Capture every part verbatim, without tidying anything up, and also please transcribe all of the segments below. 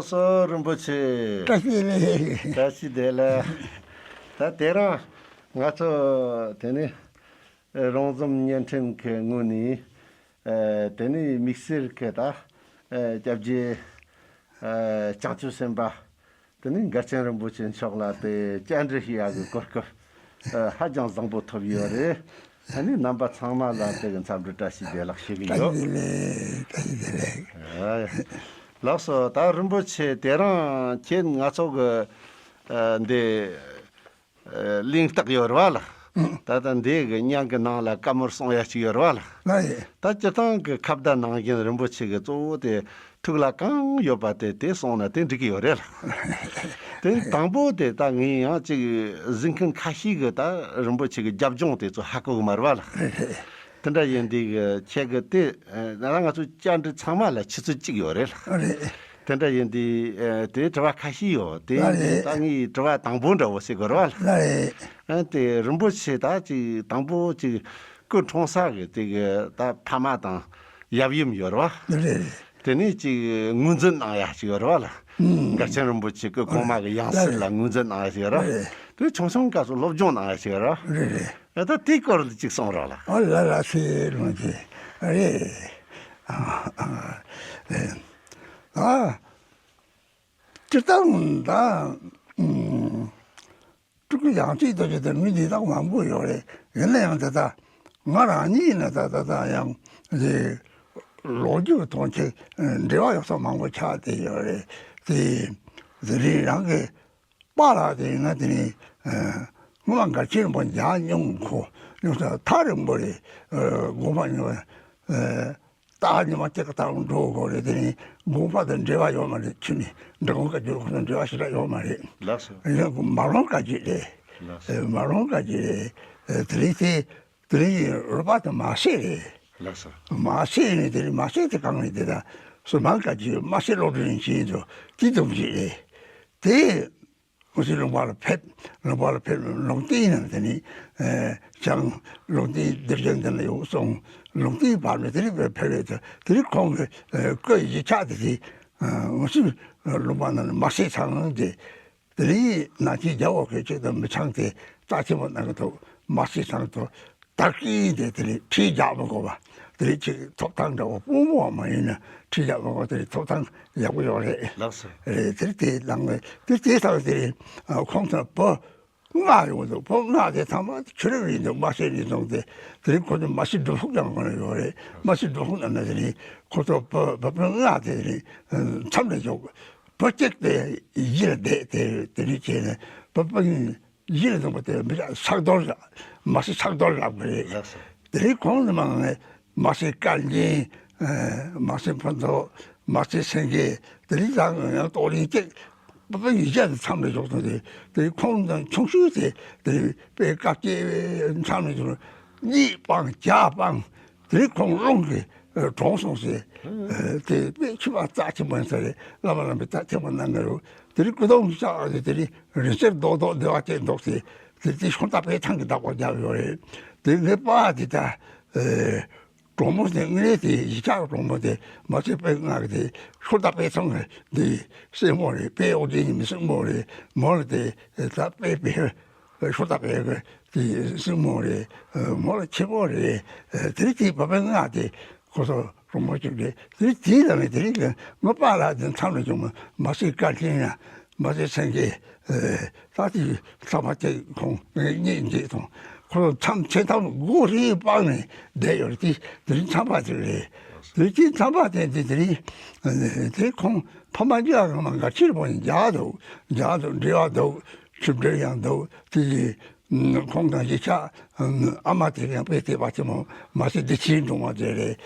སོ། རིན་པོ་ཆེ། བཀྲ་ཤིས་བདེ་ལེགས། བཀྲ་ཤིས་བདེ་ལེགས། ད་དེ་རིང་ང་ཚོ་དེ་ནི་རོང་ཟོམ་བརྙན་འཕྲིན་གྱི་ངོས་ནས་དེ་ནི་དམིགས་བསལ་གྱི་ད་སྐྱབས་རྗེ་བྱང་ཆུབ་སེམས་དཔའ་དེ་ནི་མགར་ཆེན་རིན་པོ་ཆེ་མཆོག་ལ་དེ་བཅར་འདྲི་ཞུ་ཡག་གི་གོ་སྐབས་ཧ་ཅང་བཟང་པོ་ཐོབ་ཡོད་རེད། ཨ་ནི་རྣམ་པ་ཚང་མ་ལ་དེ་གི་འཚམས་འདྲི་བཀྲ་ཤིས་བདེ་ལེགས་ཞུ་གི་ཡོད། བཀྲ་ཤིས་བདེ་ལེགས། བཀྲ་ཤིས་བདེ་ལེགས། ཨ། ལགས་སོ། ད་རིན་པོ་ཆེ་དེ་རིང་ཁྱེད་ང་ཚོ་གི་ཨ་འདི་ཨ་གླེང་སྟེགས་ཡོད་རེད་བ་ལགས། ཨང་། ད་ལྟ་འདི་གི་བརྙན་གི་ནང་ལ་བཀའ་མོལ་གསུང་ཡ་ཅིག་ཡོད་རེད་བ་ལགས། ལགས་ཡིན། ད་སྤྱིར་བཏང་གི་ཁ་བརྡ་ནང་བཞིན་རིན་པོ་ཆེ་གི་གཙོ་བོ་དེ་ཐུགས་ལ་གང་ཡོད་པ་དེ་དེ་གསུངས་ན་དེ་འགྲིག་གི་ཡོད་རེད་ལགས། དེ་དང་པོ་དེ་ད་ངས་ཡང་ཅིག་གཟིགས་མཁན་ཁ་ཤས་ཀྱིས་ད་རིན་པོ་ཆེ་གི་རྒྱབ་ལྗོངས་དེ་ཚོ་ཧ་གོ་གི་མ་རེད་བ་ལགས། རེད་རེད། དེ་འདྲ་ཡིན་དུས་ཁྱེད་ཀྱི་དེ་ད་ང་ཚོ་བཅར་འདྲི་ཚང་མ་ལ་ཆུ་ཚོད་གཅིག་ཡོད་རེད་ལགས། རེད། དེ་འདྲ་ཡིན་དུས་དེ་དྲི་བ་ཁ་ཤས་ཡོད་དེ། ལགས་རེད། ད་ངས་དྲི་བ་དང་པོ་འདྲ་བོ་ཟེར་དགོས་རེད་བ་ལགས། ལགས་རེད། ཨ་དེ་རིན་པོ་ཆེ་ད་ཅིག་དང་པོ་ཅིག་སྐུ་འཁྲུངས་ས་གི་དེ་གི་ད་ཕ་མ་དང་ཡབ་ཡུམ་ཡོད་རེད་བ། རེད་རེད། དེ་ནས་ཅིག་ངོས་འཛིན་གནང་ཡ་ཅིག་ཡོད་རེད་བ་ལགས། ཨང་། མགར་ཆེན་རིན་པོ་ཆེ་སྐུ་གོང་མ་གི་ཡང་སྲིད་ལ་ངོས་འཛིན་གནང་ཡ་ཅིག་ཡོད་རེད་བ། རེད། དེ་ཆུང་ཆུང་སྐབས་སུ་སློབ་སྦྱོང་གནང་ཡ་ཅིག་ཡོད་རེད་བ། རེད་རེད། ཨ་ད་དེའི་སྐོར་ལ་ཅིག་གསུང་རོགས་ལགས། ཨ་ལ་ལ་སེ་རིན་པོ་ཆེ། རེད། ཨ་ཨ་ཨ་སྤྱིར་བཏང་ད་ཨང་། སྤྲུལ་སྐུ་ཡང་སྤྲུལ་ལྟ་བུ་དང་མི་འདི་དག་མང་པོ་ཡོད་རེད། ཡིན་ན་ཡང་ད་ལྟ་ང་རང་ཉིད་ཡིན་ན་ད་ད་ལྟ་ཡང་དེ་ལོ་རྒྱུས་དང་ཁྱེད་འབྲེལ་བ་ཡོད་ས་མང་པོ་ཆགས་བསྡད་ཡོད་རེད། དེ་དེ་རིང་རང་གི་པཱ་ལགས་དེ་ཡིན་ན་དེ་ནི་སྔོན་མ་མགར་ཆེན་རིན་པོ་ཆེ་མྱོང་ཁོ་མྱོང་ས་ཐག་རིང་པོ་རེད། དགོངས་པ་མྱོང་། ད་ཉི་མ་གཅིག་གི་ཐང་འགྲོ་དགོས་རེད། དེ་ནི་དགོངས་པ་དང་འབྲེལ་བ་ཡོད་མ་རེད། ཁྱོད་ནི་འབྲི་གུང་བཀའ་བརྒྱུད་ཁོ་ན་འབྲེལ་བ་ཞེ་དྲག་ཡོད་མ་རེད། ལགས་སོ། ཡང་མ་རུངས་བཀའ་བརྒྱུད་རེད། ལགས་སོ། མ་རུངས་བཀའ་བརྒྱུད་རེད། དེ་རིང་དེ་དེ་རིང་རོགས་པ་དང་མ་སྲིད་རེད། ལགས་སོ། མ་སྲིད་ནི་དེ་རིང་མ་སྲིད་དེ་གང་རེད། དེ་ད་སུ་མང་བཀའ་བརྒྱུད་མ་སྲིད་སློབ་གྲྭ་ཡིན་ཕྱིན་དུ་དེ་དུམ་གཅིག་རེད། དེ། ང་ཚོའི་ལུང་པ་ལ་ཕེབས། ལུང་པ་ལ་ཕེབས། ལུང་བསྟན་ནང་དེ་ནི་ཨེ་བྱང་ལུང་བསྟན་སྡེ་བརྒྱད་འདི་ལ་ཡོད་གསུངས། ལུང་བསྟན་བར་ནས་དེ་ནི་ཕེབས་ཕེབས་རེད། དེ་ནི་ཁོང་གི་ཨེ་བཀའ་ཡི་གཞིས་ཆགས་དེ་དེ་ཨེ་ང་ཚོའི་ལུང་པ་ནང་ནས་མ་སྲིད་ཚང་དེ་དེ་ནི་ནང་ཆེན་རྒྱལ་བ་དགོས་ཆེད་དུ་མི་ཚང་དེ་རྩ་ཆེན་པོ་གནང་གི་འདུག་མ་སྲིད་ཚང་དུ། བདག་གིས་དེ་དེ་ནི་ཁྲིད་རྒྱག་མི་དགོས་པ། དེ་རིང་ཅིག་ཐོབ་ཐང་འདྲ་བོ་དཔུང་བོ་མ་ཡིན་ན་ཁྲིད་རྒྱག་མི་དགོས། དེ་རིང་ཐོབ་ཐང་ཡག་པོ་ཡོད་རེད། ལགས་སོ། རེད། དེ་རིང་དེ་ལངས་ནས་དེ་དེ་ཐང་དེ་རིང་ཁོང་ཚོ་བུ་ལྔ་ཡོང་འདུག་བུ་ལྔ་དེ་ཚང་མ་ཆོས་རབ་ཡིན་འདུག་མ་ཤེས་ནས་སོང་སྟེ་དེ་རིང་ཁོ་ཚོ་མ་ཤི་སྒྲུབ་ཕུག་ཀྱང་ཁོ་ན་ཡོད་རེད། མ་ཤི་སྒྲུབ་ཕུག་ནང་ན་དེ་རིང་ཁོ་ཚོ་བུ་བུ་སྤུན་ལྔ་དེ་རིང་མཚམས་ལ་འཇོག་བུ་གཅིག་དེ་ཡིད་ལ་བསྡད་དེ་དེ་རིང་བྱས་ནས་བུ་སྤུན། ཡིད་ལ་འདུག་པ་དེ་མི་ཆགས་ཕྱག་རྡོར་ལ་མ་སྲིད་ཕྱག་རྡོར་ལབ་དགོས་རེད། ལགས་སོ། དེ་རིང་ཁོང་ཚོ་མང་ནས་མ་སྲིད་དཀར་རྒྱན། མ་སྲིད་ཕུན་ཚོགས། མ་སྲིད་སེང་གེ། དེ་རིང་ད་ཡང་རྟོགས་རིན་གཅིག་པ་པ་ཡིག་ཆ་དེ་མཚམས་ལ་འཇོག་སོང་དེ། དེ་རིང་ཁོང་ཚོ་ཆུང་ཤོས་དེ་དེ་རིང་དཔེ་བཀའ་བཅད་མཚམས་ལ་འཇོག་གཉིད་སྤངས་ཇ་སྤངས། དེ་རིང་ཁོང་རླུང་གིས་གྲོངས་སོང་ཟེར། དེ་དཔེ་ཆུ་བ་རྩ་ཆེན་པོ་ཡིན་ས་རེད། བླ་མ་རྣམ་པས་རྩ་ཆེན་པོ་གནང་གི་རེད། དེ་རིང་སྐུ་གདུང་བཞག་ཟེར། དེ་རིང་རིང་བསྲེལ་རྡོག་རྡོག་བདེ་བ་ཅན་འདུག་ཟེར། དེ་དེ་ཤོང་རྟ་པའི་ཐང་གི་བདག་པོ་རྒྱབ་ཡོད་རེད། དེ་ངའི་པ་དེ་ད་གྲོགས་མོ་དེ་དངོས་གནས་དེ་གཞིས་ཆགས་གྲོགས་མོ་དེ་མ་ཚད་དཔེ་ང་གི་དེ་ཤོང་རྟ་པའི་ཐང་གི་དེ་སྲས་མོ་རེད། དཔེ་ཨོ་རྒྱན་གྱི་མི་སྲས་མོ་རེད། མོ་ལ་དེ་ད་དཔེ་དཔེ། ཤོ་ཏ་པའི་གི་དེ་སྲིང་མོ་རེད། མོ་ལ་ཆེ་བོ་རེད། དེ་རིང་དེ་བ་པའི་ང་དེ་ཁོ་ཚོ་རོང་མོ་གཅིག་རེད། དེ་རིང་དེའི་ལ་ནི་དེ་རིང་གི་ངོ་པ་ལ་དེ་མཚམས་ལ་བྱུང་མ་མ་སྲིད་བཀའ་དྲིན་ཡང་མ་སྲིད་སེང་གེ། ད་དེ་ཚང་མ་དེ་ཁོང་གཉིས་འདི་དང་ཁོ་ཚོ་མཚམས་ཆེ་ཐང་སྒོ་རེ་སྤངས་ནས་བསྡད་ཡོད་རེད། དེ་དེ་རིང་མཚམས་པ་དེ་རེད། དེ་རིང་དེ་མཚམས་པ་དེ་དེ་དེ་རིང་དེ་ཁོང་ཕ་མ་རྒྱ་གང་མ་འགའ་ཕྱིར་བོ་ཡང་རྒྱག་འདུག་རྒྱག་འདུག་འབྲེལ་བ་འདུག་ཆིབས་འབྲེལ་ཡང་འདུག་དེ་ཡི་ཁོང་དང་གཞིས་ཆགས་ཨ་མ་དེ་ཡང་དཔེ་དེ་བ་ཆེན་མོ་མ་སྲིད་བདེ་ཆེན་སྒྲོལ་མ་དེ་རེད།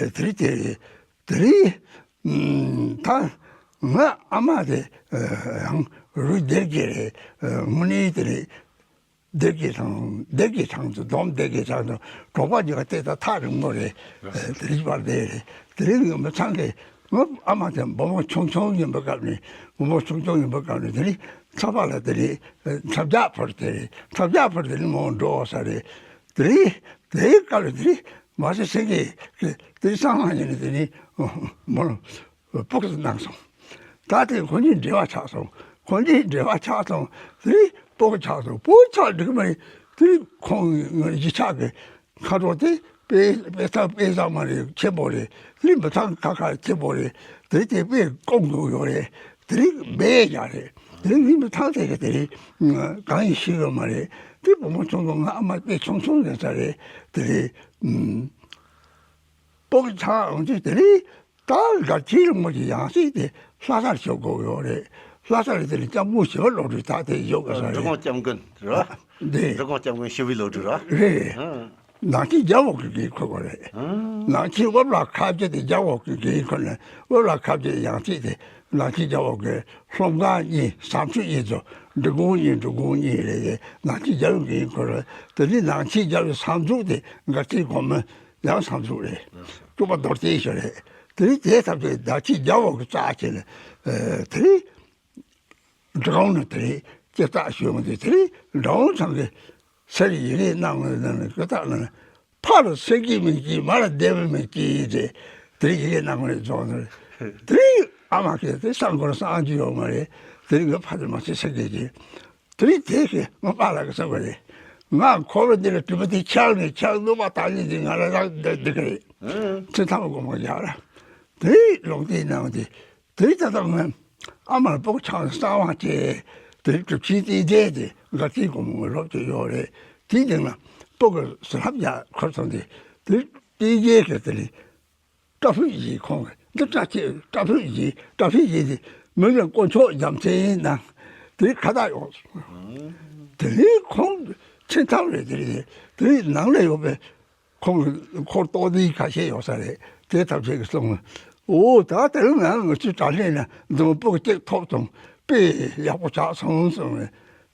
དེ་རིང་དེ་རེད། དེ་རིང་ད་ང་ཨ་མ་དེ་ཡང་རུས་སྡེ་དགེ་རེད། དངོས་གནས་དེ་རེད། སྡེ་དགེ་ཚང་སྡེ་དགེ་ཚང་དུ་སྡོམ་སྡེ་དགེ་ཚང་དུ་གྲོགས་པ་གཉིས་ཀ་བལྟས་ད་ཐག་རིང་མོ་རེད། དེ་རིང་བར་དེ་རེད། དེ་རིང་ངའི་མི་ཚང་གི་ངའི་ཨ་མ་དེ་འབུ་མོ་ཆུང་ཆུང་ཡིན་པའི་སྐབས་ནས་འབུ་མོ་ཆུང་ཆུང་ཡིན་པའི་སྐབས་ནས་དེ་རིང་ཚ་བ་ལ་དེ་རིང་ཚ་བྱ་ཕོར་དེ་རེད། ཚ་བྱ་ཕོར་དེ་རིང་མོ་འགྲོ་ས་རེད། དེ་རིང་དེའི་སྐབས་ལ་དེ་རིང་མ་སེ་སེང་གེ་དེ་རིང་སང་ལ་ཉིན་ནས་དེ་རིང་མོ་ལ་ཕུགས་སུ་གནང་སོང་། ད་དེ་ཁོ་གཉིས་འབྲེལ་བ་ཆགས་སོང་། ཁོ་གཉིས་འབྲེལ་བ་ཆགས་སོང་། དེ་ནས་སྤོ་བོ་ཆགས་སོང་། སྤོ་བོ་ཆགས་འགྲིག་མ་རེད། དེ་ནས་ཁོང་གི་གཞིས་ཆགས་ཀྱི་མཁའ་འགྲོ་དེ་དཔེ་དཔེ་ཐང་དཔེ་བཟང་མ་རེད། ཆེན་པོ་རེད། དེ་ནས་མི་ཐང་ཁ་ཁ་ཆེན་པོ་རེད། དེ་དེ་དཔེ་སྐོང་འདུག་ཡོད་རེད། དེ་རིང་མེད་ཀྱང་རེད། དེ་རིང་མི་ཐང་དེ་ག་དེ་རིང་གང་ཡིན་ཤེས་ཀྱི་མ་རེད། དེ་བུ་མོ་ཆུང་ཆུང་ང་ཨ་མ་དཔེ་ཆུང་ཆུང་ཡིན་ས་རེད། དེ་རིང་སྤོ་བོ་ཆགས་འོང་དུས་དེ་རིང་ད་མགར་ཁྱི་རིན་པོ་ཆེ་ཡང་སྲིད་དེ་ལྷ་སར་བཞུགས་དགོས་ཡོད་རེད། ལྷ་སར་དེ་ནི་སྐྱབས་མགོན་ཞི་བའི་བློ་གྲོས་ད་དེ་བཞུགས་དགོས་ས་རེད། འབྲི་གུང་སྐྱབས་མགོན་རེད་བ། འདི་འབྲི་གུང་སྐྱབས་མགོན་ཞི་བའི་བློ་གྲོས་རེད་བ། རེད། ནང་ཆེན་རྒྱལ་པོ་གི་འགན་འཁུར་བ་རེད། ནང་ཆེན་དབུ་བླ་ཁ་བརྒྱད་དེ་རྒྱལ་པོ་གི་འགན་འཁུར་ནས། དབུ་བླ་ཁ་བརྒྱད་ཡང་སྲིད་དེ་ནང་ཆེན་རྒྱལ་པོ་གི་སློབ་ཁང་གཉིས། ཟམ་ཆོས་གཉིས་སུ་འབྲི་གུང་གཉིས་འབྲི་གུང་གཉིས་རེད། ནང་ཆེན་རྒྱལ་པོའི་འགན་འཁུར་བ་རེད། དེ་ནི་ནང་ཆེན་རྒྱལ་པོའི་ས་འཛུགས་དེ་མགར་ཁྱི་གོང་མ། ཡང་ས་འཛུགས་རེད། སྐྱོབ་པ་རྡོ་རྗེ་ཞིག་རེད། དེ་རིང་དེའི་ཐབས་ཀྱིས་ད་ཆེས་རྒྱལ་པོ་གི་རྩ་ཆེ་ལ། དེ་རིང་འབྲི་གུང་ནས་དེ་རིང་སྐྱེ་རྟགས་ཞུ་མི་འདུག་དེ་རིང་འབྲི་གུང་ཚང་གི་སར་ཡི་གེ་གནང་བའི་ནང་ནས་སྐྱེ་རྟགས་ནང་ནས། ཕ་ལ་སེང་གེ་མིག་གཅིག་མ་ལ་བདེ་བའི་མིག་གཅིག་རེད། དེ་རིང་ཡི་གེ་གནང་བའི་རྫོང་ནས། དེ་རིང་ཨ་མ་གིས་དེ་སང་གོར་སང་རྒྱུ་ཡོད་མ་རེད། དེ་རིང་ངའི་ཕ་དེ་མ་ཚད་སེང་གེ་གཅིག་དེ་རིང་དེ་གིས་ང་པཱ་ལགས་ཀྱིས་གསུངས་པ་རེད། ང་འཁོར་བ་འདི་ལ་གྲིབ་པ་དེ་འཁྱག་ནས་འཁྱག། ནུབ་པ་དང་ནི་འདི་ང་ལ་རག་འདི་འདི་ག་རེད། ཚེ་ཐང་སྒོ་མོ་རྒྱག་ར། དེ་རིང་ལུང་བསྟན་གནང་སྟེ། དེ་རིང་ད་ལྟ་ང་ཨ་མར་སྤོ་བོ་ཆགས་ནས་གསང་བ་བྱས། དེ་རིང་གྲུབ་ཆེན་བསྟན་རྒྱས་དེ་མགར་ཁྱི་གོང་མ་སློབ་ཀྱི་ཡོད་རེད། དེའི་སྟེང་ལ་སྤོ་བོ་གི་ཟུར་ལྷབ་རྒྱག་འཁོར་སོང་སྟེ། དེ་རིང་བསྟན་རྒྱས་ཀྱིས་དེ་རིང་སྐྲ་ཕུད་བཞི། ཁོང་གིས་འདི་སྐྲ་ཆད། སྐྲ་ཕུད་བཞི། སྐྲ་ཕུད་བཞི་དེ་མི་ལ་དཀོན་མཆོག་རྒྱལ་མཚན་ནང་དེ་ཁ་བཏགས་ཡོད། དེ་ནས་ཁོང་ཚེ་ཐང་རེད། དེ་རེད། དེ་ནང་ལ་ཡོད་པའི་ཁོང་གི་འཁོར་རྟོགས་ལྡན་ཁ་ཤས་ཡོད་ས་རེད། དེ་ཐབས་ཤེས་ཀྱིས་གསུངས། འོ་ད་དེ་རིང་ང་ང་ཚོའི་དྲག་ལས་ན་འཛོམས་པོ་གཅིག་ཐོབ་སོང་། དཔེ་ཡག་པོ་ཆགས་སོང་གསུངས་ནས།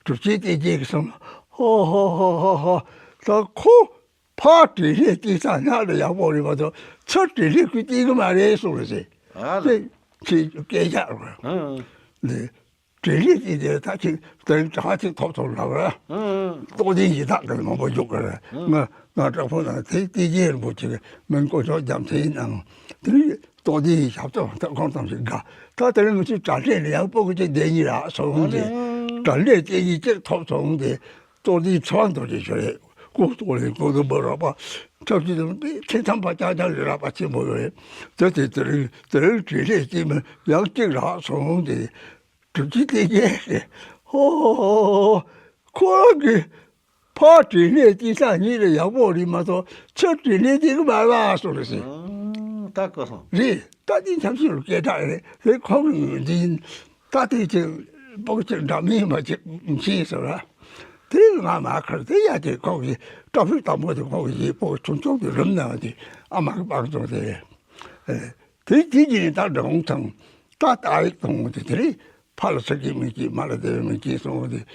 གྲུབ་ཆེན་བསྟན་རྒྱས་ཀྱིས་གསུངས། ཧོ་ཧོ་ཧོ་ཧོ་ཧོ། ད་ཁོ། ཕ་དྲིན་ལས་བརྟེན་ས་ཉག་ལ་ཡག་པོ་རེད་མ་གཏོགས། ཚུར་དྲིན་ལས་ཁོས་བརྟེན་གི་མ་རེད་གསུངས་རེད་ཟེར། ཨ་ལ། དེ་ཁྱེད་སྐད་ཆ་རེད། ཨང་། འདི་དྲིན་ལས་བརྟེན་ཏེ་ད་ཁྱེད་དེ་རིང་གྲངས་ཅིག་ཐོབ་ཐུབ་ལབ་ར། ཨང་། རྟོགས་ལྡན་ཡི་དྭགས་ཀྱི་མང་པོ་འཇུག་གི་རེད། ང་ང་བྲག་ཕུག་ནང་དེ་བསྟན་རྒྱས་རིན་པོ་ཆེ་གི་མིང་དཀོན་མཆོག་རྒྱལ་མཚན་ཡིན་ནའང་། དེ་རིང་རྟོགས་ལྡན་ཡི་ཞབས་ཏོག་ད་ཁོང་ཙམ་ཞིག་དགའ། ད་དེ་རིང་ང་ཚོའི་དྲ་འབྲེལ་ལ་ཡང་སྤོ་གི་ཅིག་བསྡད་ཉིན་རག་སོང་སྟེ། དྲ་འབྲེལ་བསྟན་རྒྱས་ཅིག་ཐོབ་སོང་སྟེ། རྟོགས་ལྡན་ཚེ་དབང་རྡོ་རྗེ་ཞུ་རེད། སྐུ་རྟོགས་ལྡན་སྐུ་གདུང་བུ་རོགས་པ། ཐབས་ཅིག་དང་པའི་ཐེ་ཚོམ་པ་ཅག་ཅག་ལས་རག་པ་ཆེན་པོ་ཡོད་རེད། དེ་དེ་དེ་རིང་དེ་རིང་དྲིན་ལས་བརྟེན་མི་ཡང་གཅིག་རག་སོང་སྟེ། གྲུབ་ཆེན་བསྟན་རྒྱས་ཀྱིས་ཧོ་ཧོ་ཧོ་ཧོ། ཁོ་རང་གི་ཕ་དྲིན་ལས་བརྟེན་ས་ཉིད་ལ་ཡག་པོ་རེད་མ་གཏོགས། ཚུར་དྲིན་ལས་བརྟེན་གི་མ་རེད་གསུངས་རེད་ཟེར། ཨང་། ད་གོ་སོང་། རེད། ད་འདི་ཆབ་སྲིད་ལ་སྐད་གྲགས་རེད། རེད། ཁོང་གི་འདི་ད་དེ་ཅིག་སྤོ་ཅིག་འདྲ་མིན་མ་ཅིག་མཁྱེན་སོང་ར། དེ་ང་མ་ཁར་དེ་ཡ་དེ་ཁོང་གི་སྐྲ་ཕུད་དང་པོ་དེ་ཁོང་གི་ཡིག་སྤོ་ཆུང་ཆུང་དེ་རུམ་ནང་དེ་ཨ་མ་གི་པང་ཙོང་དེ། དེ་དེ་གྱིས་ནི་ད་འབྲི་གུང་ཚང་ད་ད་ཡིག་གཏོང་དེ་དེ་རེད། ཕ་ལ་ས་ཀྱི་མིག་གིས་མ་ལ་དེ་བའི་མིག་གིས་སོང་སྟེ།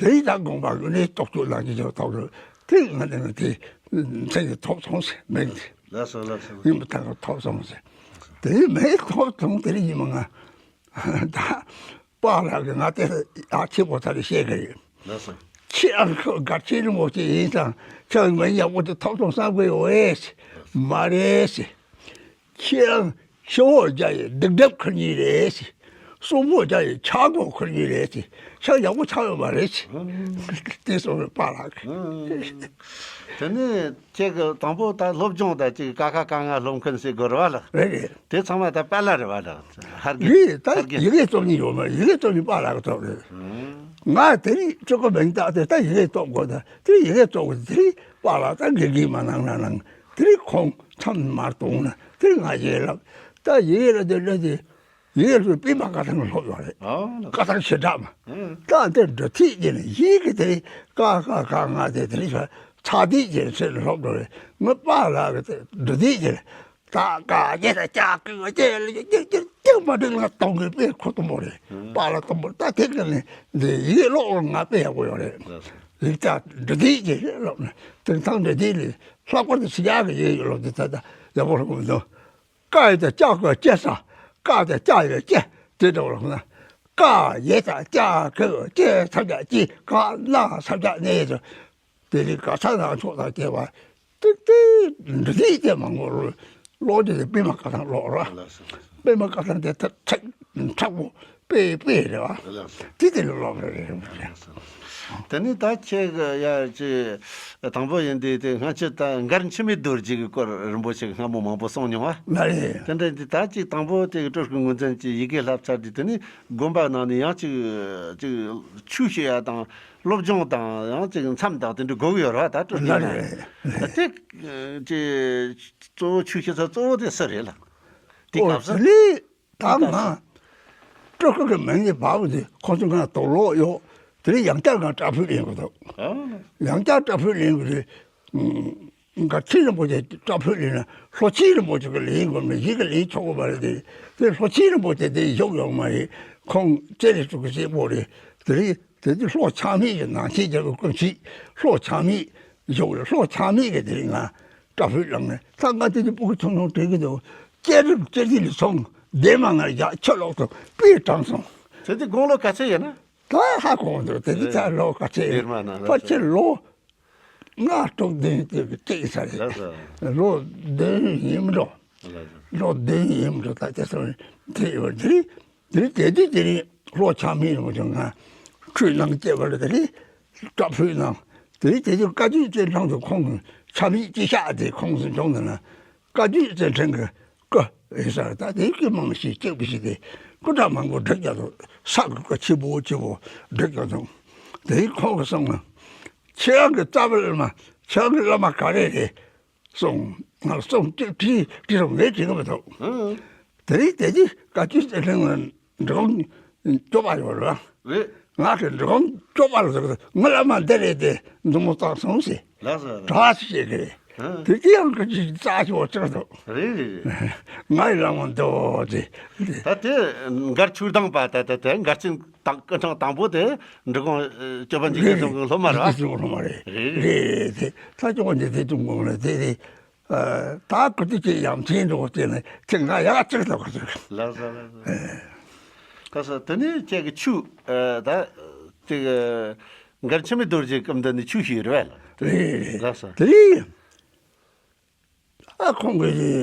དེ་ཡི་ད་དགོངས་པ་ཀུན་ནས་རྟོགས་བཅུག་ལ་གི་ཇོ་ཐོག་རུ་དེ་ང་དེ་ང་དེ་མཚན་གྱི་ཐོབ་སོང་ཟེར་མིག་དེ། ལགས་སོ་ལགས་སོ། ཡིན་པ་ཐང་གི་ཐོབ་སོང་ཟེར། དེ་ཡི་མིག་ཐོབ་སོང་དེ་རིང་ཡིན་མ་ང་ད་པཱ་ལགས་ཀྱིས་ང་དེ་ཡག་ཆེ་པོ་ད་རེ་བཤད་གི་རེད། ལགས་སོ། ཁྱེད་ཨ་ཁོ་གར་ཆེན་རིན་པོ་ཆེ་ཡིན་ཙང་ཁྱེད་མིག་ཡག་པོ་དེ་ཐོབ་སོང་བསམ་གི་ཡོད་ཨེ་ཟེར། མ་རེད་ཟེར། ཁྱེད་ཤི་བོ་རྒྱ་ཡི་སྡིག་སྒྲིབ་ཁུར་ཉིན་རེད་ཟེར། གསོན་པོ་རྒྱ་ཡི་ཆག་སྒོ་ཁུར་ཉིན་རེད་ཟེར། ཤ་ཡག་པོ་ཆག་ཡོད་མ་རེད་ཟེར། དེ་སོང་བའི་པཱ་ལགས། དེ་ནས་ཁྱེད་ཀྱི་དང་པོ་ད་སློབ་སྦྱོང་ད་ཅིག་ཀ་ཁ་ག་ང་སློབ་མཁན་ཟེར་དགོས་རེད་བ་ལགས། རེད་རེད། དེ་ཚང་མ་ད་པཱ་ལགས་རེད་བ་ལགས། ཧར་རྒན། རེད། ད་ཧར་རྒན། ཡི་གེ་རྩོམ་མཁན་ཡོད་མ་རེད། ཡི་གེ་རྩོམ་མཁན་པཱ་ལགས་ཀྱིས་རྩོམ་རེད། ང་དེ་རིང་སྤྲུལ་སྐུ་མིང་བཏགས་ཏེ་ད་ཡི་གེ་རྩོམ་དགོས། ད་དེ་རིང་ཡི་གེ་རྩོམ་དགོས། དེ་རིང་པཱ་ལགས་ད་དགེ་རྒན་མ་གནང་ན་གནང་། དེ་རིང་ཁོང་མཚམས་མར་གཏོང་ན་དེ་རིང་ང་ཡི་གེ་བསླབ། ད་ཡི་གེ་བསླབ་དེ་བསླབ་དེ་ཡི་གེ་བསླབ་པད་མ་བཀའ་ཐང་སློབ་ཡོད་རེད། ཨོ་ལགས། བཀའ་ཐང་བྱེ་བྲག་མ། ཨང་། ད་དེ་འབྲི་ཐིག་དེ་ནི་ཡི་གེ་དེ་རིང་ཀ་ཁ་ག་ང་དེ་དེ་རིང་ཚ་ཐིག་དེ་ཚེ་སློབ་འགྲོ་རེད། ངའི་པཱ་ལགས་ཀྱི་དེ་འབྲི་ཐིག་དེ་རེད། ད་ག་རྒྱ་ད་ཀྱ་ཀི་ཀྱེ་ལ་ཀྱེ་ཀྱེ་ཀྱེ་མ་འགྲིག་ལ་གཏོང་གི་དཔེ་ཁོ་གཏོང་པོ་རེད། ཨང་། པཱ་ལགས་གཏོང་པོ་རེད། ད་དེ་ག་ནས་འདི་ཡི་གེ་ཀློག་ལ་ང་དཔེ་ཡག་པོ་ཡོད་རེད། ལགས་སོ། ཡིག་ད་འབྲི་ཐིག་ཅིག་ཀློག་ནས་དེང་སང་འབྲི་ཐིག་ལས་ལྷག་པར་དུ་ཕྱི་རྒྱལ་གྱི་ཡི་གེ་ཀློག་དུས་ད་ད་ཡག་པོ་ཀློག་མི་འདུག་ཀ་ཡི་ད་ཀྱ་གི་ཀྱེ་ས། ཀ་ད་ཀྱ་ཡི་ཀྱེ། དེ་འདྲ་བོ་ཀློག་ན། ཀ་ཡི་ད་ཀྱ་གི་ཀྱེ་ས་ཀྱ་ཀྱི་ཀ་ན་ས་ཀྱ་ནས་ཡི་ད། དེ་རིང་ག་ས་ན་ཕྱོགས་དང་བཅས་པ་ཏིག་ཏིག་འབྲི་ཐིག་ཅན་མང་པོ་རུ་ ཀློག་དེ་དེ་པད་མ་བཀའ་ཐང་ཀློག་ར། ལགས་སོ། པད་མ་བཀའ་ཐང་དེ་ཐག་ཐག་མཁྲེགས་པོ་དཔེ་དཔེ་རེད་བ། ལགས་སོ། དེ་དེ་ལ་ཀློག་རེད་རེད། ལགས་སོ། དེ་ནི་ད་ཁྱེད་ཀྱི་ཡ་ཅི་དང་པོ་ཡིན་དུས་དེ་སྔ་ཕྱི་ད་མགར་འཆི་མེད་རྡོ་རྗེ་གི་སྐོར་རིན་པོ་ཆེ་གི་སྔ་མོ་མང་པོ་གསུངས་མྱོང་བ། ལགས་རེད། དེ་འདྲ་ཡིན་དུས་ད་ཅིག་དང་པོ་དེ་གི་སྤྲུལ་སྐུ་ངོས་འཛིན་གྱི་ཡི་གེ་བསླབ་ཚར་དུས་དེ་ནི་དགོན་པ་ནང་ནས་ཡང་ཅིག་ཅིག་ཆོས་བཤད་ཡ་དང་སློབ་སྦྱོང་དང་ཡང་ཅིག་མཚམས་དང་དེ་འདྲ་དགོས་ཀྱི་ཡོད་རེད་བ། ད་སྤྲུལ་སྐུ་ལགས་ཡིན་ན། རེད། ད་དེ་ཅིག་གཙོ་བོ་ཆོས་བཤད་ས་གཙོ་བོ་དེ་སུ་རེད་ལགས། དེ་ཨོ་སྐབས་སུ། དེ་ལས། ད་ང་སྤྲུལ་སྐུ་གི་མིང་ནས་བབས་དུས་ཁོ་ཚོ་ང་དུག་ལོག་ཡོད། དེ་རིང་ཡང་བསྐྱར་ང་སྐྲ་ཕུད་ལེན་དགོས་འདུག། ཨ། ཡང་བསྐྱར་སྐྲ་ཕུད་ལེན་དགོས་དུས། ཨུམ། མགར་ཆེན་རིན་པོ་ཆེ་སྐྲ་ཕུད་ལེན་ན་ལྷོ་ཆེན་རིན་པོ་ཆེ་གི་ལེན་དགོས་མེད་གཞི་གི་ལེན་ཆོག་གི་མ་རེད་དེ། དེ་ལྷོ་ཆེན་རིན་པོ་ཆེ་དེ་བཞུགས་ཡོད་མ་རེད། ཁོང་སྤྱན་རས་གཟིགས་ཀྱི་སྐྱེས་བུ་རེད། དེ་རིང་དེ་དུས་ལྷོ་ཆགས་མེད་ཀྱི་ནང་ཆེན་རྒྱལ་པོའི་སྐུ་མཆེད་ལྷོ་ཆགས་མེད་བཞུགས་རེད། ལྷོ་ཆགས་མེད་ཀྱི་དེ་རིང་ང་སྐྲ་ཕུད་བླངས་ནས་ད་ང་དེ་དུས་སྤུ་གུ་ཆུང་ཆུང་སྒྲིག་གི་འདུག། སྐྱེས་རབས་སྐྱེས་རྩིས་ལས་སོང་། སྡེར་མ་ང་བཞག་ཕྱི་ལོག་ཏུ་དཔེ་དྲངས་སོང་། དེ་དུས་དགུང་ལོ་ག་ཚོད་ཡིན་ན། ད་ཧ་གོ་འདུག། དེ་དུས་ད་ལོ་ག་ཚོད་ཡིན། སྡེར་མ་ནང་ཕལ་ཆེར་ལོ་ལྔ་དྲུག་བདུན་དེ་གི་སྟེང་ས་རེད། ལགས་སོ། ལོ་བདུན་ཡིན་མི་འགྲོ། ལགས་སོ། ལོ་བདུན་ཡིན་མི་འགྲོ། ད་དེ་སོང་དེ་ཡོད་དེ། དེ་དེ་དུས་དེ་རིང་ལྷོ་ཆགས་མེད་རིན་པོ་ཆེ་ང་ཁྲུས་གནང་སྐྱེལ་བ་ལ་དེ་རིང་སྐྲ་ཕུད་གནང་། དེ་རིང་དེ་དུས་བཀའ་བརྒྱུད་བཙན་ཁྲང་དུ་ཁོང་གི་ཆགས་མེད་ཅི་ཤག་དེ་ཁོང་སུ་བྱུང་འདུག་ན། བཀའ་བརྒྱུད་བཙན་ཁྲང་གི་སྐུ་ཡིན་ས་རེད། ད་དེ་སྐུ་མང་ཞིག་སྐྱེས་པ་ཞིག་དེ་སྐུ་འདྲ་མང་པོ་བསྒྲིགས་ཀྱང་འདུག། ས་གི་སྐུ་ཆེ་པོ་ཆེ་པོ་བསྒྲིགས་ཀྱང་འདུག། དེ་ཁོང་གི་གསུང་ན། ཁྱེད་རང་གི་རྩ་བའི་བླ་མ། ཁྱེད་རང་གི་བླ་མ་ག་རེ་རེད། གསུངས། ང་གསུངས་ཀྱི་བྲིས་བྲིས་རུང་ངས་བྲིས་གི་མི་འདུག། ཨང་། དེ་རིང་དེ་དུས་བཀའ་བརྒྱུད་བཙན་ཁྲང་ལ་འབྲི་གུང་སྐྱོབ་པ་ཡོད་རེད། རེད། ང་གི་འབྲི་གུང་སྐྱོབ་པ་ལ་ཟེར་གི་འདུག། ང་བླ་མ་འདི་རེད་དེ་མཛུབ་མོ་བཙུགས་སོང་ཟེར། ལགས་སོ། གྲྭ་ཞིག་བཤད་གི་རེད། ཨང་། དེ་དུས་ཡང་བཀའ་བརྒྱུད་རྩ་ཆེ་བོ་ཆགས་འདུག། རེད་རེད་རེད། ང་ཡི་བླ་མ་འདི་འོ་དེ། ད་དེ་མགར་ཆོས་དང་པ་ད་ད་དེ་མགར་ཆེན། དང་སྐུ་ཕྲེང་དང་པོ་དེ་འབྲི་གུང་ཨ་སྐྱོབ་པ་འཇིག་རྟེན་གསུམ་གྱི་སློབ་མ་རེད་བ། འཇིག་རྟེན་གསུམ་གྱི་སློབ་མ་རེད། རེད། རེད་དེ། ད་སྐྱོབ་པ་འཇིག་རྟེན་གསུམ་གྱི་སློབ་མ་རེད་དེ་དེ། ཨ་ད་ཁོ་དེ་ཅིག་ཡ་མཚན་འགྲོ་དེ་ནི་ཁྱེད་ང་ཡག་ཅིག་ལ་ཁོ་ཚོས། ལགས་སོ་ལགས་སོ། ཨེ། ཁ་ས་དེ་ནི་ཁྱེད་ཀྱི་ཆོས་ཨ་ད་དེ་གི་མགར་འཆི་མེད་རྡོ་རྗེ་སྐུ་མདུན་ནི་ཆོས་ཞུས་རེད་བ། རེད་རེད། ལགས་སོ། དེ་རེད། ཨ་ཁོང་གིས་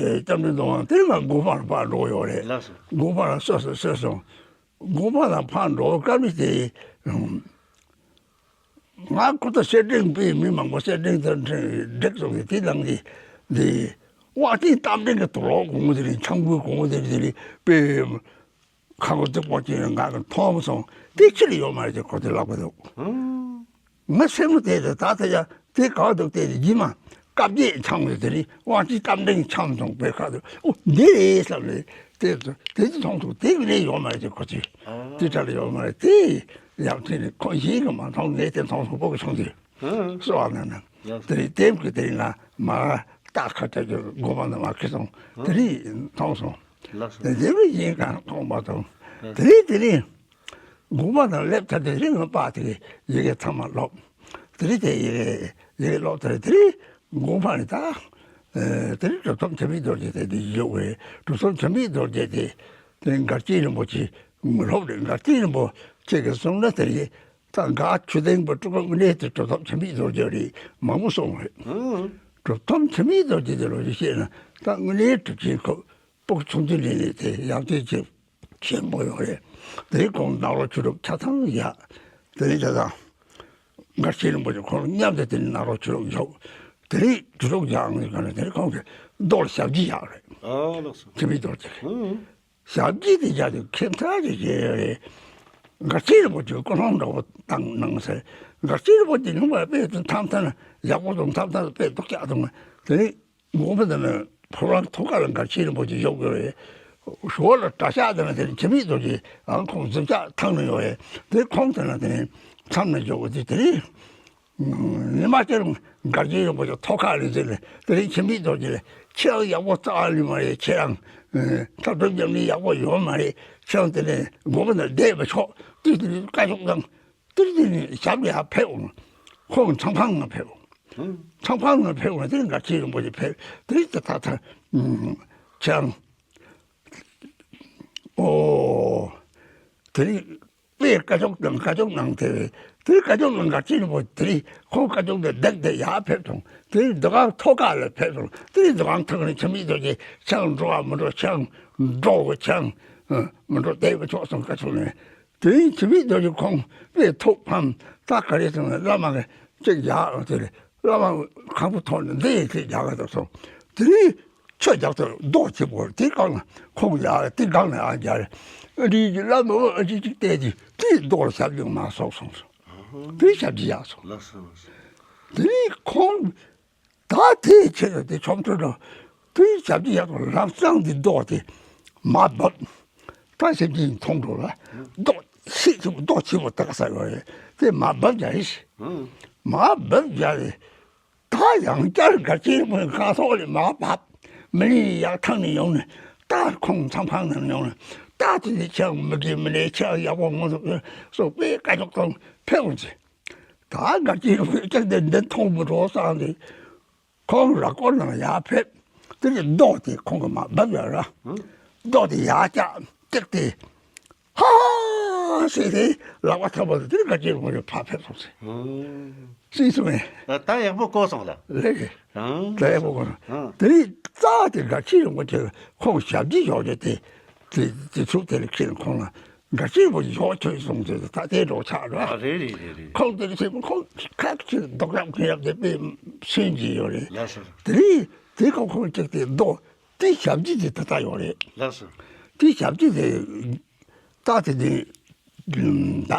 སྐྱབས་མགོན་རྫོང་དེར་ང་དགོན་པར་ཕར་འགྲོ་ཡོད་རེད། ལགས་སོ། དགོན་པར་སོ་སོ་སོ་སོ། དགོན་པ་ལ་ཕར་འགྲོ་སྐབས་དེ། ང་ཁོ་ད་བཤད་སྒྲུང་པའི་མི་མང་པོ་བཤད་སྒྲུང་དང་འབྲེལ་སྒྲིག་སོང་གི་དེ་ནང་གི་དེ། དབང་ཆེན་རྟ་མགྲིན་གྱི་དུག་ལོག་གོང་དེ་རེད། ཆང་བུའི་གོང་དེ་རེད། དེ་རེད་པས། ཁ་ཁོ་ཚོ་པོ་ཅིག་ང་གི་མཐོང་སོང་། དེ་ཕྱི་ལ་ཡོད་མ་རེད་ཅེས་ཁོ་ཚོས་ལབ་ཀྱི་འདུག། ཨང་། ང་སེམས་ལ་དེ་དེ་ད་ད་ཡ་དེ་ག་འདུག་དེ་རྗེས་མ་བཀའ་བརྒྱད་འཆང་བའི་དེ་རིང་དབང་ཆེན་རྟ་མགྲིན་འཆང་སོང་པའི་ཁ་དུ་ཨོ་འདི་རེད་བསམ་ནས་དེ་དེ་དེ་མཐོང་ཐུབ། དེ་གི་ནས་ཡོད་མ་རེད་ཅེས་ཁོ་ཚོས། ཨང་། དེ་གྲ་ལ་ཡོད་མ་རེད། དེ་ཡ་མཚན་ནས་ཁོ་གཞན་གྱིས་མ་མཐོང་། ངས་དེ་མཐོང་སོང་། སྤུ་གུ་ཆུང་དུས་ཨང་། གསོལ་བ་གནང་ན། ལགས་སོ། དེ་རིང་དེབ་ཀྱི་དེ་རིང་ང་མ་རྟ་ཁ་བྲལ་གྱི་དགོན་པ་ནང་མ་ཁྱེར་སོང་། དེ་རིང་མཐོང་སོང་། ལགས་སོ། དེ་དེ་རིང་གཞན་གང་མཐོང་མ་སོང་། ལགས། དེ་རིང་དེ་རིང་དགོན་པ་ནང་སླེབས་ཚར་དེ་རིང་ངའི་པཱ་དེ་གིས་ཡི་གེ་ཚང་མ་ཀློག། དེ་རིང་དེ་ཡི་གེ་ཡི་གེ་ཀློག་ཚར་དེ་རིང་དགོན་པ་ནས་ད། ཨེ་དེ་རིང་གྲུབ་ཐོབ་འཆི་མེད་རྡོ་རྗེ་དེ་འདི་བཞུགས་པས། གྲུབ་ཐོབ་འཆི་མེད་རྡོ་རྗེ་དེ་དེ་མགར་ཆེན་རིན་པོ་ཆེ་སློབ་རེད། མགར་ཆེན་རིན་པོ་ཆེ་གིས་གསུངས་ན་དེ་རིང་། ད་མགར་ཆོས་ལྡན་པ་སྤྲུལ་སྐུ་དངོས་གནས་དེ་གྲུབ་ཐོབ་འཆི་མེད་རྡོ་རྗེ་རེད། མང་པོ་གསུངས་རེད། ཨང་། གྲུབ་ཐོབ་འཆི་མེད་རྡོ་རྗེ་དེ་ལོ་རྒྱུས་བཤད་ན་ད་དངོས་གནས་གྲུབ་ཆེན་ཁོ་སྤུ་གུ་ཆུང་དུས་ནས་ནས་དེ་ཡང་དེ་ཆེ་ཆེན་པོ་ཡོད་རེད། དེ་རིང་ཁོང་ནཱ་རོ་ཆོས་དྲུག་ཆ་ཚང་བཞག། དེ་རིང་ད་ལྟ་མགར་ཆེན་རིན་པོ་ཆེ་ཁོང་མཉམ་དུ་དེ་རིང་ནཱ་རོ་ཆོས་དྲུག་བཞག། དེ་རིང་ཆོས་དྲུག་བཞག་ནས་ག་ནས་དེ་རིང་ཁོང་གི་རྡོ་ལ་ཞབས་ཀྱི་བཞག་རེད། ཨ་ལགས་སོ། འཆི་མེད་རྡོ་རྗེ་རེད། ཨང་། ཞབས་ཀྱི་དེ་བཞག་དུས་ཁྱད་མཚར་ཅིག་བྱས་ཡོད་རེད། མགར་ཆེན་རིན་པོ་ཆེས་སྐུ་སློང་འདྲ་བོ་བཏང་གནང་ཟེར། མགར་ཆེན་རིན་པོ་ཆེ་ནུས་པ་དཔེ་དུ་འཐམ་ཐ་ན་ཡག་པོ་དང་འཐམ་ཐ་ན་དཔེ་སྡུག་ཅག་དང་དེ་ནི་དགོན་པ་དེ་ནི་ཕོ་བྲང་ཐོག་ཁ་ལ་མགར་ཆེན་རིན་པོ་ཆེ་བཞུགས་ཡོད་རེད། ཞོར་ལ་གྲྭ་ཤག་དེ་ནི་དེ་ནི་འཆི་མེད་རྡོ་རྗེ་ཨང་ཁོང་གཟིམ་ཤག་ཐང་ནས་ཡོད་རེད། དེ་ཁོང་དེ་ནི་དེ་ནི་མཚམས་ནས་བཞུགས་དེ་དེ་ནི། ཉི་མ་ཅིག་མགར་ཆེན་རིན་པོ་ཆེ་ཐོག་ཁ་ལ་འཛུལ་ནས་དེ་རིང་འཆི་མེད་རྡོ་རྗེ་ལ་ཁྱེད་རང་ཡག་པོ་རྩ་བ་ནས་མ་རེད། ཁྱེད་རང་ཐབས་སྒྲུབ་ཉམས་ལེན་ཡག་པོ་ཡོད་མ་རེད། ཁྱེད་རང་དེ་ནས་དགོན་པ་ནང་བསྡད་མི་ཆོག་དུས་དེ་ནས་བཀའ་ཤོག་བཏང་། དེར་དེ་ནས་ཞབས་ལ་ཡར་ཕེབས་འོང་། ཁོང་མཚམས་ཁང་ནང་ཕེབས་འོང་། མཚམས་ཁང་ནང་ཕེབས་འོང་དེ་ནས་མགར་ཆེན་རིན་པོ་ཆེ་ཕེབས། དེ་ནས་ད་ད་ད་ཁྱེད་རང་ཨོ་དེ་ནས། དཔེ་སྐ་ཅོག་དང་སྐ་ཅོག་ནང་དེ་བས་དེ་སྐ་ཅོག་ནང་ག་ཅི་ནི་པོ་དེ་ཁོང་སྐ་ཅོག་དེ་བརྡེག་དེ་ཡར་ཕེབས་སོང་། དེ་འདུ་ཁང་ཐོག་ཁ་ལ་ཕེབས་སོང་། དེ་འདུ་ཁང་ཐོག་ནས་ཁྱིམ་མི་ཚོ་གི་ཆང་འགྲོ་བ་མི་འགྲོ་ཆང་འགྲོ་བ་ཆང་མི་འགྲོ་བསྡད་པ་ཆོག་སོང་སྐ་ཅོག་ནས། དེ་ཡིན་ཁྱིམ་མི་ཚོ་གི་ཁོང་དཔེ་ཐུགས་ཕམ་ད་ག་རེ་སོང་བླ་མ་གི་ཅིག་ཡག་དེ་རེད། བླ་མ་ཁང་པ་ཐོག་ནས་འདི་ཡིན་ཅིག་ཡག་ག་སོང་། དེ་ནས་ཆོས་རྒྱག་ཐོག་རྡོ་ཆེ་པོ་དེ་སྒང་ལ་ཁོང་ཡར་དེ་སྒང་ལ་ཡར་རྒྱག་རེད། ཨ་འདྲི་གི་བླ་མ་ཨ་ཅིག་ཅིག་བལྟས་ཏེ་དེ་རྡོ་ལ་ཞབས་ཀྱིས་མར་ཟུག་སོང་། དེ་ཞབས་ཀྱིས་ཡར་སོང་། ལགས་སོ་ལགས་སོ། དེ་ནས་ཁོང་ད་དེའི་ཆེད་དུ་དེ་ཆོ་འཕྲུལ་དུ་དེ་ཞབས་ཀྱིས་ཡར་སོང་ལམ་སང་དེ་རྡོ་དེ་མར་བབས། ད་སེམས་ཅན་མཐོང་འགྲོ་ལ་རྡོ་ཤིག་ཅིག་རྡོ་ཆེ་པོ་དེ་ག་ས་ཡོད་རེད། དེ་མར་བབས་རྒྱག་རེད། མར་བབས་རྒྱག་རེད། ད་ཡང་བསྐྱར་དགའ་ཆེན་པོའི་ཁ་སོག་ལས་མར་བབས། མི་ལི་ཡག་ཐང་ནས་ཡོང་ནས་ད་ཁོང་མཚམས་ཁང་ནང་ཡོང་ནས་ད་དེ་ནས་ཆག་མི་དགེ་མི་ལས་ཆག་ཡག་པོ་མང་དུ་སོགས་པའི་བཀའ་ཆོག་དང་ཕེབས་འོང་ཚེ། ད་དགའ་ཆེན་པོའི་ལྕགས་དེ་འདི་མཐོང་མི་འགྲོ་བསམ་སྟེ་ཁོང་ར་སྐོར་ནང་ཡར་ཕེབས། དེ་ནས་རྡོ་དེ་ཁོང་གི་མར་བབས་ཡོད་ར། རྡོ་དེ་ཡར་བཀྱག་བཀྱག་སྟེ། ཧ་ཧ་ཟེར་ཏེ་ལག་པ་ཐོབ་པ་དེ་དགའ་ཆེན་པོ་རེ་ཕར་ཕེབས་སོང་ཟེར། སྲིད་སོང་ངས། ད་ད་ཡག་པོ་གོ་སོང་ལ། ལེགས། ཨང་། ད་ཡག་པོ་གོ་སོང་། ཨང་། དེ་རིང་རྩ་དེ་དགའ་ཆེན་རིན་པོ་ཆེ་ཁོང་ཞབས་ཕྱི་ཞོག་རྒྱུ་དེ་དེ་དེ་ཚུགས་དེ་ལ་ཁྱེད་ཁོང་ལ་དགའ་ཆེན་པོ་ཞོག་ཁྱོད་སོང་ཟེར་ད་དེ་འགྲོ་ཆགས་ར། ཨ་རེད་རེད་རེད་རེད། ཁོང་དེ་ལ་ཁྱེད་ཁོང་ཁ་ཁྱེད་རྡོག་རྒྱབ་ཁྱེད་རྒྱབ་དེ་དཔེ་སུན་གྱི་ཡོད་རེད། ལགས་སོ། དེ་རིང་དེ་ཁོང་ཁོང་གཅིག་དེ་རྡོ་དེ་ཞབས་ཕྱི་དེ་ད་ལྟ་ཡོད་རེད། ལགས་སོ། དེ་ཞབས་ཕྱི་དེ། ད་དེ་དུས་ད་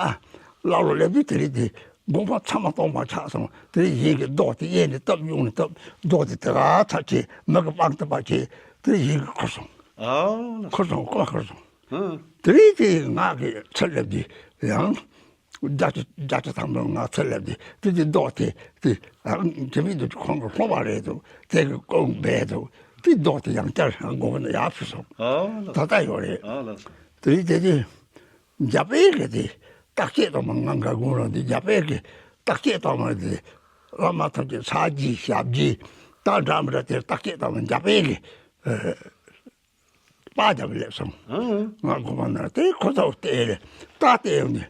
བླ་ལོ་སླེབས་དུས་དེ་རིང་དེ་དགོན་པ་ཚང་མ་སྟོང་པ་ཆགས་སོང་། དེ་རིང་གཞན་གྱི་རྡོ་དེ་གཡས་ནས་བཏབ་གཡོན་ནས་བཏབ་རྡོ་དེ་དེ་ག་ཚར་བྱས་མི་གི་པང་དེ་པ་བྱས་དེ་རིང་གཞན་གྱི་འཁོར་སོང་། ཨོ་ལགས་སོ། འཁོར་སོང་ཀོ་འཁོར་སོང་། ཨང་། དེ་རིང་དེ་ང་གི་ཚུར་སླེབས་དུས་ཡང་རྒྱ་ཆེ་རྒྱ་ཆེ་ཚང་མ་ང་ཚུར་སླེབས་དུས་དེ་དེ་རྡོ་དེ་དེ་ཨ་དེ་མི་འདུག་ཁོང་གི་སློབ་པ་རེད་འདུག་དེ་གི་ཀོང་སྦས་འདུག་དེ་རྡོ་དེ་ཡང་བསྐྱར་ཡང་དགོན་པ་ནས་ཡར་ཕུལ་སོང་། ཨོ་ལགས་སོ། ད་ལྟ་ཡོད་རེད། ཨོ་ལགས་སོ། དེ་རིང་དེ་དུས། རྒྱ་དཔེ་གི་དེ་བརྟག་དཔྱད་གཏོང་བ་ང་འགའ་དགོངས་རང་དེ་རྒྱ་དཔེ་གི་བརྟག་དཔྱད་གཏོང་བ་དེ་བླ་མ་ཐམས་ཅད་ཕྱག་རྒྱའི་ཞབས་ཀྱི་ད་འདྲ་མི་འདྲ་དེ་བརྟག་དཔྱད་གཏོང་བ་རྒྱ་དཔེ་གི་པར་རྒྱབ་སླེབས་སོང་། ཨང་། ང་དགོངས་པ་ན་དེ་ཁོ་ཚོ་བལྟས་རེད་ད་བལྟས་ཡོང་དུས་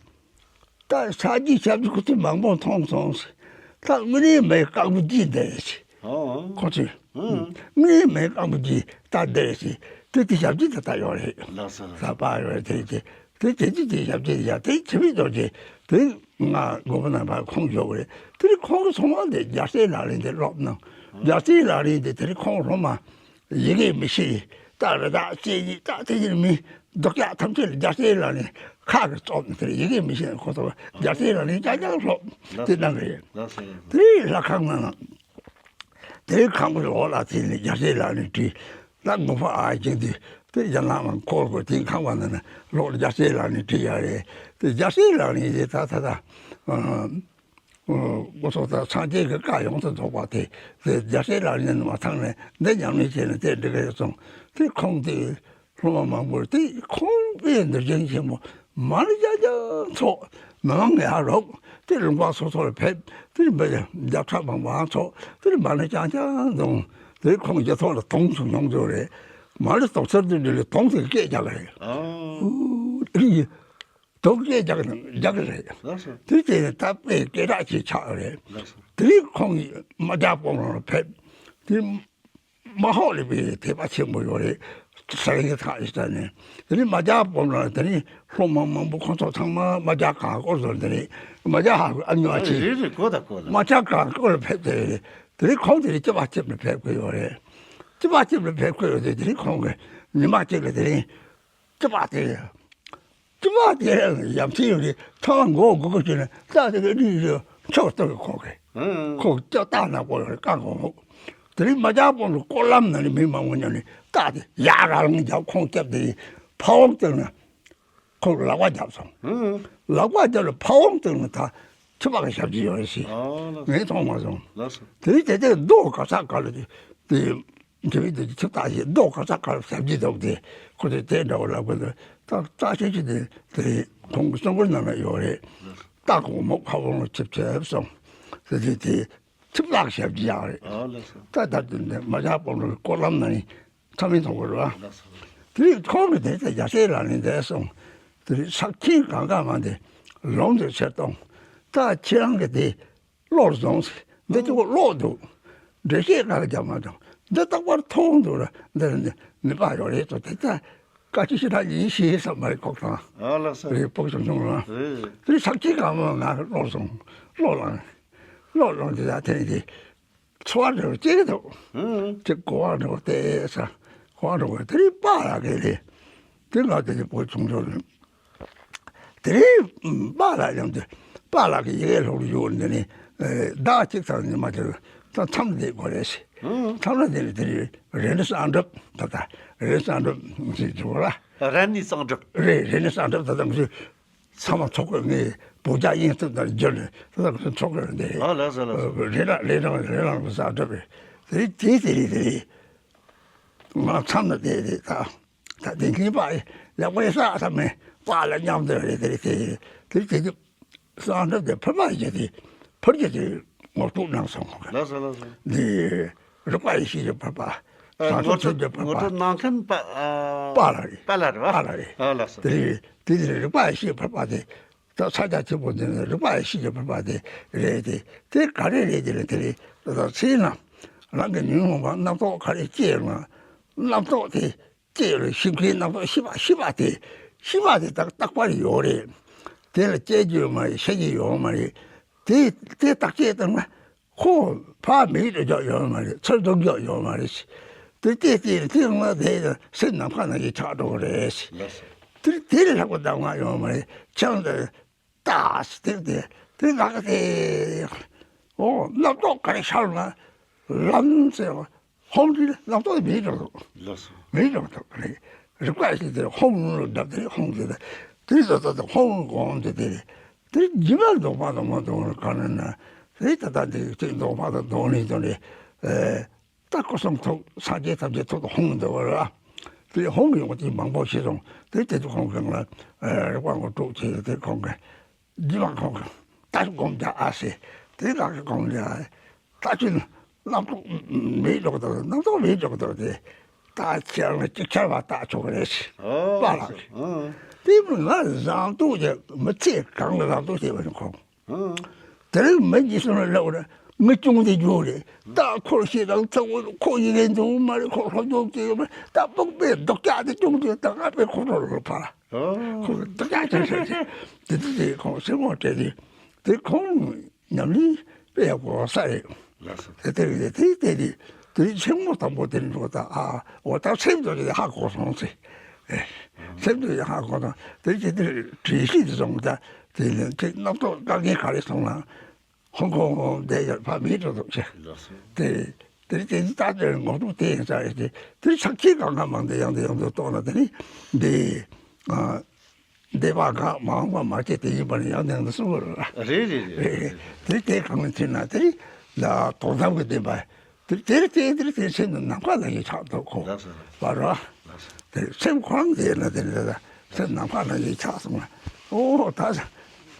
ད་ཕྱག་རྒྱའི་ཞབས་ཀྱི་ཁོ་ཚོས་མང་པོ་མཐོང་སོང་ཟེར། ད་དངོས་གནས་མེད་རྐང་པ་བརྒྱུད་བསྡད་ཟེར། ཨང་། ཁོ་ཚོས་ཨང་། དངོས་གནས་མེད་རྐང་པ་བརྒྱུད་ད་བསྡད་ཟེར། དེ་དེ་ཞབས་ཀྱི་ད་ད་ཡོད་རེད། ལགས་སོ་ལགས་སོ། ས་པ་ཡོད་རེད་དེ་དེ། དེ་རྗེས་ཀྱི་དེ་ཞབས་ཕྱི་ཡ་དེ་ཆེ་བའི་རྡོ་རྗེ་དེ་ང་དགོན་པ་ནང་ཕར་ཁོང་ཞོག་གི་རེད། དེ་རིང་ཁོང་གི་ཚོང་བ་དེ་རྒྱལ་སྲས་ལག་ལེན་དེ་སློབ་གནང་། རྒྱལ་སྲས་ལག་ལེན་དེ་དེ་རིང་ཁོང་སློབ་མ་ཡི་གེ་མི་ཤེས་ད་རེ་ད་ཅེས་ཡིན་ད་དེ་ཡིན་མི་རྡོག་རྒྱག་ཐམས་ཅད་ལ་རྒྱལ་སྲས་ལག་ལེན་ཁག་གི་སློབ་དེ་ཡི་གེ་མི་ཤེས་ཁོ་ཚོ་རྒྱལ་སྲས་ལག་ལེན་རྒྱག་རྒྱག་སློབ་དེ་གནང་གི་རེད། དེ་རིང་ལྷ་ཁང་ནང་། དེའི་ཁང་པའི་འོག་ལ་དེ་ནས་རྒྱལ་སྲས་ལག་ལེན་བྲིས། ད་དགོན་པ་ཨ་ཅིག་འདི་དེ་རྒྱ་ནག་མ་འཁོར་དགོས་དེའི་ཁང་པ་ནང་ནས་ལོག་རྒྱལ་སྲས་ལག་ལེན་བྲིས་ཡ་རེད། དེ་རྒྱལ་སྲས་ལག་ལེན་དེ་ད་ད་ད་སྐུ་སྲོག་ད་སངས་རྒྱས་ཀྱི་བཀའ་ཡོངས་སུ་རྫོགས་པ་དེ་དེ་རྒྱལ་སྲས་ལག་ལེན་མ་ཚང་ནས་འདི་ཉམས་ལེན་བྱས་ནས་དེ་འགྲིག་གི་རེད་གསུངས། དེ་ཁོང་དེ། སློབ་མ་མང་པོར་དེ་ཁོང་པའི་འདིར་བྱོན་ཆེན་མོ་མ་ཎི་བརྒྱ་བརྒྱ་ཚོགས་མི་མང་ཡར་རོགས་དེ་ལུང་པ་སོ་སོ་ལ་ཕེབས་དེ་འབད་བརྒྱ་ཕྲག་མང་པོའང་ཚོགས་དེ་མ་ཎི་རྐྱང་རྐྱང་འདོན་དེ་ཁོང་རྒྱ་ཐོག་ལ་དོང་སུ་མྱོང་ཚོད་རེད། མ་ཎི་དོག་ཚར་དུ་འདི་ལ་དོང་དེ་སྐད་རྒྱག་གི་རེད། ཨོ། དེ་དོག་སྐད་རྒྱག་གི་རྒྱག་གི་རེད། ལགས་སོ། དེ་དེ་ད་དཔེ་སྐད་གྲགས་ཅིག་ཆགས་རེད། ལགས་སོ། དེ་ཁོང་གིས་རྨ་བྱ་སྤོམ་ར་ལ་ཕེབས་དེ། མ་ཧོ་ལི་པའི་དད་པ་ཆེན་པོ་ཡོད་རེད། ས་རིང་གི་ཐག་ཡི་ས་ནས་དེ་ནི་རྨ་བྱ་སྤོམ་ལ་དེ་ནི་སློབ་མ་མང་པོ་ཁོང་ཚོ་ཚང་མ་རྨ་བྱ་གང་སྐོར་ཟོར་དེ་ནི་རྨ་བྱ་ཧ་གོ་ཨ་ཉོ་ཨ་ཆེ་རེད་རེད་གོ་ད་གོ་ད། རྨ་བྱ་གང་སྐོར་ལ་ཕེབས་ཏེ་ཡོད་རེད། དེ་ནི་ཁོང་དེ་ནི་སྐྱེ་བ་སྐྱེབ་ལ་ཕེབས་དགོས་ཡོད་རེད། སྐྱེ་བ་སྐྱེབ་ལ་ཕེབས་དགོས་ཡོད་དེ་དེ་ནི་ཁོང་གི་ཉི་མ་གཅིག་ལ་དེ་ནི། སྐྱེ་བ་དེ། སྐྱེ་བ་དེ་ཡ་མཚན་ཡོད་རེད། ཐོག་མ་མགོ་སྒུར་དགོས་བྱས་ན་རྟ་དེ་ག་རིགས་རེད་ཆོག་ལྟ་གི་ཁོག་གི། ཁོག་ལྕགས་རྟ་ནག་པོ་ཡོད་རེད་བཀག་གོ་མོ། དེ་རིང་རྨ་བྱ་སྤོམ་ལ་སྐོར་ལམ་ན་ནི་མི་མང་པོ་ཉོ་ནི་རྟ་དེ་ཡར་རང་རྒྱབ་ཁོང་སྐྱབས་དེ་ཕ་བོང་བཏེགས་ན་ཁོང་ལག་པ་བརྒྱབ་སོང་། ལག་པ་བརྒྱབ་ལ་ཕ་བོང་བཏེགས་ན་ད་ཁྱི་པ་གི་ཞབས་ཀྱི་ཡོད་རེད་ཟེར། ངས་མཐོང་མ་སོང་། དེ་རིང་དེ་དེ་རྡོ་ག་ས་ག་ལ་དེ། དེ་བས་དེ་ཁྱིམ་བདག་ཞིག་རྡོ་ག་ས་ག་ལ་ཞབས་ཀྱི་འདུག་སྟེ་ཁོ་ཚོས་དེ་འདྲ་བ་ལབ་གི་འདུག་ད་རྩ་ཆེན་གྱི་དེ་དེ་ཁོང་གི་གསུང་མགུར་ནང་ལ་ཡོད་རེད། རྟ་གོང་མོ་ཕ་བོང་ལ་ཆིབས་ཆིབས་སོང་། དེ་དེ་དེ་ཁྱིམ་བདག་ཞབས་ཀྱི་ཡག་རེད། ད་ད་དེ་འདི་རྨ་བྱ་སྤོམ་ལ་སྐོར་ལམ་ན་ནི་ཚང་མས་མཐོང་གི་རེད་བ། དེ་ཁོང་གི་དེ་ཚེ་རྒྱལ་སྲས་ལག་ལེན་མཛད་སོང་། དེ་རིང་ཕྱག་ཆེན་གང་ག་མ་དེ་ལོང་དུ་ཕྱིར་གཏོང་། ད་ཁྱེད་རང་གི་དེ་ཀློག་སོང་ཟེར། འདི་ཅིག་ཀློག་འདུག་འགྲེལ་བཤད་ག་རེ་རྒྱབ་མ་བྱུང་། འདི་རྟག་པར་མཐོང་འདུག་ར། འདི་ནི་ནུས་པ་ཡོད་རེད་དོ། དེ་ལྟར་བཀའ་ཅི་ཞིག་ད་ཡིན་ཞེས་བསམ་པ་རེད། ཁོག་དང་ཨ་ལགས་སོ། རེད། སྤོག་བྱུང་བྱུང་ར། རེད། དེ་ཕྱག་ཆེན་གང་མ་ང་ཀློག་སོང་། ཀློག་ལང་། ཀློག་ལང་དེ་ད་དེ་ནི་དེ། ཚོར་བ་འདྲ་བོ་སྐྱེ་འདུག་ཨང་། དེ་གོ་བ་འདྲ་བོ་སྟེ་ས། གོ་བ་འདྲ་བོ་དེ་རིང་པཱ་ལགས་ཀྱིས་རེད། དེ་ང་དེ་ནི་བོད་ཆུང་ཆུང་རེད། དེ་རིང་པཱ་ལགས་མཉམ་དུ་པཱ་ལགས་ཀྱི་ཡི་གེ་སློབ་ཡོད་འདི་ནི་ཟླ་གཅིག་ཙམ་ནི་མ་དེར་ད་མཚམས་བསྡད་དགོས་རེད་ཟེར། ཨང་། མཚམས་ལ་དེ་ནི་དེ་རིང་རེ་ནི་གསང་སྒྲུབ་ད་ལྟ་རེ་ནི་གསང་སྒྲུབ་ཟེར་འདུག་ལ། རེ་ནི་གསང་སྒྲུབ། རེད། རེ་ནི་གསང་སྒྲུབ་ད་ལྟ་ཚང་མ་ཚོགས་ཀྱི་ངས་བོད་རྒྱ་དབྱིན་གསུམ་དང་བསྒྱུར་ནས་ད་ལྟ་ཚོགས་ཀྱི་འདི་རེད། ཨ་ལགས་སོ་ལགས་སོ། རེ་ར་རེ་རང་རེ་རང་གི་གསང་སྒྲུབ་རེད། དེ་དེ་དེ་རེད་དེ་རེད། ང་མཚམས་ལ་བསྡད་དེ་ད་ད་དེ་ངའི་པ་ཡག་པོ་ཡིན་ས་ས་མེད་པ་ལ་མཉམ་དུ་རེད་དེ་རེད་དེ་དེ་དེ་གསང་སྒྲུབ་དེ་ཕུར་པ་ཡིན་དེ་ཕུར་གྱི་དེ་ངོ་སྤྲོད་གནང་སོང་ཁོང་གིས། ལགས་སོ་ལགས་སོ། འདི་རིག་པ་ཡེ་ཤེས་ཀྱི་ཕུར་པ། ཨ། བྱང་ཆུབ་ངོ་སྤྲོད་ཐེག་པའི་ངོ་ཕུར་པ། སྤྲོད་གནང་མཁན་པ་ཨ། པཱ་ལགས་རེད། པཱ་ལགས་རེད་པ། པཱ་ལགས་རེད། ཨ་ལགས་སོ། དེ་རེད། དེ་ནི་རིག་པ་ཡེ་ཤེས་ཕུར་པ་དེ། ད་ས་སྐྱ་ཆེན་པོ་འདི་ནི་རིག་པ་ཡེ་ཤེས་ཀྱི་ཕུར་པ་དེ་རེད་དེ། དེ་ག་རེ་རེད་དེ་ནི་དེ་རེད། ད་ཚེ་ན་རང་གི་ཉོན་མོངས་པ་རྣམ་རྟོག་ག་རེ་སྐྱེས་ཡོད་ན་རྣམ་རྟོག་དེ་སྐྱེས་ཡོད་ལ་ཤི་མཁན་རྣམ་རྟོག་ཤི་བ་ཤི་བ་དེ་ཤི་བ་དེ་ད་རྟག་པར་ཡོད་རེད། དེ་ལ་སྐྱེ་རྒྱུ་ཡོད་མ་རེད། ཤི་རྒྱུ་ཡོད་མ་རེད། དེ་དེ་བརྟག་དཔྱད་བཏང་ན། ཁོ་ཕར་མིག་འགྲོ་རྒྱུ་ཡོད་མ་རེད། ཚུར་འགྲོ་རྒྱུ་ཡོད་མ་རེད། དེ་ལྟས་ཏེ་དེ་ང་དེ་སེམས་ནམ་མཁའ་ནང་གི་ཆགས་འགྲོ་གི་རེད། ལགས་སོ། དེ་དེ་ལས་ལྷག་པ་གདམས་ངག་ཡོད་མ་རེད། ཆང་དེ་ལྟ་ཟེར་དེ་དེ་ལག་དེ་ཨོ་རྣམ་རྟོག་ག་རེ་ཤར་ན་ལམ་ཟེར་བ། ཧོམ་དེ་རྣམ་རྟོག་མེད་འགྲོ་འདུག་ལགས་སོ། མེད་འགྲོ་འདུག་རེད། རིག་པ་ཞིག་དེ་ཧོམ་ལ་བརྡབ་དེ་ཧོམ་དེ་དེ་དེ་ད་ད་ཧོམ་གོང་དེ་དེ་རེད། དེ་རྗེས་མ་ལྡོག་པ་དང་མ་ལྡོག་པ་གང་ན་ན་རེད། ད་ལྟ་འདི་ཅིག་ལྡོག་པ་དང་ལྡོག་ནས་དོན་རེད། ད་སྐུ་གསུང་ཐུགས་སངས་རྒྱས་ཐམས་ཅད་ཐུགས་དང་ཧོང་འདོད་པ་ར། དེ་ཧོང་ཡོང་དེ་མང་པོ་ཞིག་སོང་དེ་དེ་དུ་ཁོང་གང་ལ་རེ་བ་ངོ་སྤྲོད་བྱས་དེ་ཁོང་གི་རྗེས་མ་ཁོང་གི་ད་སྒོམ་རྒྱག་ཨ་ཟེར་དེ་ལག་གི་སྒོམ་རྒྱག་ད་ཅི་རྣམ་རྟོག་མེད་འགྲོ་གི་འདུག་རྣམ་རྟོག་མེད་འགྲོ་གི་འདུག་དེ་ད་ཁྱེད་རང་ལ་ཅིག་ཆར་བ་ལྟ་ཆོག་གི་རེད་ཟེར། ཨོ་པཱ་ལགས་ཟེར། ཨང་། དེ་མི་ང་རང་ཐུགས་ཀྱི་མི་ཚེ་གང་ལ་རང་ཐུགས་བྱས་པ་ནི་ཁོང་། ཨང་། དེ་རིང་མི་གཉིས་སུ་ལ་ལབ་ར་ངི་ཅུང་དེ་རྒྱུ་རེད། ད་ཁོར་ཤེས་རང་ཚ་བོ་ཁོ་ཡི་གེ་འདུག་མ་རེད། ཁོ་སློབ་སྦྱོང་བྱེད་ཡོད་མ་རེད། ད་སྤོག་པའི་རྡོག་རྒྱག་དེ་ཅུང་དེ་ད་ང་པའི་ཁོ་རོ་རོ་ཕ་ར། ཨོ། ཁོ་རྡོག་རྒྱག་ཅུང་ཟེར་ཏེ་དེ་དེ་དེ་ཁོང་སེམས་ངོ་སྤྲད་དེ་དེ་ཁོང་ཉམས་ལེན་དཔེ་ཡག་པོ་ས་རེད། ལགས་སོ། དེ་དེ་དེ་དེ་དེ་དེ་ཆེན་མོ་དང་པོ་དེ་འགྲོ་ད་ཨ་འོ་ད་སེམས་ཚོ་དེ་ཧ་གོ་སོང་ཟེར། ཨེ། སེམས་ཚོ་དེ་ཧ་གོ་དང་དེ་ཅི་དེ་བྲིས་ཤིག་དེ་སོང་ད་དེ་ནི་དེ་རྣམ་རྟོག་དཀའ་ངལ་ག་རེ་སོང་ན། ཧོང་ཀོང་དེ་ཡར་ཕ་མེད་འགྲོ་འདུག་ཅེས། ལགས་སོ། དེ་དེ་རིང་དེ་ནི་ད་དེ་ངོ་སྤྲོད་དེ་ཡིན་ས་རེད་དེ། དེ་ཕྱག་ཁྱི་གང་ག་མང་དེ་ཡང་དེ་ཡང་དུ་གཏོང་ན་དེ་ནི་འདི་ཨ་འདས་པ་གང་མང་བ་མ་བྱས་དེ་ཡིན་པ་ནི་ཡང་དེ་ཡང་དུ་གསུང་གི་རེད། རེད་རེད་རེད་རེད། དེ་དེ་གང་ནས་ཐོན་ན་དེ་ནི་ལ་དོ་དམ་གྱི་བདེན་པ། དེ་དེར་དེ་དེར་དེ་སེམས་ནི་ནམ་མཁའ་ལ་ཡི་ཆགས་འདུག་གོ། ལགས་སོ། བ་ར། ལགས་སོ། དེ་སེམས་ཁོ་རང་དེ་ན་དེ་ལ་སེམས་ནམ་མཁའ་ལ་ཡི་ཆགས་སོང་ན། ཨོ་ད་ས་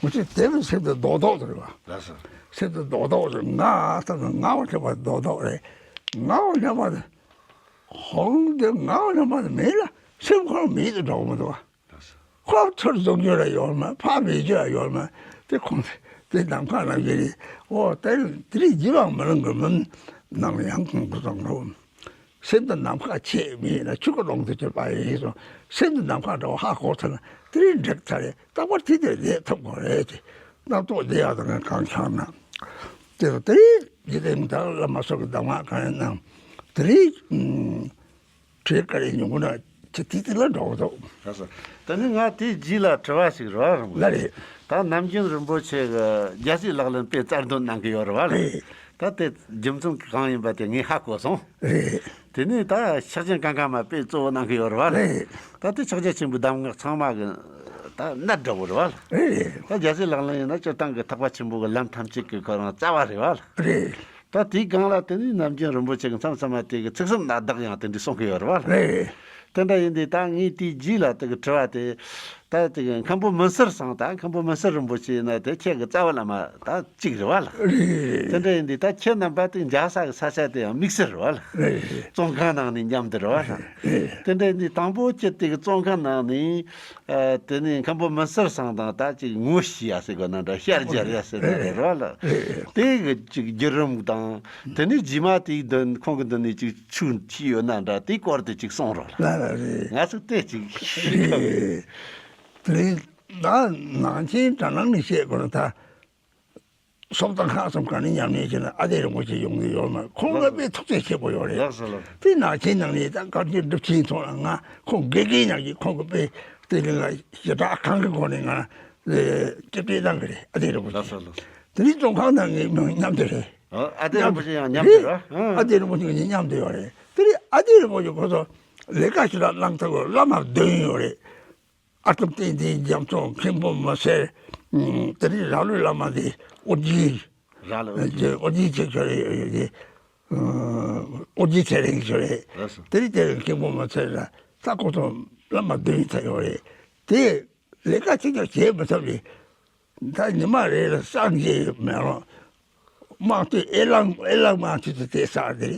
མུ་ཆེ་དེ་བས་སེམས་དེ་རྡོག་རྡོག་དེ་རེད་བ། ལགས་སོ། སེམས་དེ་རྡོག་རྡོག་དེ་ང་ད་ང་བ་ཆེ་བ་རྡོག་རྡོག་རེད། ང་བ་ཆེ་བ་དེ་ཧོང་དེ་ང་བ་ཆེ་བ་དེ་མེད་ལ་སེམས་ཁོ་རང་མེད་དུ་འགྲོ་གི་མི་འདུག་བ། ཁོ་ཚུར་འཛུགས་རྒྱུ་ར་ཡོད་མ་ཕར་མི་རྒྱུ་ར་ཡོད་མ་དེ་ཁོང་དེ་ནམ་མཁའ་ནང་གི་རེད། ཨོ་དེ་དེ་རིང་རྗེས་མ་མི་ལང་གི་མིན་ནང་ཡང་ཁོང་གི་སོང་ལོ། སེམས་དང་ནམ་མཁའ་ཆད་མེད་ན་ཆུ་ཀ་ལོང་དུ་གྱུར་པ་ཡིན་སོང་། སེམས་དང་ནམ་མཁའ་འདྲ་བ་ཧ་གོ་ཚར་ན་དེ་རིང་འགྲིག་ཚར་རེད། རྟག་པར་དེ་དེ་ལས་ཐུབ་དགོས་རེད་དེ། རྣམ་རྟོག་བདེ་ཡག་དང་གང་ཆགས་ན། དེ་དེ་རིང་ཡི་དམ་དང་བླ་མ་སོགས་ཀྱི་གདམས་ངག་གང་ཡིན་ནམ་དེ་རིང་བྲེལ་དཀའ་ལས་མྱོང་ན་ཅི་ཐིག་ཐིག་ལ་འགྲོ་འདུག་ལགས་སོ། ད་ནི་ང་དེའི་རྗེས་ལ་དྲི་བ་ཞིག་རོ་རང་ལ་རེད། ད་ནམ་རྒྱུན་རིན་པོ་ཆེ་གི་རྒྱལ་སྲས་ལག་ལེན་དཔེ་རྩལ་འདོན་གནང་གི་ཡོད་རེད་བ་ལ། རེད། ད་དེ་རྒྱུ་མཚན་གང་ཡིན་པ་དེ་ངས་ཧ་གོ་སོང་། རེད། དེ་ནས་ད་ཕྱག་ཆེན་ཀང་ཀ་མ་དཔེ་གཙོ་བོ་གནང་གི་ཡོད་རེད་བ་ལ། རེད། ད་དེ་ཕྱག་རྒྱ་ཆེན་པོའི་གདམས་ངག་ཚང་མ་གི་ད་གནད་འདྲ་བོ་རེད་བ་ལ། རེད། ད་རྒྱལ་སྲས་ལག་ལེན་ཡིན་ན་སྤྱིར་བཏང་གི་ཐེག་པ་ཆེན་པོ་གི་ལམ་ཐམས་ཅད་ཀྱི་ཁོ་རང་རྩ་བ་རེད་བ་ལ། རེད། ད་དེའི་སྒང་ལ་དེ་ནས་ནམ་རྒྱུན་རིན་པོ་ཆེ་གི་མཚམས་མཚམས་མ་དེ་གི་ཚིག་གསུམ་གནད་བདག་ཡང་དེ་འདྲ་གསུང་གི་ཡོད་རེད་བ་ལ། རེད། དེ་འདྲ་ཡིན་དུས་ད་ངས་དེའི་རྗེས་ལ་དེ་གི་དྲི་བ་དེ་ ད་དེ་གི་མཁན་པོ་མུན་སེལ་ཚང་ད་མཁན་པོ་མུན་སེལ་རིན་པོ་ཆེ་ཡིན་ན་དེ་ཁྱེད་ཀྱི་རྩ་བ་བླ་མ་ད་གཅིག་རེད་བ་ལ། རེད་རེད་རེད། དེ་འདྲ་ཡིན་དུས་ད་ཁྱེད་རྣམ་པ་དེ་མཇལ་ས་གི་ས་ཆ་དེ་ཡང་དམིགས་བསལ་རེད་བ་ལ། རེད་རེད། བཙོན་ཁང་ནང་ནས་མཉམ་དུ་རེད་བ་ལ། རེད། དེ་འདྲ་ཡིན་དུས་དང་པོ་ཁྱེད་དེ་གི་བཙོན་ཁང་ནང་ནས་ཨ་དེ་ནས་མཁན་པོ་མུན་སེལ་ཚང་དང་ད་ཅིག་ངོ་ཤེས་ཡ་ཟེར་དགོས་ན་འདྲ་ཤར་རྒྱག་ཡ་ཟེར་ན་རེད་བ་ལ། རེད་རེད། དེ་གི་ཅིག་བརྒྱུད་རིམ་དང་དེ་ནས་རྗེས་མ་དེའི་མདུན་ཁོང་གི་མདུན་ནས་ཅིག་ཆོས་ཐོས་ཡོད་ན་འདྲ་དེའི་སྐོར་དེ་ཅིག་གསུང་རོགས་ལ། ལ་ལ་རེད། ང་ཚོ་དེ་ཅིག་ཤེས་ཁ་བའི། རེད། དེ་རིང་ད་ནང་ཆེན་དྲ་ནང་ནས་བཤད་དགོས་ན་ད། སོབ་དང་ཁག་ཙམ་ག་ནས་ཉམས་ལེན་བྱས་ན་ཨ་ཏི་རིན་པོ་ཆེ་ཡོང་གི་ཡོད་མ་རེད། ཁོང་ལ་དཔེ་ཐུགས་རྗེ་ཆེ་པོ་ཡོད་རེད། ལགས་སོ་ལགས་སོ། དེ་ནང་ཆེན་ནང་ནས་ད་བཀའ་བརྒྱུད་སྒྲུབ་ཆེན་ཚོ་ལ་ང་ཁོང་དགེ་རྒན་ནང་གི་ཁོང་གི་དཔེ་དེ་རིང་ལ་ཞེ་དྲག་གང་གི་སྒོ་ནས་ང་ལ་ཅེ་སྤྲད་གནང་གི་རེད་ཨ་ཏི་རིན་པོ་ཆེ། ལགས་སོ་ལགས་སོ། དེ་ནས་བཙོན་ཁང་ནང་གི་མི་མཉམ་དུ་རེད། ཨ་ཨ་ཏི་རིན་པོ་ཆེ་ཡང་མཉམ་དུ་རེད། ཨ་ཏི་རིན་པོ་ཆེ་ཡང་མཉམ་དུ་ཡོད་རེད། དེ་ནས་ཨ་ཏི་རིན་པོ་ཆེ་ཁོ་ཚོ་ལས་ཀ་ཞེ་དྲག་གནང་ཐུབ་པའི་བླ་མ་བདུན་ཡོད་རེད། ཨར་ཏམ་བསྟན་འཛིན་རྒྱ་མཚོ། མཁན་པོ་མུན་སེལ། དེ་རིང་ར་ལོའི་བླ་མ་དེ་ཨོ་རྒྱན། ར་ལོ་ཨོ་རྒྱན། ཨོ་རྒྱན་ཆོས་ཀྱི་རེད། ཨོ་རྒྱན་ཚེ་རིང་ཆོས་རེད། རེད་སོ། དེ་རིང་དེ་མཁན་པོ་མུན་སེལ་ལ་ད་ཁོ་ཚོ་བླ་མ་བདུན་ཚར་ཡོད་རེད། དེ་ལས་ཀ་ཅི་ཀྱང་བྱེད་མི་ཐུབ་རེད། ད་ཉི་མ་རེ་ལ་སངས་རྒྱས་མེ་ལོང་དམངས་གཙོའི་ཨེ་ལག་ཨེ་ལག་དམངས་གཙོ་དེ་དེ་ས་དེ་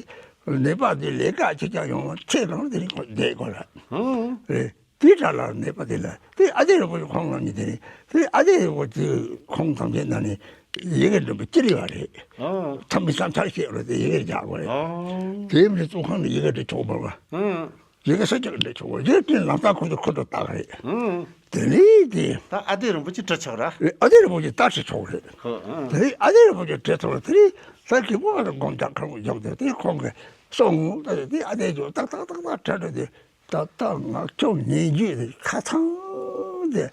རེད། ནད་པ་དེ་ལས་ཀ་ཅི་ཀྱང་ཡོང་བ་ཚེ་གང་དེ་རིང་ཁོ་བསྡད་དགོས་ལ། ཧུང་། རེད། དེ་དྲ་ལ་ནད་པ་དེ་ལ་དེ་ཨ་ཏི་རིན་པོ་ཆེ་ཁོང་ལ་ཉིད་དེ་རེད། དེ་ཨ་ཏི་རིན་པོ་ཆེ་ཁོང་ཐམས་ཅད་ན་ནི་ཡི་གེ་འབྲི་བ་ཅི་རེད་བ་རེད། ཨ། ཐམས་ཅད་བསམ་འཆར་བཤད་རོགས་དེ་ཡི་གེ་རྒྱག་དགོས་རེད། ཨ། དེ་མི་ཚོ་ཁང་ནས་ཡི་གེ་འབྲི་ཆོག་པ་བ། ཨ། ཡི་གེ་ས་ཆ་འབྲི་ཆོག་པ་ཡི་གེ་དེ་ལམ་སང་ཁོ་ཚོ་ཁོ་ཚོ་བལྟ་གི་རེད། ཨ། དེ་ནས་དེ། ད་ཨ་ཏི་རིན་པོ་ཆེ་འབྲི་ཆོག་ར། ཨ་ཏི་རིན་པོ་ཆེ་ད་འབྲི་ཆོག་རེད། ཁོ་ཨ། དེ་ནས་ཨ་ཏི་རིན་པོ་ཆེ་འབྲི་ཐུབ་ར། དེ་ནས་ད་གི་ཀོ་ཨ་ར་སྒོམ་རྒྱག་ཁང་བཞག་དེ་དེ་ཁོང་གིས་སོང་ད་དེ་ཨ་ཏི་ཆོ་ཏག་ཏག་ཏག་ཏག་འབྲི་འགྲོ་དེ། ད་ལྟ་ང་ཁྱོད་ཉན་རྒྱུ་དེ་ཁ་ཚང་དེ་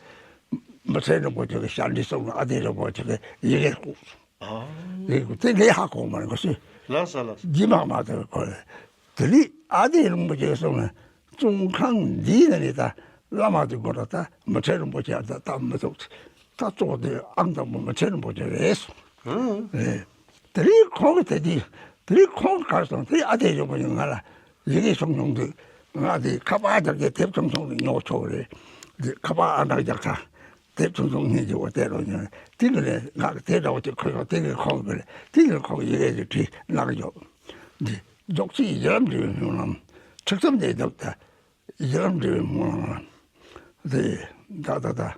མུན་སེལ་རིན་པོ་ཆེ་གི་ཞབས་འདྲེན་སོང་ན་ཨ་ཏི་རིན་པོ་ཆེ་གི་ཡི་གེ་ཁུག་སོང་། ཨ། ཡི་གེ་དེ་ངས་ཧ་གོ་མ་རེད་གོ་སུས། ལགས་སོ་ལགས་སོ། རྗེས་མ་མ་དེ་གོ་རེད། དེ་ནས་ཨ་ཏི་རིན་པོ་ཆེ་སོང་ན་བཙོན་ཁང་འདིའི་ནང་ནས་ད་བླ་མ་དེ་གོ་ར་ད་མུན་སེལ་རིན་པོ་ཆེ་ད་ད་མི་ཐུབ། ད་གཙོ་བོ་དེ་ཨང་དང་པོ་མུན་སེལ་རིན་པོ་ཆེ་རེད་སོང་། ཨ། རེད། དེ་རིང་ཁོང་གིས་དེ་དུས་དེ་རིང་ཁོང་གིས་གར་སོང་དེ་ཨ་ཏི་རིན་པོ་ཆེ་ང་ལ་ཡི་གེ་ཤོང་ཡོང་དུས་ང་དེ་ཁ་པར་རྒྱག་གི་དེབ་ཆུང་ཆུང་ནས་ཉོ་ཆོག་རེད། དེ་ཁ་པར་ཨ་འདྲ་རྒྱག་ས་དེབ་ཆུང་ཆུང་སྙིང་རྗེ་བོ་བལྟས་རོགས་ཉོ་དེ་གི་ལས་ང་གི་དེ་འདྲ་བོ་ཅིག་ཁུར་ཡོང་དེ་གི་ཁོང་གི་ལས་དེ་གི་ཁོང་ཡི་གེ་དེ་བྲིས་གནང་ཡོད། འདི་རྫོགས་ཆེན་ཡི་དམ་འབྲེལ་བའི་སྨོན་ལམ། ཁྲིག་རྩེ་ནས་བརྒྱུད་དེ་ཡི་དམ་འབྲེལ་བའི་སྨོན་ལམ། དེ་ད་ད་ད།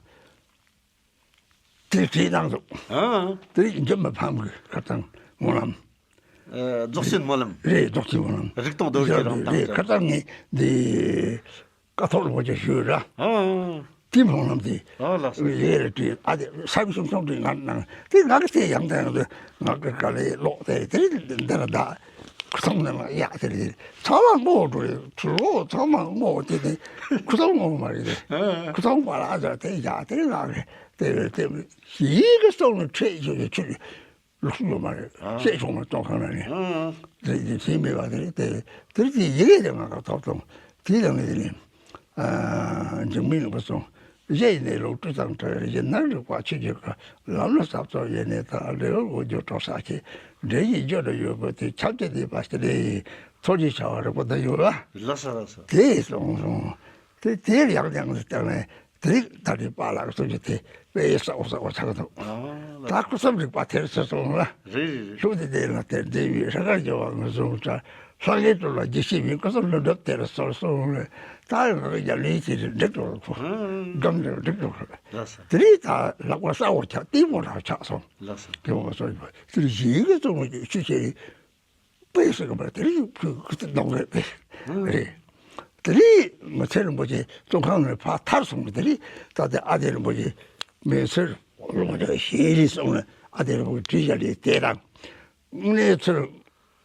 དེ་བྲིས་གནང་འདུག་ཨ། དེ་རིང་འཇམ་དཔལ་ཕམ་གྱི་ཁ་སང་སྨོན་ལམ། ཨ། རྫོགས་ཆེན་སྨོན་ལམ། རེད། རྫོགས་ཆེན་སྨོན་ལམ། རིག་སྟོང་རྡོ་རྗེ་རེད་རང་དང་རེད་བཅས། ཁ་སང་ངས་འདི་ཀཿཐོག་ལ་བོད་ཀྱི་ཞུས་ར། ཨ། དེ་སྨོན་ལམ་དེ། ཨ་ལགས་སོ། ཡེ་རེ་བྲིས་ཨ་དེ་ས་བྱི་ཤོང་ཤོང་བྲིས་ང་ནང་དེ་ང་གི་དེ་ཡང་དེ་ང་གི་ག་ལེ་ལོག་དེ་དེ་འདི་ལ་ད། ཁུ་ཚང་ནང་ལ་གཡག་དེ་རེད། ཚང་མ་སྔོ་འགྲོ་རེད། ཚུར་ལོག་ཚང་མ་སྔོ་དེ་དེ་ཁུ་ཚང་སྔོ་མ་རེད་དེ། ཁུ་ཚང་པ་ལ་ཨ་ཙ་དེ་གཡག་དེ་ལ་རེད་དེ་རེད་དེ་ཡིན་གི་སོང་ནས་ཁྲེས་ཆོས་ཀྱི་ཆུ་ལུགས་སུ་ཡོད་མ་རེད། བཤད་ཆོག་མ་གཏོང་ཁང་ལ་ནས་དེ་དེ་དེ་མེད་པ་དེ་རེད་དེ་དེ་རེད་དེ་ཡི་གེ་དེ་ང་ག་ཐོབ་སོང་དེ་དང་ནི་དེ་ནི། འཇིགས་མེད་ལུང་པ་སོང་། གཞན་ཡི་གནས་ལུགས་སྤྲུལ་དང་བྲལ་བའི་ཡིན་ན་རིག་པ་ཆོས་ཀྱི་སྐུ། ལམ་ལ་ཟབ་རྫོགས་ཡེ་ནས་དང་འབྲས་བུ་དབུ་འགྱུར་གྲོལ་ས་ཆེ། འདྲེ་ཡི་རྒྱུད་དུ་ཡོད་པའི་དེ་ཁྱབ་བྱེད་བསྟན་པ་ཞི་བདེ་ཡི་ཚོགས་ཀྱི་བྱ་བ་རིག་པ་དང་ཡོད་ལ། ལགས་སོ་ལགས་སོ། དེ་སོང་སོང་། དེ་དེར་ཡང་ཡང་དུ་བཏང་ནས་དེ་རིགས་ད་རེས་པཱ་ལགས་སོགས་ཀྱི་དེ་དཔེ་གསལ་པོ་གསལ་པོ་ཆགས་འདུག་ད་སྐུ་གསུམ་རིག་པ་དེར་ཚུད་སོང་ལ། རེད་རེད་རེད། ཤུགས་དེ་དེ་ལ་དེར་འདྲེ་བའི་ཧྲ་གར་རྒྱལ་བ་ངོས་བཟུང་དྲ། ལྷ་ངེས་སྤྲུལ་ལ་རྒྱུད་ཤེས་མིན་སྐུ་གསུམ་ལྷུན་གྲུབ་དེར་སོར་སོང་ལས། ད་ཡང་ང་གི་རྒྱབ་ལེན་བྱེད་རིགས་འགྲིག་འགྲོ་རོགས་པོ། སྒམ་འགྲིག་འགྲིག་འགྲོ་རོགས། ལགས་སོ། དེ་རིང་ད་ལག་པ་གསལ་པོ་ཆགས་ལྟད་མོ་རང་ཆགས་སོང་། ལགས་སོ། དེ་མོ་སོང་ཡོད་པ་དེ་རིང་གཞན་གྱི་གཙོ་བོ་གི་ཆུ་ཆེ་རིང་དཔེ་སྲིད་པ་དེ་རིང་ཕུ་གུ་དེ་གནང་རེད་པས། རེད། དེ་རིང་མུན་སེལ་རིན་པོ་ཆེ་བཙོན་ཁང་ནས་ཕར་ཐར་སོང་གི་དེ་རིང་ད་ལྟ་ཨ་ཏི་རིན་པོ་ཆེ་མུན་སེལ་ལོ་ཆ་ཞེ་རེ་སོང་ནས་ཨ་ཏི་རིན་པོ་ཆེ་བྲིས་བཞག་རེད་དེ་དང་། གནས་ཚུལ་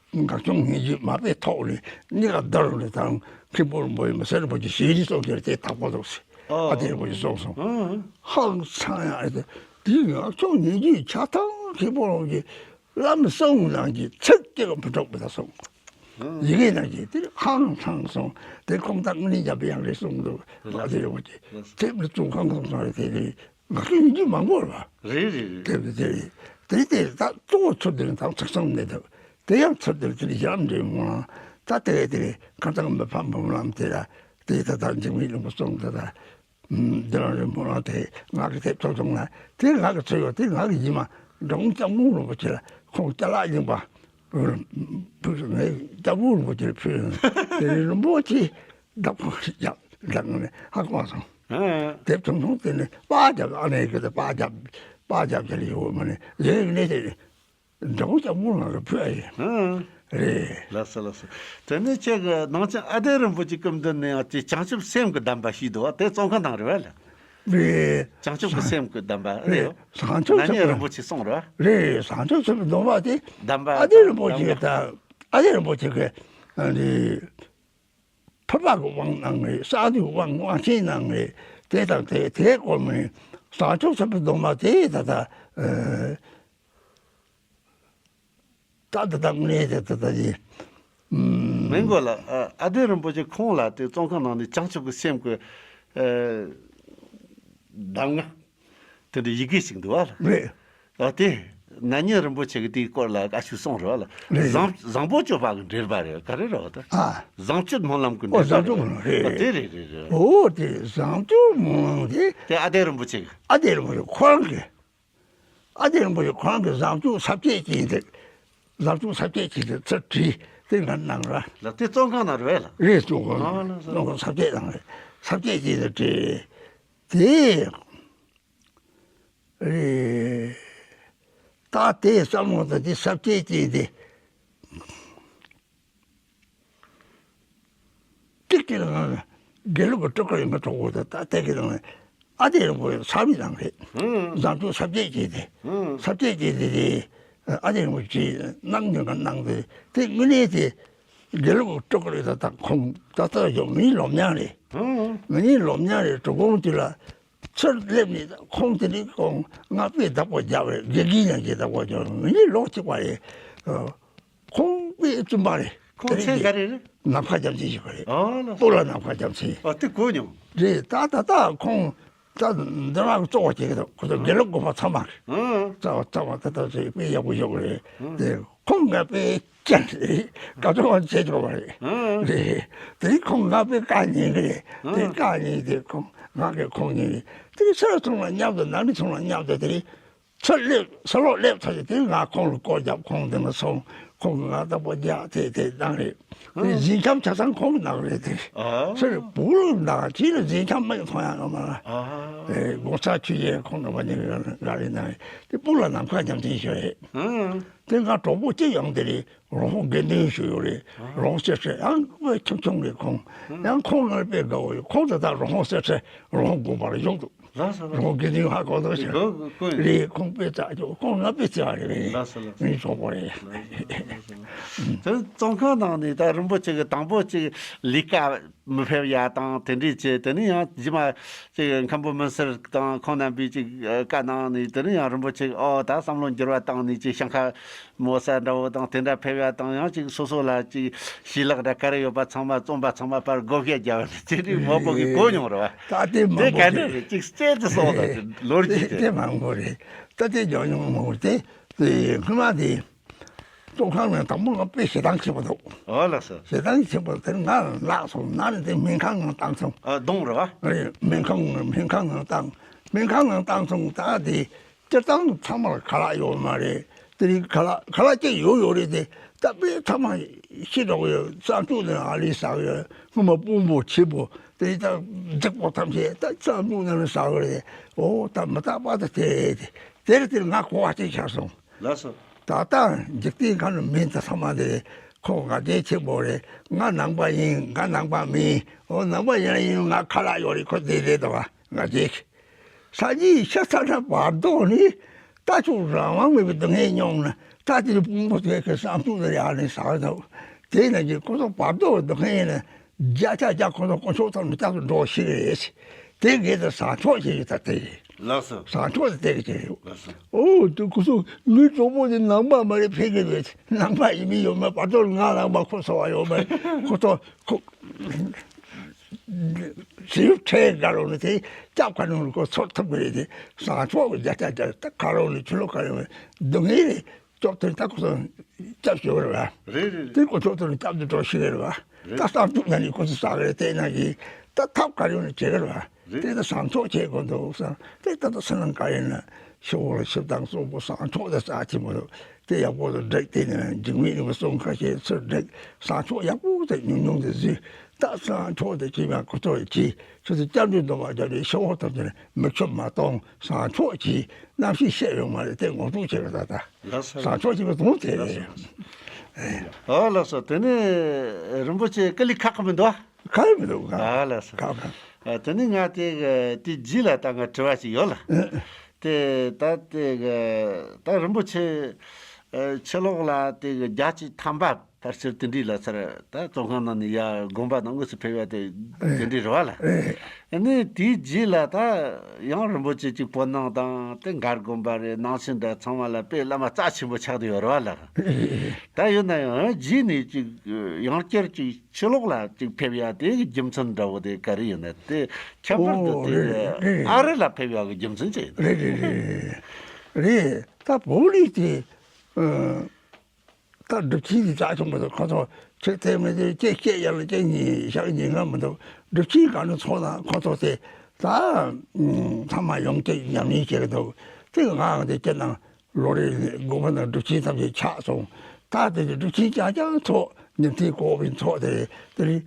འགག་སྐྱོང་སྙིང་རྗེ་མ་དཔེ་ཐོག་ནས་གནས་ཀ་བརྡར་ནས་དང་མཁན་པོ་རིན་པོ་ཆེ་མུན་སེལ་རིན་པོ་ཆེ་ཞེ་རེ་སོང་གི་རེད་དེ་དག་པོ་འདུག་ཟེར། ཨ་ཏི་རིན་པོ་ཆེ་སོང་སོང་། ཧང་སང་ཡ་རེད་དེ་ངག་སྐྱོང་སྙིང་རྗེ་ཆ་ཐང་མཁན་པོ་རིན་པོ་ཆེ། བླ་མ་གསུམ་ནང་གི་ཚིག་གཅིག་མི་འགྲོ་མི་ད་སོང་། ཡི་གེ་ནང་གི་དེ་ཧང་སང་སོང་། དེ་ཁོང་ད་དངོས་གནས་རྒྱབ་ཡང་རེད་གསུངས་འདུག་ཨ་དེ་རེད་བ་དེ་དེ་མི་གཙོ་ཁང་ཁང་སོང་རེད་དེ་རེད། ང་ཚོ་ཡིན་གྱི་མང་པོ་རེད་བ། རེད་རེད་རེད། དེ་དེ་རེད། དེ་དེ་ད་གཙོ་བོ་ཚུར་དེ་ནི་ད་ཚིག་གསུམ་ནས་འདུག་དེ་ཡང་ཚུར་དེ་དེ་ཡང་འདྲེ་མོ་ད་དེ་དེ་ཁ་ཚང་མི་ཕམ་ཕམ་ལམ་དེ་ལ་དེ་ད་ད་འཇིགས་མེད་ལུང་པ་གསུངས་ད་ད། འདི་རང་རིན་པོ་རང་དེ་ང་གི་དེབ་ཐོབ་སོང་ན་དེ་ང་གི་ཚོད་ཡོད་དེ་ང་གི་ཡིན་མ། འབྲོང་སྐྱབས་མགོན་རིན་པོ་ཆེ་ལ་ཁོང་ཅ་ལག་ཡིན་པ། ཕུལ་སོང་ངས་སྐྱབས་མགོན་རིན་པོ་ཆེ་ལ་ཕུལ་སོང་། དེ་ནས་རིན་པོ་ཆེ་བདག་པོ་རྒྱབ་བདག་ནས་ཧ་གོ་སོང་། ཨ། དེབ་ཐོབ་སོང་དེ་ནས་པཱ་རྒྱབ་ཨ་ནེ་གི་དེ་པཱ་རྒྱབ་པཱ་རྒྱབ་ཅེས་ཡོད་མ་ནས་ཡིན་ནས་དེ་འབྲོང་སྐྱབས་མགོན་ང་གི་ཕུལ་ཨ་ཡིན། ཨ། རེད། ལགས་སོ་ལགས་སོ། དེ་ནས་ཁྱེད་ཀྱི་ནང་ཆེན་ཨ་ལྡེ་རིན་པོ་ཆེ་སྐུ་མདུན་ནས་ཡང་ཅིག་བྱང་ཆུབ་སེམས་ཀྱི་གདམས་པ་ཞིག་འདུག་བ། དེ་བཙོན་ཁང་ནང་རེད་བ་ལ། རེད། བྱང་ཆུབ་ཀྱི་སེམས་ཀྱི་གདམས་པ་རེད། རེད། བྱང་ཆུབ་ན་ནིང་རིན་པོ་ཆེ་གསུངས་རེད་བ། རེད། བྱང་ཆུབ་སེམས་ཀྱི་སྡོམ་པ་དེ་གདམས་པ་ཨ་ལྡེ་རིན་པོ་ཆེ་གདམས་ད་ཨ་ལྡེ་རིན་པོ་ཆེ་གི་ཨ་ནི་ཕུར་པ་གི་དབང་གནང་རེད། གསང་འདུས་དབང་དབང་ཆེན་གནང་རེད། དེ་དང་དེ་དེའི་སྐོར་མ་ནི་བྱང་ཆུབ་སེམས་ཀྱི་སྡོམ་པ་དེ་ད་ད་ཨ། ད་ད་ད་དངོས་གནས་དེ་ད་ད་ཡིན། མི་མགོ་ལ་ཨ་ལྡེ་རིན་པོ་ཆེ་ཁོང་ལ་དེ་བཙོན་ཁང་ནང་ནས་བྱང་ཆུབ་ཀྱི་སེམས་ཀྱི་གདམས་ངག་དེ་འདྲའི་ཡི་གེ་ཞིག་འདུག་བ་ལ། རེད། ཨ་དེ་ན་ནིང་རིན་པོ་ཆེ་གི་དེའི་སྐོར་ལ་ཨ་ཞུ་གསུངས་རེད་བ་ལ། རེད། བཟང་བཟང་པོ་སྤྱོད་པ་གི་འགྲེལ་པ་རེད་ག་རེ་རེད་བ་ད། ཨ། བཟང་སྤྱོད་སྨོན་ལམ་གི་འགྲེལ་པ་རེད། ཨོ་བཟང་སྤྱོད་སྨོན་ལམ་རེད། ཨ་དེ་རེད་རེད་རེད། ཨོ་དེ་བཟང་སྤྱོད་སྨོན་ལམ་དེ། དེ་ཨ་ལྡེ་རིན་པོ་ཆེ་གི། ཨ་ལྡེ་རིན་པོ་ཆེ་ཁོ་རང་གི་ཨ་ལྡེ་རིན་པོ་ཆེ་ཁོ་རང་གི་བཟང་སྤྱོད་ས་བཅད་ཅན་དེ། བཟང་སྤྱོད་ས་བཅད་ཅན་དེ་ཚུར་བྲིས་ཏེ་ང་གནང་ར། ལགས་དེ་བཙོན་ཁང་ནང་རེད་ལ། རེད་བཙོན་ཁང་ཨ་ལགས་སོ། བཙོན་ཁང་ས་བཅད་ནང་རེད། ས་བཅད་ཅན་དེ་བྲིས། དེ་རེད། ད་དེ་བསམ་བློ་ད་དེ་ས་བཅད་ཅན་དེ། ཏིག་ཏིག་ལ་ང་དགེ་ལུགས་ཀྱི་སྤྲུལ་སྐུ་ཡིན་པ་གྲོགས་པོ་དང་ད་ལྟ་གི་དང་ཨ་ལྡེ་རིན་པོ་ཆེ་ཚ་བའི་ནང་རེད། ཨང་། བཟང་སྤྱོད་ས་བཅད་ཅན་དེ། ཨང་། ས་བཅད་ཅན་དེ་དེ་ཨ་ལྡེ་རིན་པོ་ཆེ་གནང་མྱོང་ག་གནང་དེ་དེ་དངོས་གནས་དེ་དགེ་ལུགས་ཀྱི་སྤྲུལ་སྐུ་རེད། ད་ད་ཁོང་ད་ལྟ་ཡོད་ངའི་སློབ་མྱང་རེད། ཨང་། ངའི་སློབ་མྱང་རེད། གྲུབ་དགོངས་དེ་ལ། ཚུར་སླེབས་ནས་ཁོང་དེ་ནས་ཁོང་ང་དཔེ་བདག་པོ་རྒྱག་རེད། དགེ་རྒན་ཡང་གི་བདག་པོ་རྒྱག་རེད། ངེད་གཉིས་ལོ་གཅིག་པ་རེད། ཁོང་དཔེ་བཙུན་པ་རེད། ཁོང་མཚན་ག་རེ་རེད། ནམ་མཁའ་རྒྱལ་མཚན་ཞིག་རེད། ཨ་ལ། སྤོ་ལ་ནམ་མཁའ་རྒྱལ་མཚན། ཨ་དེ་གོ་མྱོང་། རེད། ད་ད་ད་ཁོང་ད་འདི་རང་གཙོ་བོ་བྱེད་ཀྱི་འདུག་ཁོ་ཚོ་དགེ་ལུགས་དགོན་པ་ཚང་མ་རེད། ཨ། རྩ་བ་རྩ་བ་ད་ད་ཚོས་དཔེ་ཡག་པོ་ཡོད་རེད། ཨ། དེ། ཁོང་ང་དཔེ་སྐྱོན་རེད། དགའ་སྤྲོ་བ་བྱེད་ཆོག་པ་རེད། ཨང་། རེད། དེ་ཁོང་ང་དཔེ་བཀའ་ཉན་གི་རེད། དེ་ཨང་། བཀའ་ཉན་དེ་ཁོང་ང་གི་ཁོང་ཉན་རེད། དེ་ཕྱི་ལ་ཚོང་ལ་མཉམ་དུ་ནང་མི་ཚོང་ལ་མཉམ་དུ་དེ་རེད། ཚུར་སླེབས་ཚུར་ལོག་སླེབས་ཚར་རྗེས་དེ་ང་ཁོང་ལ་སྐོར་རྒྱབ། ཁོང་དེ་ང་སོང་། ཁོང་གི་ང་བདག་པོ་རྒྱག་དེ་དེ་བཏང་རེད། དེ་ཨང་། གཟིམ་ཁྱམས་ཆ་ཚང་ཁོང་གི་ནང་རེད་དེ། ཨ། ཚུར་སྦུག་ལ་ནང་ཁྱི་ལ་གཟིམ་ཁྱམས་མེད་མཐོང་ཡག་ཡོད་མ་རེད། ཨ། དགོང་ས་ཆུ་ཡས་ཁོང་གི་བ་ནི་ག་རེ་གནང་རེད། དེ་སྦུག་ལ་ནམ་མཁའ་རྒྱལ་མཚན་ཞིག་རེད། ཨང་། དེ་ང་གྲོགས་པོ་གཅིག་ཡང་དེ་རེད། རོང་ཧོ་དགེ་འདུན་ཞུ་ཡོད་རེད། རོང་ཧོ་སེར་ཁྲི་ཡང་དཔེ་ཆུང་ཆུང་རེད་ཁོང་། ཡང་ཁོང་ང་དཔེ་དགའ་བོ་ཡོད། ཁོང་དེ་དག་རོང་ཧོ་སེར་ཁྲི་རོང་ཧོ་དགོན་པ་ལ་བཞུགས་འདུག་ལགས་སོ་ལགས། རོང་ཧོ་དགེ་འདུན་ཧ་གོ་འདུག་ཟེར། གོ་གོ་གོ་རེད། ཁོང་དཔེ་བཙལ་ཆོག་ཁོང་ང་དཔེ་བཙལ་བ་རེད། ལགས་སོ་ལགས་སོ། ངའི་གྲོགས་པོ་རེད། ལགས་སོ་ལགས་སོ། དེ་བཙོན་ཁང་ནང་ནས་ད་རིན་པོ་ཆེ་གི་དང་པོ་ཅིག་ལས་ཀ་མི་ཕེབས་ཡ་དང་དེ་འདྲས་བྱས། དེ་ནས་ཡང་རྗེས་མ་ཅིག་མཁན་པོ་མུན་སེལ་དང་ཁོང་རྣམ་པས་ཅིག་བཀའ་གནང་ནས། དེ་ནས་ཡང་རིན་པོ་ཆེ་ཨོ་ད་བསམ་བློ་འགྱུར་བ་བཏང་ནས་ཅིག་ཞིང་ཁ་མོ་ས་འདྲ་བོ་དང་དེ་འདྲ་ཕེབས་ཡ་དང་། ཡང་ཅིག་སོ་སོ་ལ་ཅིག་ཞུས་ལག་འདྲ་ག་རེ་ཡོད་པ་ཚང་མ་བཙོན་པ་ཚང་མ་ཕར་བགོ་བཤའ་རྒྱབ་ནས་དེ་འདྲས་མང་པོ་གིས་གོ་མྱོང་རེད་བ། ད་དེ་མང་པོ་དེ་ག་འདྲ་རེད། ཅིག་རྩལ་དུ་སོང་ད་ལོ་རྒྱུས་དེ་དེ་དེ་མང་པོ་རེད། ད་དེ་ཡོང་མྱོང་མང་པོ་དེ་དེ་སྔོན་མ་དེ། བཙོན་ཁང་ནང་དང་པོ་ང་དཔེ་ཞེ་སྡང་ཆེན་པོ་འདུག་ཨོ་ལགས་སོ། ཞེ་སྡང་ཆེན་པོ་དེ་ང་ལགས་སོང་ན་ནི་དེ་སྨན་ཁང་ནང་བཏང་སོང་། ཨ་གདོང་རེད་བ། རེད། སྨན་ཁང་ནང་སྨན་ཁང་ནང་བཏང་། སྨན་ཁང་ནང་བཏང་སོང་། ད་དེ་སྤྱིར་བཏང་ཚང་མར་ཁ་ལག་ཡོད་མ་རེད། དེ་རིང་ཁ་ལག་ཁ་ལག་ཅིག་ཡོད་ཡོད་རེད་དེ། ད་དཔེ་ཚང་མ་ཤི་འགྲོ་གི་ཡོད། གསང་སྤྱོད་ནང་ཨ་ལི་ཟ་གི་ཡོད། སྔོན་མ་དཔོན་པོ་ཆེ་པོ་དེ་ད་འཛེག་པོ་ཐམས་ཅད་ད་གསང་སྤྱོད་ནང་ལ་ཟ་གི་རེད། ཨོ་ད་མི་རྟག་པ་ད་དེ་རེད་དེ། དེར་དེར་ང་གོ་བ་ཅིག་ཆགས་སོང་། ལགས་སོ། ད་ལྟ་འཇིག་རྟེན་ཁམས་ནང་མི་འདི་ཚང་མ་འདི་ཁོ་ང་རྒྱལ་ཆེན་པོ་རེད། ང་ནང་པ་ཡིན། ང་ནང་པ་མིན། འོ་ནང་པ་ཡིན་ན་ཡིན། ང་ཁ་ལག་ཡོད་རེད། ཁོ་འདི་རེད་དོ། ང་རྒྱལ་ཆེ། ས་གཞི་ཤ་ཚ་ན་བར་དོ་ནི་ལྟ་ཕྱོགས་རང་དབང་མེད་པའི་སྡུག་བསྔལ་མྱོང་ན། ད་དེ་ནི་དཔོན་པོ་དེ་གི་བསམ་ཚུལ་དེ་ཡང་ནི་ཟ་གི་འདུག་དེ་ན་གི་ཁོ་ཚོ་བར་དོ་སྡུག་བསྔལ་ཡིན་ན། བརྒྱ་ཆ་བརྒྱ་ཁོ་ཚོ་དཀོན་མཆོག་ཐོག་ནས་སྐྱབས་སུ་འགྲོ་ཤེས་ཀྱི་རེད། དེ་སྒེར་དུ་བཟང་ཕྱོགས་ཤིག་ཡོད་ད་དེ་རེད། ལགས་སོ། བཟང་ཕྱོགས་དེ་དེ་གི་ཅིག་རེད། ལགས་སོ། ཨོ་དེ་ཁོ་ཚོ་ངའི་གྲོགས་པོ་དེ་ནང་པ་མ་རེད། ཕེབས་ཀྱི་རེད། ནང་པ་ཡིན་མིན་ཡོད་མེད་བར་དོ་ང་ནང་པ་ཁོ་ཚོ་བ་ཡོད་མེད་ཁོ་ཚོ་ཁོ་ཞིབ་ཕྲའི་དགའ་རོགས་ནི་དེ་སྐྱབས་ཁ་ནང་ལ་ཁོ་ཚོར་ཐུབ་ཀྱི་རེད། དེ་བཟང་ཕྱོགས་ཀྱི་བརྒྱ་ཆ་བརྒྱ་ད་ཁ་རོག་ནི་ཆུ་ལོག་ཁ་རོག་ནི་སྡུག་བསྔལ་རེད། ཅོག་ཐེར་ད་ཁོ་ཚོ་སྐྱབས་བཅོལ་བ་རེད་བ། རེད་རེད་རེད། དེ་ཁོ་ཚོ་ཚོ་ནི་སྐྱབས་དེ་འགྲོ་ཤེས་རེད་བ། རེད། ད་གསར་འཛུགས་ན་ནི་ཁོ་ཚོ་ཟ་གི་རེད། དེ་ན་གི་ད་ཐབས་ག་རེ་ཡོད་ནི་བྱེད་གི་རེད་བ། རེད། དེ་ལ་བཟང་ཕྱོགས་བྱེད་དགོས་འདུག་བསམ། དེ་ལྟ་ད་སེམས་ནང་ག་ཡིན་ན་ཤོག་ལ་ཞིབ་དང་གསུང་པོ་བཟང་ཕྱོགས་དེ་རྩ་ཆེན་པོ་འདུག་དེ་ཡག་པོ་དུ་འགྲིག་དེ་ནས་འཇིགས་མེད་ནི་གསུང་ཁ་ཤས་ཚུར་འགྲིག་བཟང་ཕྱོགས་ཡག་པོ་དེ་ཉུང་ཉུང་དེ་བཟོས། ད་བཟང་ཕྱོགས་དེ་ཅི་ཡང་ཁོ་ཚོ་ཡི་ཅི་ཁྱོད་ཚོ་སྐྱབས་འགྲོ་འདུག་པ་རྒྱབ་རེ་ཤོག་ཐོབ་དེ་ནས་མི་ཁྱོད་མ་གཏོང་བཟང་ཕྱོགས་ཀྱི་རྣམ་ཤེས་བཤད་ཡོང་མ་རེད། དེ་ངོ་སྤྲོད་བྱེད་གི་ད་ད་ལགས་སོ། བཟང་ཕྱོགས་ཀྱི་མི་གཏོང་དེ་ལགས་རེད། སོ། ཨོ་ལགས་སོ། དེ་ནས་རིན་པོ་ཆེ་དཀའ་ལས་ཁག་གི་མི་འདུག་ཨ། ག་རེ་མི་འདུག་ག་ཨ་ལགས་སོ། ག་ག་ཨ། དེ་ནས་ང་དེ་གི་དེ་རྗེས་ལ་ད་ང་དྲི་བ་ཞིག་ཡོད་ལ། ཨ། དེ་ད་དེ་གི་ད་རིན་པོ་ཆེ་ཨ་ཕྱི་ལོགས་ལ་དེ་གི་རྒྱལ་སྤྱིའི་ཐང་པ་ཕལ་ཆེར་དེ་འདྲའི་ལ་ཚར་ད་བཙོན་ཁང་ནང་ནས་ཡ་དགོན་པ་ནང་དངོས་སུ་ཕེབས་ཡ་དེ་ཨེ། དེ་འདྲའི་རེད་བ་ལ། ཨེ། ཨ་ནི་དེའི་རྗེས་ལ་ད་ཡང་རིན་པོ་ཆེ་གཅིག་བོད་ནང་དང་དེ་མགར་དགོན་པ་རེད། ནང་ཆེན་འདྲ་ཚང་མ་ལ་དཔེ་བླ་མ་རྩ་ཆེན་པོ་ཆགས་བསྡད་ཡོད་རེད་བ་ལ། ཨེ། ད་ཡོད་ན་ཡང་རྗེས་ནས་གཅིག་ཡང་བསྐྱར་གཅིག་ཕྱི་ལོགས་ལ་གཅིག་ཕེབས་ཡ་དེ་གི་རྒྱུ་མཚན་འདྲ་བོ་དེ་ག་རེ་ཡོད་ན། དེ་ཁྱད་པར་དུ་ཨོ་དེ་རེད་རེད་རེད། ཨ་རི་ལ་ཕེབས་ཡ་གི་རྒྱུ་མཚན་ཅི་ཡིན། རེད་རེད་རེད་རེད། ད་བོད་རིགས་དེ་ཨ། ད་སྒྲུབ་ཆེན་གྱི་རྩ་ཆེན་པོ་དང་ཁོ་ཚོ་ཆེ་ཐལ་མི་དེ་ཅེ་སྐད་ཡར་ལ་ཅེ་ཉིན་ཞག་ཉིན་ངམ་མི་འདུག་སྒྲུབ་ཆེན་ག་ནས་ཚོགས་ན་ཁོ་ཚོ་དེ་ད་ཚང་མ་ཡོང་ཅེ་ཉམས་ལེན་བྱེད་ཀྱི་འདུག་དེ་ང་དེ་ཁྱེད་ནང་ལོ་རེ་དགོན་པ་ནང་སྒྲུབ་ཆེན་ཐམས་ཅད་ཆགས་སོང་། ད་དེ་སྒྲུབ་ཆེན་རྐྱང་རྐྱང་ཚོགས་ཉིན་མཐའི་འཁོར་བའི་ཚོགས་དེ་དེ་རིང་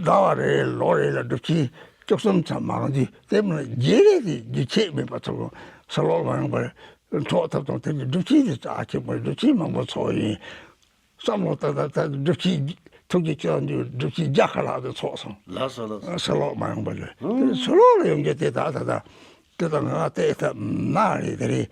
ཟླ་བ་རེ་ལོ་རེ་ལ་སྒྲུབ་ཆེན་བཅུ་གསུམ་ཙམ་མང་དུས་དེ་མིན་རྒྱལ་རེ་དེ་རྒྱུ་ཆད་མེད་པ་ཚོགས་སུ་ལོག་མ་ཡོང་བར། ཚོགས་ཐབས་དང་དེ་ནི་སྒྲུབ་ཆེན་དེ་རྩ་ཆེན་པོ་སྒྲུབ་ཆེན་མང་པོ་ཚོགས་ཡིན། བསམ་བློ་བཏང་ད་ད་སྒྲུབ་ཆེན་ཐུགས་རྗེ་ཆེ་ལ་འདུག་སྒྲུབ་ཆེན་བརྒྱ་ཁ་ལྷག་ཏུ་ཚོགས་སོང་། ལགས་སོ་ལགས་སོ། སུ་ལོག་མ་ཡོང་པ་ལས་དེ་ནི་སུ་ལོག་ལ་ཡོང་རྒྱུ་དེ་ད་ད་ད་དེ་ད་ང་བལྟས་ཐབས་མ་རེད། དེ་རེད།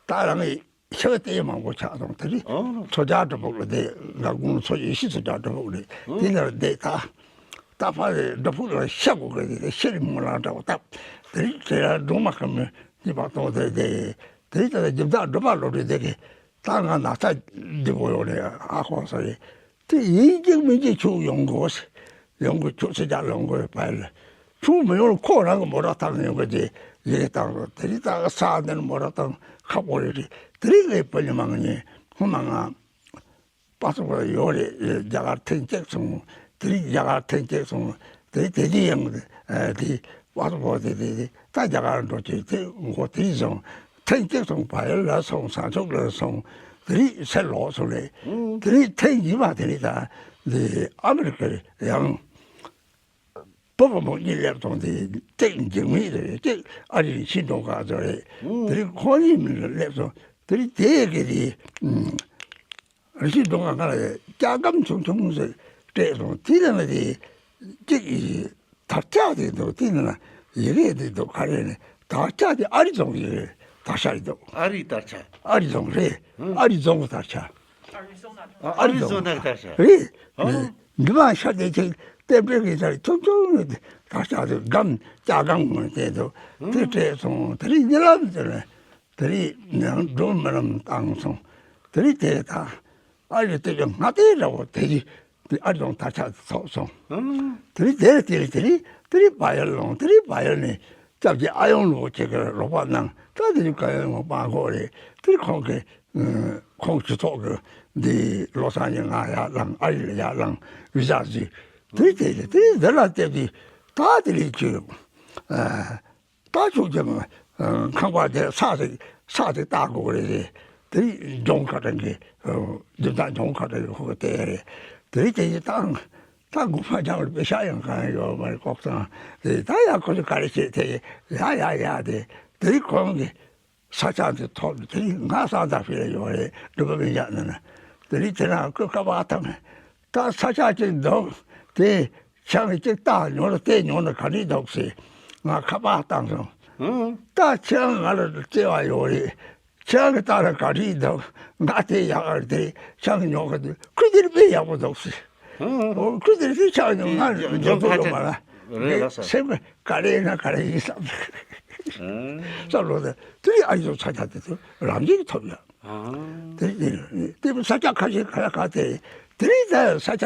ད་རང་གི་ཤི་བ་དེ་མང་པོ་ཆགས་སོང་། དེ་རེད། ཨོ་ལགས། མཚོ་བྱང་བྲག་ཕུག་ལ་བསྡད། ང་དགུང་ལོ་ཚོ་ཡི་ཤི་མཚོ་བྱང་བྲག་ཕུག་རེད། དེ་ནས་བསྡད་ད་ད་ཕ་རེད། བྲག་ཕུག་ལ་ཤི་དགོས་གི་རེད། ཤི་རི་མོ་ལ་འདྲ་བོ་བཏབ། དེ་རིང་དེ་ལ་སྒྲུང་མ་ཁམས་ནི་གཉིས་པ་གཏོང་དེ་དེ་དེ་རིང་ད་ལྟ་རྒྱུ་མཚན་སྒྲུབ་པ་སློབ་གྲྭའི་དེ་གི་ད་ང་ན་ཚ་འདི་པོ་ཡོང་ནས་ཨ་ཁོང་ས་རེད། དེ་ཡིན་གཅིག་མིན་གཅིག་ཁྱོད་ཡོང་དགོས། ཡོང་དགོས། ཁྱོད་ཚེ་རྒྱག་ལོང་དགོས་པ་ལ་ཁྱོད་མི་ཡོང་ཁོ་རང་གི་མོ་ཊ་བཏང་ཡོང་གི་དེ་ཡི་གེ་བཏང་རོགས། དེ་རིང་ད་ས་འདིར་མོ་ཊ་བཏང་ཁག་པོ་རེད། དེ་རིང་ངས་བུ་ཉི་མ་ངས་ཧུ་མ་ང་པ་སོ་པ་ཡོད་རེད། རྒྱ་གར་ཐེངས་གཅིག་སོང་། དེ་རིང་རྒྱ་གར་ཐེངས་གཅིག་སོང་། དེ་རིང་དེ་དུས་ཡང་དེ་པ་སོ་པ་དེ་དེ་དེ་ད་རྒྱ་གར་འགྲོ་ཆེད་དེ་མགོ་དེ་སོང་། ཐེངས་གཅིག་སོང་བ་ཡོད་ལ་སོང་། བཟང་ཕྱོགས་ལ་སོང་། དེ་རིང་ཚེ་ལོག་སོང་རེད། དེ་རིང་ཐེངས་གཉིས་པ་དེ་རིང་ད་འདི་ཨ་མི་རི་ཀར་ཡང་བུ་བུ་མོ་གཉིས་སླེབས་སོང་། དེ་གཅིག་འཇིགས་མེད་རེད། གཅིག་ཨ་རིའི་ཕྱི་འགྲོ་ཁག་ཚོ་རེད། དེ་རིང་ཁོང་གཉིས་མི་ལ་སླེབས་སོང་། དེ་རིང་དེ་གི་དེ་རི་ཕྱི་འགྲོ་ཁག་ང་ལ་སྐྱ་སྒམ་ཆུང་ཆུང་ཟེར་སྤྲད་སོང་། དེ་ལ་ང་དེ་གཅིག་གི་དར་ཆ་དེ་འདུག་དེ་ནི་ཡི་གེ་དེ་འདུག་ག་རེ་ནི་དར་ཆ་དེ་ཨ་རི་རྫོང་གི་དར་ཆ་རེད་འདུག་ཨ་རིའི་དར་ཆ། ཨ་རི་རྫོང་རེད། ཨ་རི་རྫོང་གི་དར་ཆ། ཨ་རི་རྫོང་ནག་དར་ཆ། རེད། ཨ། འདི་མ་ཤ་དེ་ཅིག་ལྟེབ་སྒྲིག་གི་དར་ཆུང་ཆུང་ནི་དར་ཆ་དེ་སྒམ་སྐྱ་སྒམ་ངོས་དེ་འདུག་དེ་སྤྲད་སོང་། དེ་རིང་རྨི་ལམ་དེ་ལ་དེ་རིང་ནང་སྒྲུང་རྨི་ལམ་བཏང་སོང་། དེ་རིང་དེ་དང་ཨ་རི་དེ་ལ་ང་དེ་འདྲ་བོ་དེ་ཡི་དེ་ཨ་རི་རྫོང་དར་ཆ་དེ་ཚོགས་སོང་། དེ་རིང་དེ་ལ་དེ་རིང་དེ་རིང་དེ་རིང་བ་ཡར་ལོང་། དེ་རིང་བ་ཡར་ནས་སྐྱབས་རྗེ་ཨ་ཡང་ལུ་ཁྱེད་ཀྱི་རོགས་པ་གནང་། ད་དེ་རིང་བཀའ་ཡོན་ངོ་སྤང་དགོས་རེད། དེ་རིང་ཁོང་གི་ཁོང་སྤྱི་ཚོགས་ཀྱི་འདི་བློ་བཟང་ཉིན་ང་ཡར་ལངས། ཨ་རི་ལ་ཡར་ལངས། བི་ཟ་བཟོས། དེ་རིང་དེ་རིང་དེ་རིང་འདི་ལ་སླེབས་དུས་ད་དེ་རིང་ཁྱོད་ད་ཆོག་ཀྱང་ཁང་པ་དེ་ས་དེ་ས་དེ་བཏགས་དགོས་རེད། དེ་ལྗོངས་ཁ་གྲངས་ཀྱི་རྒྱུན་ཐག་ལྗོངས་ཁ་གྲངས་ཀྱི་ཧུ་ག་དེ་རེད། དེ་རིང་དེ་ཡི་ཏང་ད་དགོངས་པ་རྒྱག་ལ་པེ་ཤ་ཡང་གང་ཡོད་མ་རེད། ལྐོག་ཚང་དེ་ད་ཡ་ཁོ་ཚོ་ག་རེ་བྱེད་དེ་ཡ་ཡ་ཡ་དེ་དེ་རིང་ཁོང་གི་ས་ཆ་དེ་ཐོབ་དེ་རིང་ང་ས་མཐའ་ཕི་ལ་ཡོད་རེད། འགྲུལ་པ་མི་འཇག་ན་ན་དེ་རིང་དེ་རང་ཁོས་ཀ་བ་དང་ད་ས་ཆ་ཅིག་འདུག་དེ། ཁྱེད་ཀྱིས་ཅིག་བལྟ་མྱོང་ན་བལྟས་མྱོང་ན་ག་འདྲ་འདུག་ཟེར་ང་ཁ་པར་བཏང་སོང་། ཨང་། ད་ཁྱེད་ང་ལ་བརྩེ་བ་ཡོད་རེད། ཁྱེད་ཀྱིས་བལྟ་ན་ག་འདྲ་འདུག་ང་དེ་ཡག་རེད་དེ་ཁྱེད་ཀྱིས་ཉོ་ག་འདུག་ཁོས་དེ་དཔེ་ཡག་པོ་འདུག་ཟེར། ཨང་། འོ་ཁོས་དེ་ཚོ་ཁྱེད་ཉོ་ང་ཉོ་ཐུབ་ཡོད་མ་རེད། རེད་ལགས་སོ། སེམས་ག་རེ་ན་ག་རེ་ཡིན་བསམ། ཨང་། བསམ་བློ་དེ་དེ་ཨ་ཡོ་ཚ་ཆ་དེ་ཚོ་རང་བཞིན་གྱིས་ཐོབ་ཡོད། ཨང་། དེ་དེ་དེ་ས་ཆ་ཁ་ཤས་ཁ་ཡ་ཁ་དེ་དེ་རིང་ད་ས་ཆ་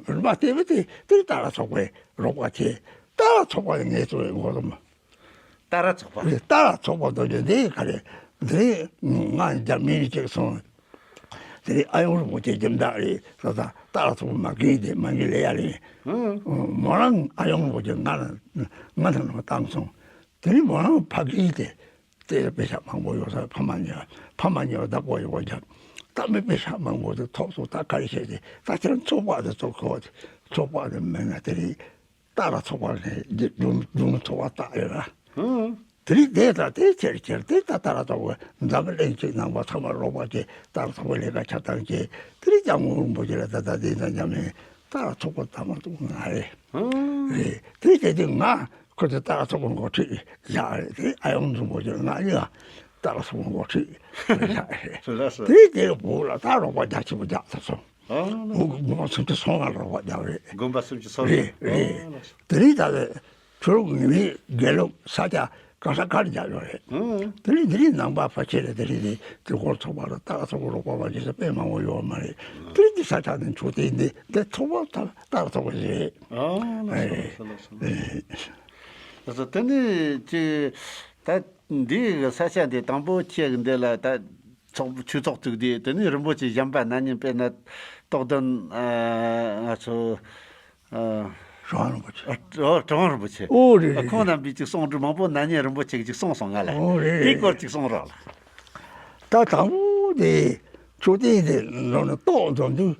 རིམ་པ་དེ་བས་དེ་དེ་རིང་ཏཱ་ར་ཚོགས་པའི་རོགས་པ་བྱས། ཏཱ་ར་ཚོགས་པ་ངས་གཙོ་བའི་འགོ་རུམ། ཏཱ་ར་ཚོགས་པ། ཏཱ་ར་ཚོགས་པ་དོ་ཅོ་དེ་ག་རེ་དེ་ང་རྒྱ་མིའི་གཅིག་སོང་། དེ་རིང་ཨ་ཡོང་རིན་པོ་ཆེ་རྒྱབ་འདྲ་རེད་ད། ད་རྟ་ར་ཚོགས་པ་མ་གིན་དེ་མ་གིན་ལས་ཡ་རེད། ཧུམ། མོ་རང་ཨ་ཡོང་རིན་པོ་ཆེ་ང་ལ་ང་ཐང་ནང་བཏང་སོང་། དེ་རིང་མོ་རང་ཕ་གིན་དེ། དེ་ལ་པེ་ཤ་མང་པོ་ཡོད་ས། ཕ་མ་གཉིས་ཕ་མ་གཉིས་བདག་པོ་ཡོད་པ་རྒྱབ། ད་མི་པེ་ཤ་མང་པོ་དེ་ཐོབ་སོང་། ད་ག་རེ་བྱས་ཏེ་ད་ཁྱེད་རང་ཚོགས་པ་དེ་ཚོགས་ཁོ་ཚོགས་པ་དེ་མེད་ན་དེ་རིང་ཏཱ་ར་ཚོགས་པ་ནས་འབྲུག་འབྲུག་ཚོགས་པ་བཏགས་ཡོད་ལ། ཧུམ། དེ་རིང་དེ་ད་དེ་ཁྱེར་ཁྱེར་དེ་ད་ཏཱ་ར་ཚོགས་པ་འཛམ་བུ་གླིང་གཅིག་ནང་པ་ཚང་མ་རོགས་པ་བྱས། ཏཱ་ར་ཚོགས་པའི་ལས་ཀ་ཆ་ཚང་བྱས། དེ་རིང་སྐྱབས་མགོན་རིན་པོ་ཆེ་ལ་ད་ད་དེ་ད་འཛམ་གླིང་ཏཱ་ར་ཚོགས་པ་ད་མ་གཏོགས་ང་རེད། ཧུམ། རེད། དེ་རིང་དེ་དུས་ང་ཁོ་ཚོས་ཏཱ་ར་ཚོགས་པ་འགོ་ཁྲིད་བཞག་རེད། དེ་ཨ་ཡོང་རིན་པོ་ཆེ་ང་གཉིས་ལ་ཏཱ་ར་ཚོགས་པ་འགོ་ཁྲིད་བཞག་རེད། ལགས་སོ། དེ་རིང་དེ་བོད་ལ་ད་རོགས་པ་རྒྱ་ཆེན་པོ་རྒྱག་ཐུབ་སོང་། ཨ་ལགས་སོ། དགོན་པ་སུམ་ཅུ་སོ་ལྔ་ལ་རོགས་པ་རྒྱག་རེད། དགོན་པ་སུམ་ཅུ་སོ་ལྔ། རེད་རེད། ཨ་ལགས་སོ། དེ་རིང་ད་ལྟ་ཆོས་ལུགས་ངེས་མེད་དགེ་ལུགས་ས་ཆ་གང་ས་གར་རྒྱག་ཡོད་རེད། ཨང་། དེ་རིང་དེ་རིང་ནང་པ་ཕལ་ཆེར་དེ་རིང་དེ་དུས་འཁོར་ཚོགས་པ་ལ་ཏཱ་ར་ཚོགས་པ་རོགས་པ་མ་བྱེད་ས་དཔེ་མང་པོ་ཡོད་མ་རེད། དེ་རིང་དེ་ས་ཆ་དེ་མཆོད་རྟེན་འདི་དེ་ཚོགས་པ་ཏཱ་ར་ཚོགས་པ་རེད། ཨ་ལགས་སོ། ལགས་སོ། ལགས་སོ། ལགས་སོ། དེ་ནས་ཅི་ད་འདི་གི་ས་ཆ་འདི་དང་པོ་ཁྱེད་ཀྱི་འདི་ལ་ད་ཚོགས་ཆོས་ཚོགས་བཙུགས་དུས། དེ་ནས་རིན་པོ་ཆེ་གཞན་པ་སྣ་གཉིས། དཔེར་ན་རྟོགས་ལྡན། ཨ། ང་ཚོ། ཨ། གྲུབ་དབང་རིན་པོ་ཆེ། ཨ། གྲུབ་དབང་རིན་པོ་ཆེ། ཨོ་རེད། ཨ། རེད་ཁོང་རེད། རྣམ་པས་ཅིག་གསུང་རོགས། མང་པོ་སྣ་གཉིས་རིན་པོ་ཆེ་གིས་ཅིག་གསུངས་སོང་ང་ལ། ཨོ་རེད། དེའི་རེད་སྐོར་རེད། ཅིག་གསུང་རོགས་ལ། ད་དང་པོ་དེ་མཆོད་རྟེན་དེ་ལོ་ནས་ཏོག་འཛོམས་དུས།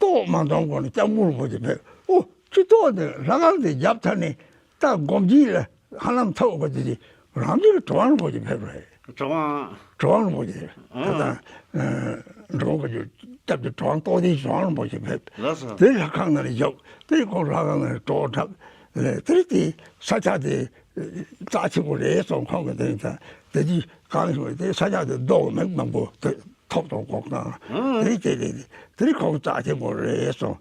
ཏོག་མ་འཛོམས་གོང་ནས་སྐྱབས་མགོན་རིན་པོ་ཆེ་ཕེབས། ཨོ་ཅི་ཏོག་དེ་ལྷ་ཁང་དེ་རྒྱབ་ཚར་ནས་ད་སྒོམ་དཀྱིལ་ལ་ཧ་ལམ་ཐོག་ག་དེ་དེ་རང་རྒྱུད་ཀྱི་གྲུབ་དབང་རིན་པོ་ཆེ་ཕེབས་རེད། གྲུབ་དབང་། གྲུབ་དབང་རིན་པོ་ཆེ། ཨ། ད་ལྟ་འགྲོ་བ་ག་ཅུ་སྐྱབས་ཀྱི་གྲུབ་དབང་ཏོག་ལྡན་གྲུབ་དབང་རིན་པོ་ཆེ་ཕེབས། ལགས་སོ། དེ་ལྷ་ཁང་ནང་ལ་བཞུགས། དེ་ཁོང་ལྷ་ཁང་ནང་ལ་གྲོགས་འཁྲབ། དེ་དེ་ས་ཆ་དེ་རྩ་ཆེན་པོ་རེད་སོང་ཁོང་གི་དེ་ད་དེ་དུས་གང་བྱུང་དེ་ས་ཆ་དེ་རྡོ་མིག་མང་པོ་དེ་ཐོབ་ཐོབ་གོག་དང་། ཨ། དེ་དེ་དེ་དེ་ཁོང་རྩ་ཆེན་པོ་རེད་སོང་།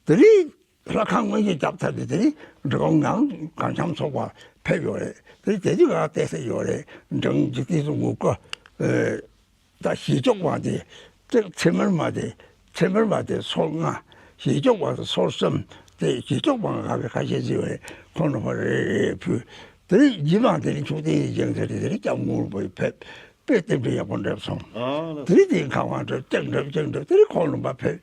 དེ་རིང་ལྷ་ཁང་དངོས་གཞི་བརྒྱབ་ཚར་ཏེ་དེ་རིང་འབྲི་གུང་ངང་གངས་འཆམ་ཚོགས་པ་ཕེབས་ཡོད་རེད། དེ་རིང་དེ་དུས་ང་བལྟས་ས་ཡོད་རེད། འབྲི་གུང་འཇིག་རྟེན་གསུམ་མགོན་སྐུ། ཨེ། ད་ཞི་སྐྱོབ་དབང་དེ་ཚེ་ཚེ་སྨད་མ་དེ་ཚེ་སྨད་མ་དེ་སོ་ལྔ། ཞི་སྐྱོབ་དབང་དེ་སོ་གསུམ། དེ་ཞི་སྐྱོབ་དབང་ང་གི་ཁ་ཤས་ཟིན་པ་རེད། ཁོང་རྣམ་པ་རེ་རེ་ཕུལ། དེ་རིང་རྗེས་མ་དེ་རིང་མཆོད་རྟེན་ཡིན་ཅིང་དེ་རིང་དེ་རིང་སྐྱབས་མགོན་རིན་པོ་ཆེ་ཕེབས། དཔེ་རྟེན་འབྲེལ་ཡག་པོ་འགྲུབ་སོང་། ཨ་ལགས། དེ་རིང་དེ་ཁ་དབང་འགྲུབ་ཅིག་འགྲུབ་ཅིག་འགྲུབ། དེ་རིང་ཁོང་རྣམ་པ་ཕེབས།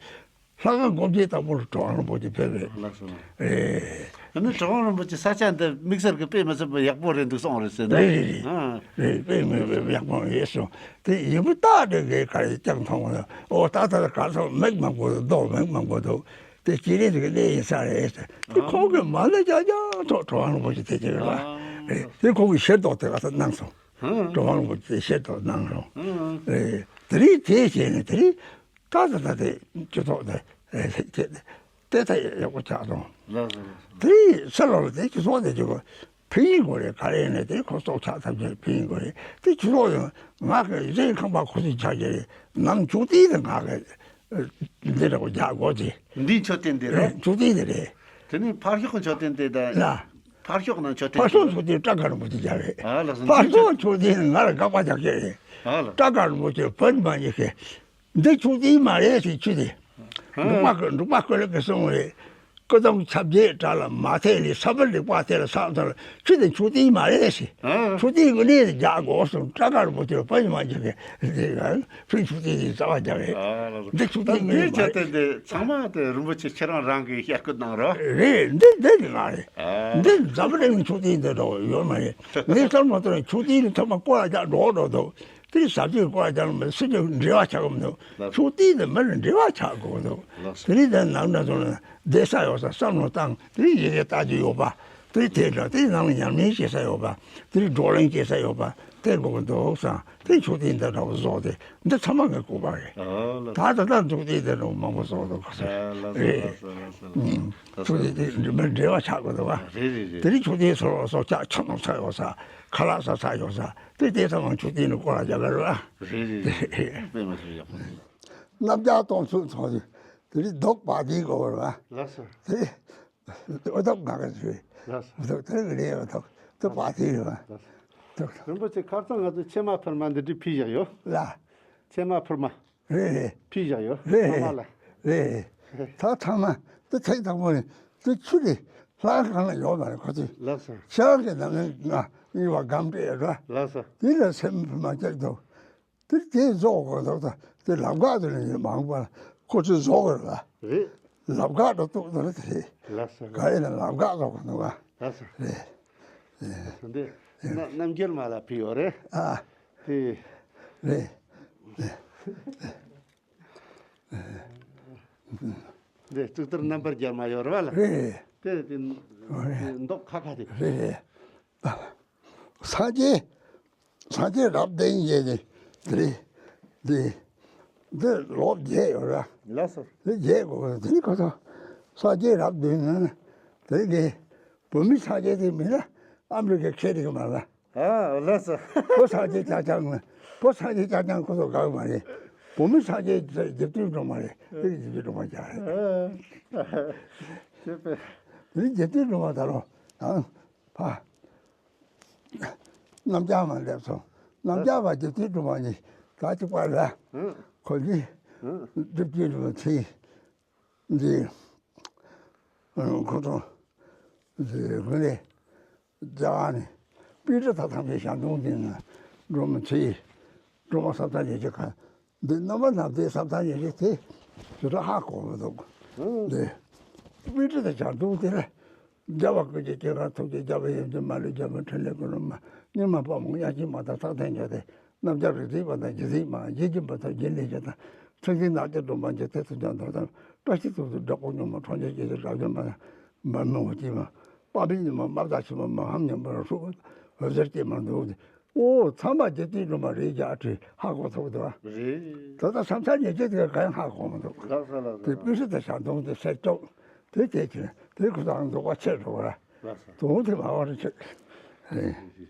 ལྷ་ཁང་སྒོ་འབྱེད་དང་པོ་ལ་གྲུབ་དབང་རིན་པོ་ཆེ་ཕེབས་རེད། ལགས་སོ། ལགས། ཨེ། ཨ་ནི་གྲུབ་དབང་རིན་པོ་ཆེ་ས་ཆ་འདི་དམིགས་བསལ་གྱི་དཔེ་མི་སྲིད་པ་ཡག་པོ་རེད་འདུག་གསུངས་རེད་ཟེར་ན། རེད་རེད་རེད། ཨ། རེད། དཔེ་མི་སྲིད་པ་ཡག་པོ་རེད་གསུངས། དེ་ཡིན་པ་ཏག་ཏག་གི་ག་རེ་ཀྱང་མཐོང་གི་འདུག། ཨོ་ད་ད་ད་ག་ཚོད་མིག་མང་པོ་འདུག། རྡོ་མིག་མང་པོ་འདུག། དེ་སྐྱེ་རིང་དེ་ག་གནས་ཡིན་ས་རེད་ཟེར། དེ་ཁོང་གིས་མ་ཎི་རྐྱང་རྐྱང་ཐོག་གྲུབ་དབང་རིན་པོ་ཆེ་དེ་ཅིག་རེད་པ། ཨ། རེད། དེ་ཁོང་གིས་ཞལ་འདོགས་དེ་ག་ཚོད་གནང་སོང་། ཧུམ། གྲུབ་དབང་རིན་པོ་ཆེ་ཞལ་འདོགས་གནང་སོང་། ཧུམ། རེད། དེ་རིང་དེ་བྱས་ནས་དེ་རིང་ད་ད་ད་དེ་སྤྱི་ཚོགས་དེ་དེ་ད་ཡག་པོ་ཆགས་སོང་། ལགས་སོ། ལགས་སོ། དེ་རིང་ས་ལོ་ལ་དེ་སྤྱི་ཚོགས་དེ་ཅིག་ཕུལ་ཡིན་དགོས་རེད། ག་རེ་ཡིན་ནའི་དེ་ཁོ་སྲོག་ཆགས་ཐམས་ཅད་ཕུལ་ཡིན་དགོས་རེད། དེ་སྤྱི་ཚོགས་ཡང་ང་གི་གཞན་ཁང་པ་ཁོ་ཚོས་ཆགས་ཀྱི་རེད། ནམ་མཆོད་རྟེན་དེ་ང་གི་འདི་འདྲ་པོ་རྒྱག་དགོས་ཀྱི། འདི་མཆོད་རྟེན་འདི་རེད། རེད། མཆོད་རྟེན་འདི་རེད། དེ་ནས་ཕར་ཕྱོགས་ཀྱི་མཆོད་རྟེན་དེ་ད། ལ། ཕར་ཕྱོགས་ན་མཆོད་རྟེན་ཕར་ཕྱོགས་མཆོད་རྟེན་སྐྲ་དཀར་རིན་པོ་ཆེ་རྒྱག་རེད། ཨ་ལགས་སོ། ཕར་ཕྱོགས་མཆོད་རྟེན་ང་ལ་དགག་པ་རྒྱག་གི་རེད། ཨ་ལགས། སྐྲ་དཀར་རིན་པོ་ཆེ་བོད་མ་ཉེས་ཤེས། འདི་མཆོད་རྟེན་མ་རེད་ཟེར། ཆུ་དེ། ཨ། འབྲུག་པ་ཀུན། འབྲུག་པ་ཀུན་ལེགས་ཀྱིས་གསུངས་རེད། སྐུ་གདུང་ཆ་བརྒྱད་གྲལ་ལ་མ་ཐེ་ལེ། ས་བོན་ལེགས་པ་དེ་ལ་ས་ཐོར། ཆུ་དེ་མཆོད་རྟེན་མ་རེད་ཟེར། ཨ། མཆོད་རྟེན་དངོས་གནས་རྒྱག་དགོས་གསུངས། སྐྲ་དཀར་རིན་པོ་ཆེ་བོད་མ་ཉེས་ཤེས། ཕུལ་མཆོད་རྟེན་དེ་རྩ་བ་རྒྱག་རེད། ཨ་ལགས་སོ། འདི་མཆོད་རྟེན་ད་དངོས་འདིའི་མ་ཆ་རེད། དེ་འདི་ཚང་མ་དེ་རིན་པོ་ཆེ་ཁྱེད་རང་རང་གིས་བཤད་སྐུལ་གནང་རོགས། རེད། འདི་འདི་འདི་ང་རེད། ཨ། འདི་འཛམ་བུ་གླིང་མཆོད་རྟེན་འདི་འདྲ་བོ་ཡོད་མ་རེད། ངས་བསམ་བློ་བཏང་ན་མཆོད་རྟེན་འདི་ཚང་མ་སྐོར་ར་རྒྱག་འགྲོ་འགྲོ་འདུག། དེ་ཟབ་ཆོས་སྐོར་ར་རྒྱག་ལ་མི་སུ་ཅིག་འབྲེལ་བ་ཆགས་ཀྱི་མི་འདུག། ལགས། མཆོད་རྟེན་འདི་མི་ལ་འབྲེལ་བ་ཆགས་དགོས་འདུག། ལགས་སོ། དེ་རིང་འདི་ནང་འདྲ་སོང་ན་བསྡད་ས་ཡོད་ས། བསམ་བློ་བཏང་། དེ་རིང་ཡི་གེ་ལྟ་རྒྱུ་ཡོད་པ། དེ་རིང་དེ་འདྲ། དེ་རིང་ནང་ལ་ཉམས་ལེན་བྱེད་ས་ཡོད་པ། དེ་རིང་བགྲོ་གླེང་བྱེད་ས་ཡོད་པ། དེ་དགོས་ཀྱི་འདུག་བསམ། དེ་མཆོད་རྟེན་འདི་འདྲ་བོ་བཟོ་སྟེ་འདི་ཚང་མ་ངའི་སྐུ་པར་རེད། ཨ་ལགས། ད་ད་ལྟ་མཆོད་རྟེན་འདི་འདྲ་བོ་མང་པོ་བཟོ་འདུག་ག་ས། ཨ་ལགས་སོ། རེད། ལགས་སོ། ལགས་སོ། ཨུམ། མཆོད་རྟེན་དེ་འདྲ་མི་འབྲེལ་བ་ཆགས་དགོས་འདུག་བ། རེད་རེད་རེད། དེ་རིང་མཆོད་རྟེན་སོ་སོ་ཆགས། ཆུ་ནང་ས་ཡོད་ས། ཁ་ལག་ས་ས་ཡོད་ས། དེ་དེ་ཚང་མ་མཆོད་རྟེན་ནི་སྐོར་ར་རྒྱག་གི་རེད་བ། རེད་རེད་རེད། དཔེ་མ་སྲིད་ཡག་པོ་རེད། རྣམ་རྒྱལ་སྟོང་ཚུལ་ཚོགས་ཀྱི་དེ་རིང་རྡོག་པ་དེའི་སྐོར་བ། ལགས་སོ། དེ་འོ་ཐོག་ང་ག་ཚོད། ལགས་སོ། འོ་ཐོག་དེ་ག་ལས་འོ་ཐོག་དེ་པ་དེ་རེད་བ། ལགས་སོ། ཐོག་རིན་པོ་ཆེ། ཁ་སང་ང་ཚོ་ཕྱེ་མ་ཕུར་མ་འདི་འདྲ་ཕུལ་བཞག་ཡོད་ལ། ཕྱེ་མ་ཕུར་མ། རེད་རེད། ཕུལ་བཞག་ཡོད། རེད་ཚང་མ་ལ། རེད་རེད། ད་ཚང་མ་དེ་ཐེངས་དང་པོ་ནས་དེ་ཆུ་དེ་ལྷ་ཁང་ལ་ཡོད་མ་རེད་ཁོ་ཚོས། ལགས་སོ། ཤར་གྱི་ནང་ནས་ང་གཉིས་པ་སྒམ་སྤྲད་ཡོད་ར། ལགས་སོ། དེ་ལ་ཕྱེ་མ་ཕུར་མ་བཅུག་འདུག། དེ་དེ་བཟོ་དགོས་འདུག་ད་དེ་ལབ་ཁག་དེ་ལ་ཡིན་མང་པ་ཁོ་ཚོས་བཟོ་དགོས་རེད་པ། རེད། ལབ་ཁག་འདྲ་གཏུག་འདུག་ལ་དེ་རེད། ལགས་སོ། ག་ཡིན་ན་ལབ་ཁག་བཟོ་དགོས་འདུག་ག་ལགས་སོ། རེད། ལགས་སོ། འདི་རྣམ་རྣམ་རྒྱལ་མ་ལ་ཕུལ་ཡོད་རེད། ཨ། དེ། རེད། འདི་གཙུག་ཏོར་རྣམ་པར་རྒྱལ་མ་ཡོད་རེད་པ་ལ། རེད། དེ་དེ་རེད། མདོག་ཁ་ཁ་དེ། རེད་རེད། སངས་རྒྱས། སངས་རྒྱས་རབ་བདུན་ཡས་ནས་དེ་རེད། འདི་འདི་ལོ་བརྒྱད་ཡོད་ར། ལགས་སོ། འདི་བརྒྱད་དགོས་དེ་ནི་ཁོ་ཚོ་སངས་རྒྱས་རབ་བདུན་ན་དེ་རེད། བོད་མི་སངས་རྒྱས་དེ་མིན་ན་ཨ་མི་རི་ཀའི་མཁས་རིག་མ་ལ། ཨ་ལགས་སོ། བོད་སངས་རྒྱས་རྐྱང་རྐྱང་ན་བོད་སངས་རྒྱས་རྐྱང་རྐྱང་ཁོ་ཚོ་དགའ་གི་མ་རེད། བོད་མི་སངས་རྒྱས་རྗེ་བཙུན་སྒྲོལ་མ་རེད། དེ་གི་རྗེ་བཙུན་སྒྲོལ་མ་རྐྱང་རེད། ཨ། དེ་རྗེ་བཙུན་སྒྲོལ་མ་ད་རུང་ཨ་ཕ། རྣམ་རྒྱལ་མ་སླེབས་སོང་། རྣམ་རྒྱལ་བ་རྗེ་བཙུན་སྒྲོལ་མ་གཉིས་ད་གཅིག་པ་ལ། ཧུམ། ཁོ་གཉིས། ཧུམ། སྒྲུབ་ཀྱི་རུ་ཚེ་འདི་ཁོ་ཚོ་འདི་ངོས་ནས་རྒྱ་གར་ནས་པཎྜི་ཏ་ཐམས་ཅད་ཞལ་མཐོང་འདི་ན་སྒྲོལ་མ་ཚེ་སྒྲོལ་མ་ས་མཐའ་ཉེར་གཅིག་ག་འདི་རྣམ་པ་སྣ་ཚོགས་ས་མཐའ་ཉེར་གཅིག་དེ་ཞེ་དྲག་ཧ་གོ་མི་འདུག་ཧུམ། འདི་པཎྜི་ཏ་ཞལ་མཐོང་དེ་ལ། རྒྱལ་བ་ཀུན་གྱི་སྐྱེས་སྐར་ཐུགས་རྗེ་རྒྱལ་བའི་ཡོན་ཏན་མ་ལུས་རྒྱལ་བའི་འཕྲིན་ལས་ཀུན་ལ་མ་སྙེ་མ་དཔའ་མོ་གཡང་སྐྱིད་མ་དང་ཐག་འཐེན་འཇོག་སྟེ་རྣམ་རྒྱལ་རིག་འཛིན་པ་དང་རྗེ་བཙུན་མ་རྗེ་སྦྱིན་པ་དང་རྗེ་ལས་ཆེ་དང་ཚེ་འཛིན་ནག་ཅན་སྒྲོལ་མ་འཇིག་རྟེན་དུ་ཀྱང་འདོར་དང་བཀྲ་ཤིས་ཐུགས་སུ་འགྲོ་ཀུན་སྙོམས་མ་འཕྲོག་བྱེད་ཀྱི་རབ་འབྱམས་པ་དང་འབར་མི་འོ་སྐྱིད་མ་དཔའ་བའི་ཉི་མ་དམར་ཟླ་ཕྱི་མ་མ་ཧམ་ཉམས་པར་ཧྲུག་འོད་ཟེར་སྐྱེས་མ་འདུག་འོ་ཚང་མ་རྗེ་བཙུན་སྒྲོལ་མ་རེད་རྒྱ་ཁྲི་ཧ་གོ་ཐུབ་འདུག་རེད། ད་ལྟ་ས་མཚམས་ཉེར་གཅིག་དེ་ག་ཡང་ཧ་གོ་མི་འདུག་ལགས་སོ་ལགས་སོ། དེ་པཎྜི་ཏ་ཞལ་མཐོང་དེ་གསེར་ལྕོག་དེ་དེ་ཁྱེར་དེ་ཁོ་ཚང་རྫོགས་པ་ཆེ་འགྲོ་བ་ལ་ལགས་སོ། དོན་དེ་མ་བར་ཆེ།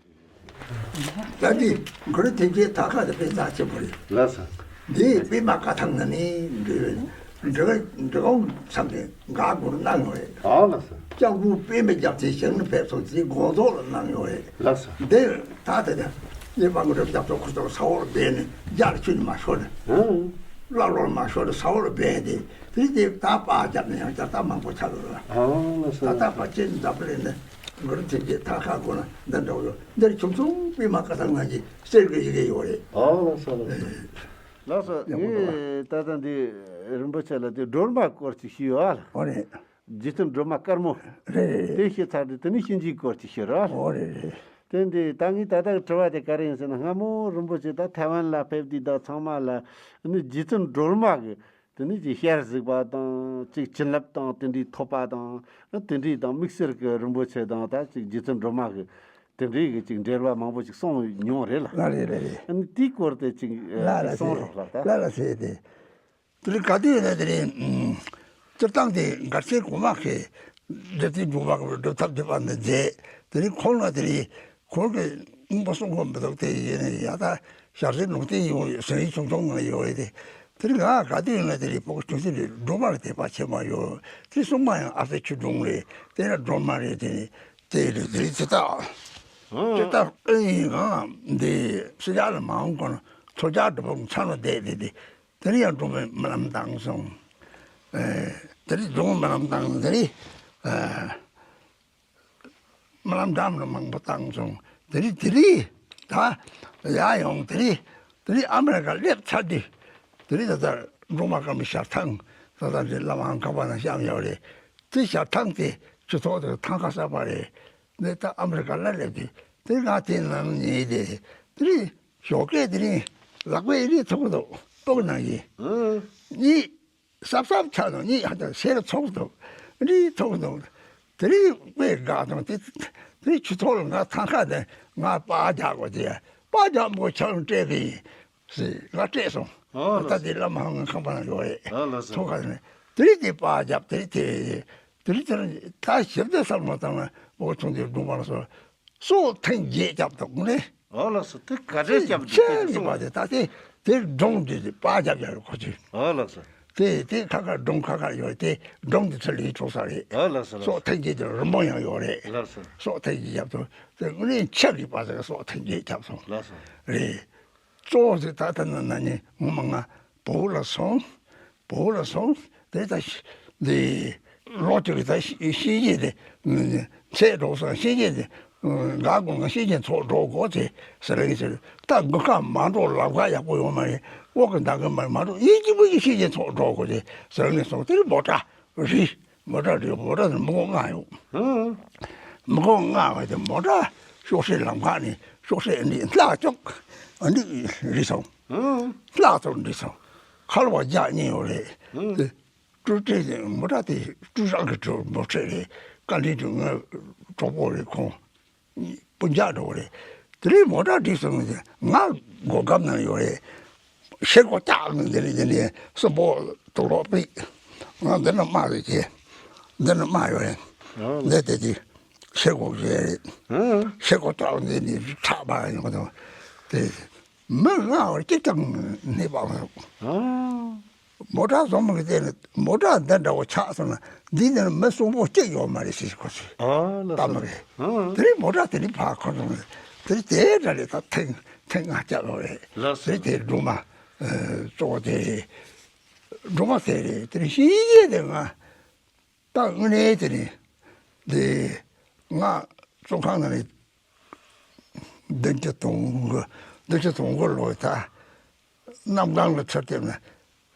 ད་འདི་གུ་རུ་ཐེག་ཆེན་ཐང་ཁ་དེ་དཔེ་རྩ་ཆེན་པོ་རེད། ལགས་སོ། འདི་པདྨ་བཀའ་ཐང་ན་ནི་འདྲི་འདྲི་འདྲི་གོང་མཚམས་དེ་འགག་སྒོར་གནང་ཡོད་རེད། ཨ་ལགས་སོ། ལྕགས་ཕུར་པདྨ་རྒྱབ་ཚེ་ཞིང་ནི་ཕེབས་སོ་ཅེས་དགོངས་རྫོགས་ལ་གནང་ཡོད་རེད། ལགས་སོ། འདི་ད་ལྟ་དེ་གཉེར་པ་གུ་རུ་རྒྱབ་ཚོགས་ཁུར་ཚོགས་ས་འོག་སྦས་ནས་རྒྱ་ལ་ཆུ་ནི་མ་ཤོར་ནས། ཨང་། བླ་ལོར་མ་ཤོར་ནས་ས་འོག་སྦས་ཏེ་དེ་དེ་ད་པར་བརྒྱབ་ནས་ཡང་བསྐྱར་ད་མང་པོ་ཆགས་ཡོད་རེད། ཨ་ལགས་སོ། ད་ལྟ་ཕར་ཅན་འཛམ་བུ་གླིང་ནས་གུ་རུ་ཐེག་ཆེན་ཐང་ཁ་སྒོ་ན་འདི་འདྲ་བོ་ཡོད། འདིར་ཁྱུང་ཚོ་པདྨ་བཀའ་ཐང་ནང་གི་གསེར་གྱི་ཡི་གེ་ཡོད་རེད། ཨ་ལགས་སོ་ལགས་སོ། ལགས་སོ། ཡག་པོ་འདུག་ངས་ད་ལྟ་འདི་རིན་པོ་ཆེ་ལ་དེ་སྒྲོལ་མ་སྐོར་ཅིག་ཞུས་ཡོད་ཨ། ཨོ་རེད། རྗེ་བཙུན་སྒྲོལ་མ་དཀར་མོ། རེད་རེད། དེ་ཞུས་ཚར་དུས་དེ་ནས་གཤིན་རྗེའི་སྐོར་ཅིག་ཞུ་རོགས། ཨོ་རེད་རེད། དེ་འདི་ད་ངས་ད་ལྟ་དྲི་བ་དེ་ག་རེ་ཡིན་ཟེར་ན་སྔ་མོ་རིན་པོ་ཆེ་ད་ཐའེ་ཝན་ལ་ཕེབས་དུས་ད་ཚང་མ་ལ་ནི་རྗེ་བཙུན་སྒྲོལ་མ་གི་དེ་ནས་ཅིག་ཞལ་གཟིགས་པ་དང་ཅིག་བྱིན་རླབས་དང་དེ་འདྲའི་ཐོབ་པ་དང་དེ་འདྲའི་དང་དམིགས་བསལ་གྱི་རིན་པོ་ཆེ་དང་ད་ཅིག་རྗེ་བཙུན་སྒྲོལ་མ་གི་དེ་འདྲའི་གི་ཅིག་འབྲེལ་བ་མང་པོ་ཅིག་གསུངས་མྱོང་རེད་ལ། ལ་རེད་རེད་རེད། ཨ་ནི་དེའི་སྐོར་དེ་ཅིག་ལ་ལ་གསུང་ཟེར་རོགས་ལ་ད། ལ་ལ་ཟེར་དེ། དེ་རིང་ག་དུས་ཡིན་ན་དེ་རིང་སྤྱིར་བཏང་དེ་མགར་ཆེན་གོང་མ་གིས་སྒྲུབ་རྩིས་སྒྲུབ་པ་སྒྲུབ་ཐབས་སྒྲུབ་པ་འདི་མཛད། དེ་རིང་ཁོང་ལ་དེ་རིང་ཁོང་གི་དངོས་པོ་གསུང་གི་མི་འདུག་དེ་ཡིན་ན་ཡ་ད་ཞལ་གཟིགས་ལུང་བསྟན་ཡོང་ཡོད་ཟིན་རིན་ཆུང་ཆུང་ནང་ཡོད་རེད་དེ། དེ་རིང་ང་ག་དུས་ཡིན་ན་དེ་རིང་ཕྲུ་གུ་ཆུང་ཆུང་རེད། སྒྲོལ་མ་ལ་དད་པ་ཆེན་པོ་ཡོད། དེ་སྲུང་མ་ཡང་ཨ་ཙི་ཆུ་སྒྲུང་རེད། དེ་ལ་སྒྲོལ་མ་རེད། དེ་དེ་རེད། དེ་རིང་དེ་ད་དེ་ད་ཨེ་ཡིན་གང་འདི་སྲིད་ཇ་ལ་མ་འོང་གོང་ཚོ་ཇ་འགྲོ་ཕོག་ཚ་ལོ་བསྡད་དེ་དེ། དེ་རིང་ཡང་སྒྲོལ་མའི་སྨོན་ལམ་བཏང་སོང་། ཨེ། དེ་རིང་སྒྲོལ་མའི་སྨོན་ལམ་བཏང་། དེ་རིང་ཨེ། སྨོན་ལམ་འདྲ་མི་མང་པོ་བཏང་སོང་། དེ་རིང་དེ་རིང་ད་ཡར་ཡོང་། དེ་རིང་དེ་རིང་ཨ་མེ་རི་ཀ་སླེབས་ཚར་དུས་དེ་རིང་ད་ལྟ་སྒྲོལ་མ་དཀར་མོའི་ཞལ་ཐང་ད་ལྟ་འདི་བླ་མ་ཁང་པ་ནང་བཤམས་ཡོད་རེད། དེ་ཞལ་ཐང་དེ་ཆུ་ཐོག་དེ་ཐང་ཀ་གསར་པ་རེད། འདི་ད་ཨ་མེ་རི་ཀ་ལ་སླེབས་དུས་དེ་རིང་ང་དེ་ནང་ཉལ་དེ་དེ་རིང་། ཞོགས་ཀས་དེ་རིང་ལག་པས་རིལ་ཐུབ་ཀྱི་འདུག་ལྟོ་གི་ནང་བཞིན། ཨང་། གཉིད་གཟབ་གཟབ་ཆགས་འདུག་གཉིད་ཧ་ཅང་ཞེ་དྲག་ཚོར་གྱི་འདུག་རིལ་ཐུབ་ཀྱི་འདུག་དེ་རིང་དཔེ་དགའ་འདུག་དེ་དེ་རིང་ཆུ་ཐོག་ལ་ང་ཐང་ཀ་དེ་ང་པར་རྒྱག་དགོས་དེ། པར་རྒྱག་མགོ་ཆ་ལ་སྤྲད་གི་ཡིན་ཟེར་ང་སྤྲད་སོང་། ཨ་ད་ལགས་སོ། དེ་བླ་མ་ཧང་ཁང་པ་ན་ཡོད་རེད། ཨ་ལགས་སོ། ཐང་ཀ་ནས་དེ་རིང་དེ་པར་རྒྱབ་དེ་རིང་དེ་དེ་རིང་དེ་རིང་ད་ཞིབ་ཏུ་བསམ་བློ་བཏང་ན་མགོ་ཆུང་དེ་སྒྲུང་པ་ལ་སོགས། སྲོག་ཐེངས་བརྒྱད་བརྒྱབ་འདུག་ནི། ཨོ་ལགས་སོ། དེ་ག་འདྲས་བརྒྱབ་འདུག་ཅི་དེ་ནི་གསུང་བ་དེ་ད་དེ་དེ་སྒྲུང་དེ་དེ་པར་བརྒྱབ་ཡོད་རེད་ཁོ་ཚོས། ཨོ་ལགས་སོ། དེ་དེ་ཁ་ཁ་སྒྲུང་ཁ་ཁ་ཡོད་དེ་སྒྲུང་དེ་ཚུར་ལེན་ཆོག་ས་རེད། ཨོ་ལགས་སོ་ལགས་སོ། སྲོག་ཐེངས་བརྒྱད་དེ་རིང་པོ་ཡང་ཡོད་རེད། ལགས་སོ། སྲོག་ཐེངས་བརྒྱད་བརྒྱབ་འདུག་དེ་དངོས་གནས་ཆགས་ཀྱི་པ་ཟེར་སྲོག་ཐེངས་བརྒྱད་བརྒྱབ་སོང་། ལགས་སོ། རེད། གཙོ་བོ་དེ་ད་ལྟ་ན་ན་ནི་ངོ་མ་ང་བོད་ལ་སོང་། བོད་ལ་སོང་། དེ་ད་ཤི་འདི་ལོ་གཅིག་གི་ད་ཤི་ཤི་རྗེས་དེ་ཚེ་འགྲོ་སོང་། ཤི་རྗེས་དེ་ ང་དགོང་ང་ཤེས་ཅན་ཚོགས་འགྲོ་དགོས་ཚེ་ཟེར་ངེས་ཟེར། ད་དགུན་ཁ་མ་འགྲོ། ལམ་ཁ་ཡག་པོ་ཡོད་མ་རེད། འོག་གི་མདའ་གི་མ་མ་འགྲོ། ཡིན་གཅིག་པུ་ཡིན་ཤེས་ཅན་ཚོགས་འགྲོ་དགོས་ཚེ་ཟེར་ངེས་སོང་། དེ་རིང་མོ་ཊ་རི། མོ་ཊ་རི། མོ་ཊ་དེ་མི་གོ་ལྔ་ཡོད། ཨང་། མི་གོ་ལྔ་བ་དེ་མོ་ཊ་ཤོག་སེར་ལམ་ཁ་ནས་ཤོག་སེར་འདི་ལྷག་ཅོག་འདི་རི་སོང་། ཨང་། ལྷག་ཅོག་འདི་སོང་། ཁ་ལོ་བ་རྒྱག་གཉིས་ཡོད་རེད། ཨང་། དེ་ཀྲུའུ་ཀྲེ་དེ་མོ་ཊ་དེ་ཀྲུའུ་ཧྲང་གི་ཀྲུའུ་མོ་ཊ་རེད། བཀའ་འདྲི་དུ་ང་གྲོགས་པོ་རེད། ཁོང་སྤུན་ཀྱག་འགྲོ་བ་རེད། དེ་རིང་མོ་ཊ་བྲིས་སོང་ཟེར། ང་སྒོ་སྒམ་ནང་ཡོད་རེད། ཤེལ་སྒོ་བཀྱག་ནས་འདི་ནས་འདི་ནས་གསོན་པོ་དུག་ལོག་པིག་ང་འདི་ན་དམག་ཡོད་ཀྱི། འདི་ན་དམག་ཡོད་རེད། ཨང་། འདི་དེ་དེ་ཤེལ་སྒོ་ཟེར་རེད། ཨང་། ཤེལ་སྒོ་བཀྱག་འདི་ནས་ཁྲག་པ་ཡོང་དང་། དེ་མི་ལྔ་བར་སྐྱིད་ཐང་ནས་པ། ཨང་། མོ་ཊ་བཟོ་མི་གི་སྟེང་ནས་མོ་ཊ་འདི་འདྲ་བོ་ཆགས་སོང་ན་འདི་ནས་མི་གསོན་པོ་གཅིག་ཡོད་མ་རེད་ཟེར་ཁོ་ཚོས། ཨ་ལ་ལྟ་མི་རེད། ཨང་། དེ་རིང་མོ་ཊ་དེ་རིང་ཕར་ཁོ་ཚོ་ནས་དེ་རིང་དེ་འདྲ་རེད། ད་ཐེངས་ཐེངས་ལྔ་བརྒྱབ་པ་རེད། ལགས་སོ། དེ་རིང་དེ་སྒྲོལ་མ་ཨ་གཙོ་བོ་དེ་རེད། སྒྲོལ་མ་དེ་རེད། དེ་རིང་ཤེས་ཡོན་དེ་ང་ད་དངོས་གནས་དེ་རིང་དེ་ང་བཙོན་ཁང་ནང་ནས་བདུན་ཅུ་དོན་དགུ། བདུན་ཅུ་དོན་དགུ་ལོ་ད་གནམ་གང་ལ་ཚུར་ཐེབས་ན་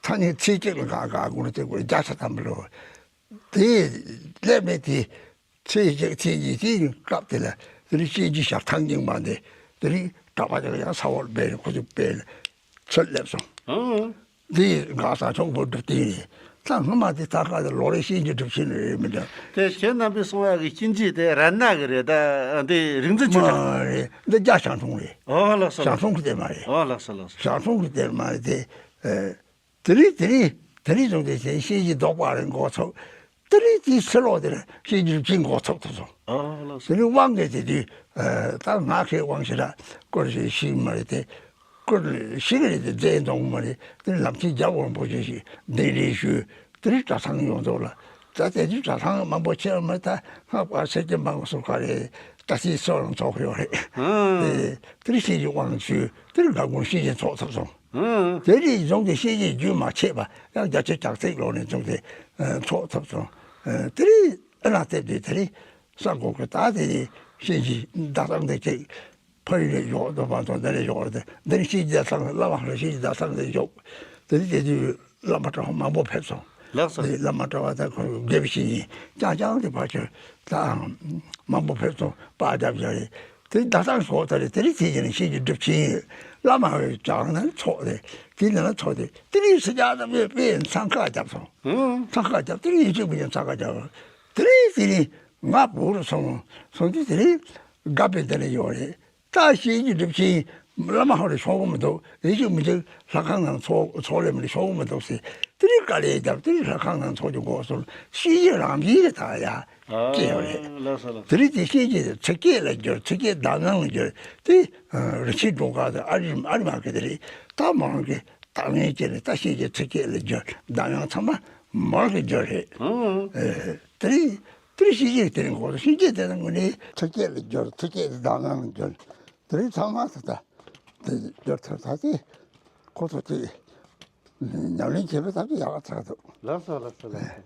ཐ་སྙད་ཚིག་གཅིག་ལ་ག་ག་དགོས་ན་དེ་དགོས། བརྒྱ་ཆ་ཐམ་པ་ལོ་དེ་སླེབས་མེད་དེ། ཚེས་གཅིག་ཚེས་གཉིས་དེའི་སྐབས་དེ་ལ་དེ་རིང་སྐྱེས་རྒྱུ་ཞབས་ཐང་སྙིང་མ་འདི་དེ་རིང་གྲྭ་པ་དེ་ཡང་ས་འོག་སྦས་ནས་ཁོ་ཚོ་སྦས་ནས་ཚུར་སླེབས་སོང་། ཨང་། འདི་གང་ཟག་ཆོག་པོ་སྒྲུབ་སྟེ་རེད། ད་སྔོན་མ་དེ་ད་ག་ལ་ལོ་རེ་སྐྱེས་རྒྱུ་སྒྲུབ་བྱེད་ནི་རེད་མི་འདྲ། དེ་ཁྱེད་རྣམ་པས་གསུང་ཡག་གི་སྐྱེས་རྒྱུ་དེ་ར་ན་གི་རེད། ད་འདི་རིག་འཛིན་ཆོས་གྲགས། མ་རེད། འདི་རྒྱ་ཞང་ཁྲུང་རེད། ཨོ་ལགས་སོ། ཞང་ཁྲུང་གི་དེ་མ་རེད། ཨོ་ལགས་སོ་ལགས་སོ། ཞང་ཁྲུང་གི་དེ་མ་རེད་དེ། ཨེ། དེ་རིང་དེ་རིང་དེ་རིང་བཟུང་སྟེ་བྱས་ཤེས་ཀྱི་ལྡོག་པ་རེ་འགོ་ཚུགས། དེ་རིང་དེའི་ཕྱི་ལོགས་དེར་ཤེས་ཀྱི་ཕྱིན་འགོ་ཚུགས་ཐུབ་སོང་། ཨ་ལགས་སོ། དེ་རིང་དབང་གིས་དེ་དུས་ད་ང་ཁའི་དབང་ཞེ་དྲག་སྐོར་ཞིག་ཤེས་མ་རེད་དེ། སྐོར་ཞིག་རེད་དེ་རྫས་འདོང་མ་རེད། དེ་རིང་ལམ་ཆེན་རྒྱལ་བ་རིན་པོ་ཆེ་ཞིག་གདན་འདྲེན་ཞུས། དེ་རིང་གྲྭ་ཚང་ཡོངས་རྫོགས་ལ། ད་དེ་དུས་གྲྭ་ཚང་མང་པོ་ཆེ་བ་མ་ད་སྔགས་པ་སེར་སྐྱ་མང་སུ་ག་རེ་ད་སྲིད་སོགས་ལ་ཚོགས་ཡོད་རེད། ཨ། དེ་དེ་རིང་ཤེས་ཀྱི་དབང་ཞུས། དེ་རིང་དགའ་དགོངས་ཤེས་ཀྱི་ཚོགས་ཐུབ་སོང་། ཨང་། དེ་རིང་བཟུང་སྟེ་ཤེས་བྱའི་རྒྱུད་མ་ཆད་པ་ཡང་བརྒྱ་ཆ་གྱ་གཅིག་ལོག་ནས་བཟུང་སྟེ་ཚོགས་ཐུབ་སོང་། དེ་རིང་ཨ་ན་བལྟས་དུས་དེ་རིང་ས་གོ་གི་ད་དེ་རིང་ཤེས་བྱའི་ཟླ་གསང་དེ་གཅིག་ཕ་ཡུལ་ནས་ཡོག་དོ་མ་དོ་འདི་ནས་ཡོག་རེད། འདི་རིང་ཤེས་བྱའི་ཟླ་གསང་བླ་མ་ལ་ཤེས་བྱའི་ཟླ་གསང་དེ་ཡོག་དེ་རིང་དེ་དུས་བླ་མ་གྲྭ་པ་མང་པོ་ཕེབས་སོང་། ལགས་སོ། དེ་བླ་མ་གྲྭ་པ་དང་ཁོང་དགེ་བའི་བཤེས་གཉེན་རྐྱང་རྐྱང་དེ་ཕར་ཚུར་ད་མང་པོ་ཕེབས་སོང་། པར་རྒྱབ་རྒྱབ་རེད། དེ་ཟླ་གསང་ཞོགས་ད་རེད། དེ་རིང་དེ་ཡིན་ན་ཤེས་ཀྱི་སྒྲུབ་ཆེན་བླ་མ་ཧོའི་གྱང་ནང་ཚོགས་རེད། དེ་ནང་ཚོགས་ཏེ་དེ་རིང་སི་ཇ་ད་བེ་བེ་འཚང་ཁ་བརྒྱབ་སོང་། ཨང་། འཚང་ཁ་བརྒྱབ། དེ་རིང་ཡིན་གཅིག་མིན་གཅིག་འཚང་ཁ་བརྒྱབ། དེ་རིང་དེ་རིང་ང་བུ་རུ་སོང་། སོང་དུས་དེ་རིང་དགའ་པའི་དེ་ནས་ཡོད་རེད། ད་ཤེས་ཀྱི་སྒྲུབ་ཆེན་བླ་མ་ཧོ་རེ་ཤོག་གི་མི་འདུག་ཡིན་གཅིག་མིན་གཅིག་ལྷ་ཁང་ནང་ཚོགས་ཚོགས་ལས་མི་ཤོག་གི་མི་འདུག་ཟེར། དེ་རིང་དཀའ་ལས་བརྒྱབ། དེ་རིང་ལྷ་ཁང་ནང་ཚོགས་ཀྱི་འགོ་སོང་། ཤེས་ཀྱི་རང་བཞིན་གྱི་ད་ཡ། ཨ། སྐྱེ་ཡོད་རེད། ལགས་སོ་ལགས་སོ། དེ་རིང་དེ་ཤེས་ཀྱི་ཚིག་བཅད་ལ་བསྒྱུར། ཚིག་བཅད་གདམས་ངག་ལ་བསྒྱུར་ཏེ། རིན་ཆེན་སྒྲོལ་དཀར་དང་ཨ་རི་ཨ་རི་མ་གི་དེ་རེད། ད་མོ་རང་གི་གདམས་ངག་བཅས་ནས་ད་ཤེས་ཀྱི་ཚིག་བཅད་ལ་བསྒྱུར། གདམས་ངག་ཚང་མ་མོ་རང་གི་བསྒྱུར་རེད། ཨང་། ཨེ། དེ་རིང་དེ་རིང་ཤེས་ཀྱི་དེ་རིང་གོ་ཤེས་ཀྱི་དེ་རིང་ངོ་ནས་ཚིག་བཅད་ལ་བསྒྱུར། ཚིག་བཅད་དེ་གདམས་ངག་ལ་བསྒྱུར། དེ་རིང་ཚང་མ་ད་ད་དེ་བསྒྱུར་ཐུབ་ད་དེ་ཁོ་ཚོ་དེ། ཉམས་ལེན་བྱེད་པའི་ཐབས་ཀྱི་ཡག་པ་ཚར་འདུག་ལགས་སོ་ལགས་སོ་ལགས་སོ།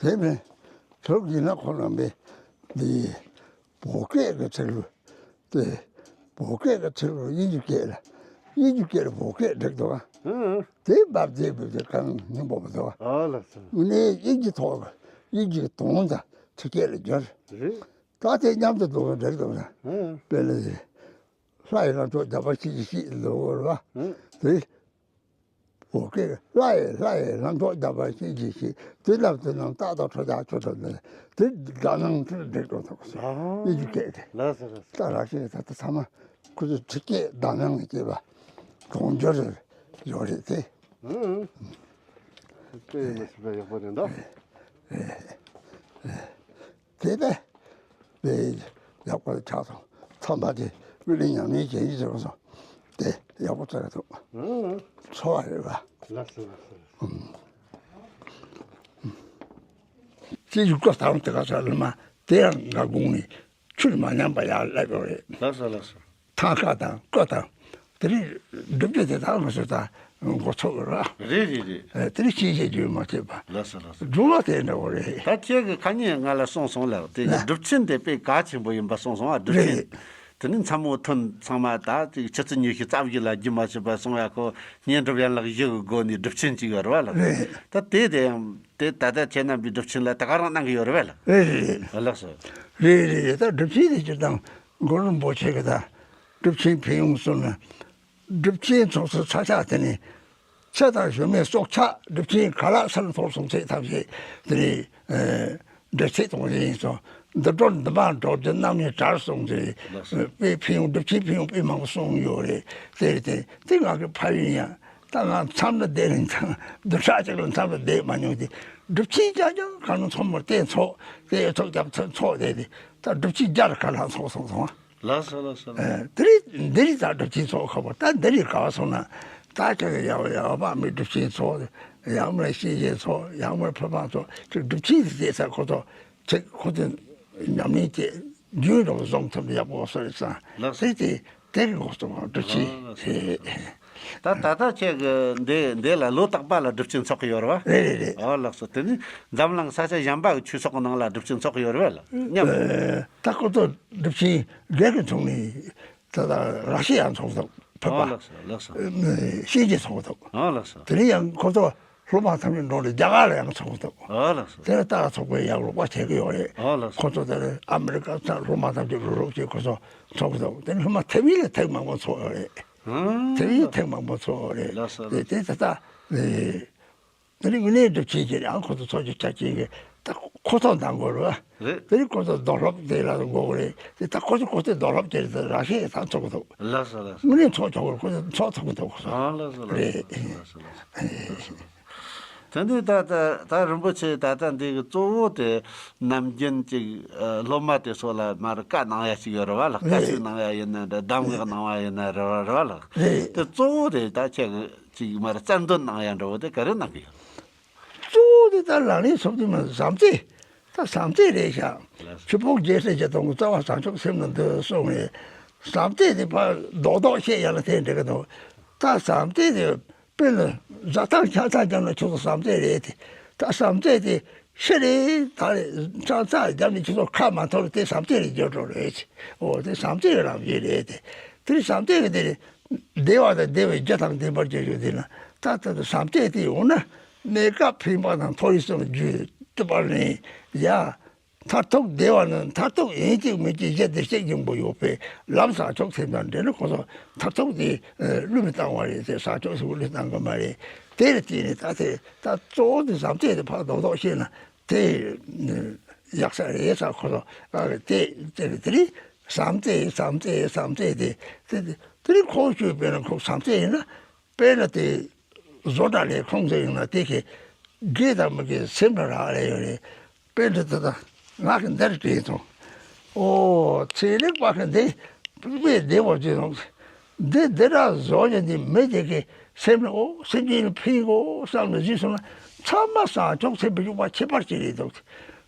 དེ་མིན་ཚུར་གྱིས་ན་ཁོ་རང་པས་འདི་བོད་སྐད་ཀྱི་ཚིག་ལུ་དེ་བོད་སྐད་ཀྱི་ཚིག་ལུ་དབྱིན་ཇི་སྐད་ལ་དབྱིན་ཇི་སྐད་ལ་བོད་སྐད་བསྒྲིགས་འདུག་ཨ། ཨང་། དེ་འབབ་རྫས་འབབ་རྫས་གང་སྙིང་པོ་མི་འདུག་ཨ། ཨ་ལགས་སོ། དངོས་གནས་དབྱིན་ཇི་ཐོག་དབྱིན་ཇི་གི་དོན་དང་ཚིག་སྐད་ལ་བསྒྱུར། རེད། ད་དེ་མཉམ་དུ་འདུག་འགྲིག་འདུག་ན། ཨང་། དཔེ་ལ་ཡིན། ལྷ་ཡི་ལྷ་མཆོག་རྒྱལ་བ་ཤེས་ཀྱི་ཤེས་ལོ་བོར་བ། ཨང་། དེ་བོད་སྐད་ལྷ་ཡི་ལྷ་ཡི་ལྷ་མཆོག་རྒྱལ་བ་ཤེས་ཀྱི་ཤེས། དུས་རྣམས་དུས་རྣམས་རྟག་ཏུ་ཁྲོ་བྱ་ཁྱོད་ཁྲོ་འདི། དེ་དག་སྣང་དུ་འགྲིག་འགྲོ་ཐུབ་སོ། ཨང་། ཡིད་ཀྱི་སྐད་དེ། ལགས་སོ་ལགས་སོ། ད་རང་ཤེས་ད་ལྟ་ཚང་མ་ཁོ་ཚོ་ཚིག་སྐད་དག་སྣང་ནས་སྐྱེས་པ་གྲོང་འཇོར་ཡོད་རེད་དེ། ཨང་། དཔེ་མི་སྲིད་པ་ཡག་པོ་རེད་འདུག་དེ་ལས་དེ་ཡག་པོ་ཆགས་སོང་། ཚང་མ་དེ་དབུས་ལས་ཉམས་ལེན་བྱེད་ཀྱི་བྱེད་སོང་། དེ་ཡག་པོ་ཆགས་འདུག་ཨང་། འཚོ་བ་རེད་པ། ལགས་སོ་ལགས་སོ། ཅི་ཞིག་བཀོད་དང་དེ་ག་ས་ལ་མ་དེ་ཡང་ང་དགོངས་ནས་ཆུ་ལ་མ་མཉམ་པ་ཡར་སླེབས་ཡོད་རེད། ལགས་སོ་ལགས་སོ། ཐང་ཀ་དང་བཀོད་དང་དེ་རིང་སྒྲུབ་རྒྱུ་དེ་དག་མ་བཟོས་ད། འགོ་ཚུགས་ར། རེད་རེད་རེད། ཨ། དེ་ནས་ཤེས་བྱའི་རྒྱུད་མ་ཆད་པ། ལགས་སོ་ལགས་སོ། སྒྲུང་ལ་དེ་འདྲ་བོ་རེད། ད་ཁྱེད་ཀྱིས་ཁ་ཉིན་ང་ལ་གསུངས་སོང་ལགས། དེ་ལ། སྒྲུབ་ཆེན་དེ་དཔེ་གལ་ཆེན་པོ་ཡིན་པ་གསུངས་སོང་ཨ། སྒྲུབ་ཆེན། རེད། དེ་ནས་མཚན་མོ་ཐུན་ཚང་མ་ད་ཅིག་ཆུ་ཚོད་ཉི་ཤུ་རྩ་བཞི་ལ་རྒྱུན་མ་ཆད་པ་སོང་ཡ་ཁོ་བསྙེན་སྒྲུབ་ཡན་ལག་བཞི་གི་སྒོ་ནས་སྒྲུབ་ཆེན་གཅིག་ཡོད་རེད་བ་ལགས། རེད། ད་དེ་དེ་ཡང་དེ་ད་ལྟ་ཁྱེད་རྣམ་པའི་སྒྲུབ་ཆེན་ལ་ད་ག་རང་གནང་གི་ཡོད་རེད་བ་ལགས། རེད་རེད་རེད། ལགས་སོ། རེད་རེད་རེད། ད་སྒྲུབ་ཆེན་དེ་སྤྱིར་བཏང་གུ་རུ་རིན་པོ་ཆེ་གི་ད་སྒྲུབ་ཆེན་ཕན་ཡོན་གསུངས་ན། སྒྲུབ་ཆེན་ཚོགས་སུ་ཚ་ཆ་དེ་ནི། ཚེ་དང་གཞོན་མའི་སྲོག་ཆགས་སྒྲུབ་ཆེན་ག་ལ་སར་འཐོར་སོང་ཚེ་ཐབས་ཤེས་དེ་ནི། ཨ། འབྲེལ་ཚིག་གཏོང་བཞིན་སོ། འདི་འགྲོར་འདི་མ་འགྲོ་རྒྱུ་རྣམ་གཉིས་བྲལ་སོང་ཚེ། ལགས་སོ། དཔེ་ཕན་ཡོན་སྒྲུབ་ཆེན་ཕན་ཡོན་དཔེ་མང་པོ་གསུངས་ཡོད་རེད། དེ་རེད་དེ་དེ་ང་གི་ཕ་ཡུལ་ཡང་ད་ང་མཚམས་ལ་བསྡད་རིང་ཐང་བདུན་ཕྲག་གཅིག་ལ་མཚམས་ལ་བསྡད་མ་མྱོང་དེ། སྒྲུབ་ཆེན་རྐྱང་རྐྱང་གང་ནས་ཚོགས་མར་བསྟན་ཚོགས་དེ་ཚོགས་རྒྱབ་ཚོགས་ཚོགས་དེ་དེ་ད་སྒྲུབ་ཆེན་བརྒྱ་ར་ག་ལ་ཚོགས་སོང་སོང་། ལགས་སོ་ལགས་སོ། ཨ། དེ་རིང་འདི་རིང་ད་སྒྲུབ་ཆེན་ཚོགས་ཁ་པོ་ད་འདི་རིང་ག་བ་སོང་ན། ད་ཁྱེད་ཀྱི་ཡག་ཡག་པ་མི་སྒྲུབ་ཆེན་ཚོགས། ཡག་མ་ཤེས་བྱའི་ཚོགས། ཡག་མ་ཕ་མ་ཚོགས་ཅིག་སྒྲུབ་ཆེན་དེ་བྱས་ཚར་ཁོ་ཚོ་ཚིག་ཁོ་ཚོ་ཉམས་ལེན་བྱེད་རྒྱུན་རིང་བཟུང་ཐུབ་ན་ཡག་པོ་སོ་རེད་བསམ། ལགས་སོ། དེ་དེ་དེ་གི་འགོ་གཙོ་བོ་སྒྲུབ་ཆེན། ཨ། ལགས་སོ་ལགས་སོ། ད་ད་ལྟ་ཁྱེད་ཀྱི་འདི་འདི་ལ་ལོ་རྟག་པ་ལ་སྒྲུབ་ཆེན་ཚོགས་ཀྱི་ཡོད་རེད་བ། རེད་རེད་རེད། ཨོ་ལགས་སོ། དེ་ནི་འཛམ་གླིང་ས་ཆ་གཞན་པ་གི་ཆོས་ཚོགས་ཀྱི་ནང་ལ་སྒྲུབ་ཆེན་ཚོགས་ཀྱི་ཡོད་རེད་བ་ལགས། མཉམ། ཨ། ད་ཁོ་ཚོ་སྒྲུབ་ཆེན་སྒེར་གྱི་ཚོགས་ནི་ད་ལྟ་ར་ཤི་ཡ་ཚོགས་འདུག་ཕེབས་པ། ཨོ་ལགས་སོ་ལགས་སོ། ཨ། ཤིན་ཅི་ཚོགས་འདུག་ཨོ་ལགས་སོ། དེ་ནས་ཡང་ཁོ་ཚོ་སློབ་མ་ཐམས་ཅད་འགྲོ་རེད། རྒྱ་གར་ལ་ཡང་ཚོགས་འདུག་ཨོ་ལགས་སོ། དེ་ལ་ལྟ་ཚོགས་པའི་ཡག་རོགས་པ་བྱེད་ཀྱི་ཡོད་རེད། ཨོ་ལགས་སོ། ཁོ་ཚོ་དེ་ལ་ཨ་མི་རི་ཀ་ཚང་སློབ་མ་ཐམས་ཅད་རུག་རུག་བྱས་ཁོ་ཚོ་ཚོགས་འདུག་དེ་ནས་སློབ་མ་ཐེ་ཝན་ལ་ཐེངས་མང་པོ་ཚོགས་ཡོད་རེད། ཨང་། དེ་བས་ཐེངས་མང་པོ་ཚོགས་རེད། ལགས་སོ། དེ་དེ་ད་ལྟ་ཨེ་དེ་རིང་དངོས་གནས་སྒྲུབ་བྱེད་ཀྱི་རང་ཁོ་ཚོ་ཚོགས་ཀྱི་ཆ་རྐྱེན་གྱི་ད་ཁོ་ཚོ་འདང་དགོས་རེད། རེད། དེ་རིང་ཁོ་ཚོ་རྡོ་སློབ་དེ་ལ་དགོས་རེད། དེ་ད་ཁོ་ཚོ་ཁོ་ཚོའི་རྡོ་སློབ་དེ་ད་རང་ཤེས་ད་ཚོགས་ཐུབ། ལགས་སོ་ལགས་སོ། དངོས་གནས་ཚོགས་ཆོག་གི་རེད། ཁོ་ཚོ་ཚོགས་ཐུབ་ཀྱི་འདུག་ཁོ་ཚོ། ཨང་། ལགས་སོ་ལགས་སོ། རེད། ལགས་སོ་ལགས་སོ། ལགས་སོ། དེ་འདི་ད་ད་ད་རིན་པོ་ཆེ་ད་ལྟ་འདི་གི་གཙོ་བོ་དེ་ནམ་རྒྱུན་ཅིག་ཨ་སློབ་མ་དེ་ཚོ་ལ་མར་བཀའ་གནང་ཡ་ཞིག་ཡོད་རེད་བ་ལགས། བཀའ་ཆོས་གནང་ཡ་ཡིན་ན་འདྲ། གདམས་ངག་གནང་བ་ཡིན་ན་རེད་བ་རེད་བ་ལགས། རེད། དེ་གཙོ་བོ་དེ་ད་ཁྱེད་ཀྱི་ཅིག་མར་རྩལ་འདོན་གནང་ཡ་འདྲ་བོ་དེ་ག་རེ་གནང་གི་ཡོད། གཙོ་བོ་དེ་ད་ལག་ལེན་སོགས་དེ་མ་བཟང་རྩེ། ད་བཟང་རྩེ་རེད་ཤག་ལགས། ཆུ་ཕོག་རྒྱལ་སྲས་ཀྱི་དང་རྩ་བ་བཟང་ཕྱོགས་སེམས་ལ་འདུད་གསུངས་ནས། བཟང་རྩེ་དེ་ཕར་རྡོག་རྡོག་བཤད་ཡ་ལ་དེ་འགྲིག་གི་འདུག་ད་བཟང་རྩེ་དེ། དཔེར་ན་བཟའ་ཐང་ཆང་ས་བརྒྱབ་ན་ཁྱོད་ཚོ་བཟང་རྩེ་རེད་དེ། ད་བཟང་རྩེ་དེ་ཤི་རེད་ད་རེད། ཆང་ས་བརྒྱབ་ནས་ཁྱོད་ཚོ་ཁ་མ་འཐོར་དེ་བཟང་རྩེ་རེད་འགྱུར་འགྲོ་རེད། འོ་དེ་བཟང་རྩེ་གི་རང་བཞིན་རེད་དེ། དེ་བཟང་རྩེ་གི་དེ་རེད། བདེ་བ་དང་བདེ་བའི་རྒྱུ་དང་ལྡན་པར་གྱུར་ཅིག་དེ་ན་ད་ད་ད་བཟང་རྩེ་དེ་ཡོང་ན་གནས་སྐབས་ཕན་པ་དང་མཐོ་རིས་སམ་རྒྱུ་བཏུབ་པ་ནི་ཡ། མཐར་ཐུག་བདེ་བ་ནི་མཐར་ཐུག་ཡིན་གཅིག་མིན་གཅིག་གཞི་བདེ་གཤེགས་སྙིང་པོ་ཡོད་པས་ལམ་བཟང་ཕྱོགས་སེམས་དང་འབྲེལ་ནས་ཁོ་ཚོ་མཐར་ཐུག་དེ་བློས་མི་བཏང་བ་རེད་ཟེར། བཟང་ཕྱོགས་སུ་བློས་བཏང་གི་མ་རེད། དེར་བརྟེན་ནས་ད་དེ་ད་གཙོ་བོ་དེ་བཟང་རྩེ་དེ་ཕར་རྡོག་རྡོག་བཤད་ན་དེ་ཡག་ས་རེད་ཟེར། ཁོ་ཚོ་ཨ་དེ་དེ་དེ་རིང་བཟང་རྩེ་བཟང་རྩེ་བཟང་རྩེ་དེ་དེ་དེ་རིང་ཁོ་ཤོད་པས་ན་ཁོ་བཟང་རྩེ་ཡིན་ན། དཔེར་ན་དེ་བཟོ་གྲྭ་ལས་ཁུངས་སུ་ཡོང་ན་དེ་གི་དགེ་དང་མི་དགེ་སེམས་ལ་རག་ལས་ཡོད་རེད། དཔེར་ན་དེ་དང་ང་གི་འདིར་བྲིས་སོང་། ཨོ་ཚན་རིག་པ་གི་འདི་དཔེ་བདེ་བོ་བྲིས་སོང་། འདི་འདི་འདྲ་བཟོ་ཡོད་འདི་མི་དེ་གི་སེམས་ལ་ཨོ་སེམས་ཅན་ལ་ཕན་གོ་བསམ་ནས་བྲིས་སོང་ན་ཚང་མ་བཟང་ཕྱོགས་སེམས་པའི་དབྱུག་པ་ཁྱད་པར་ཅན་རེད་འདུག་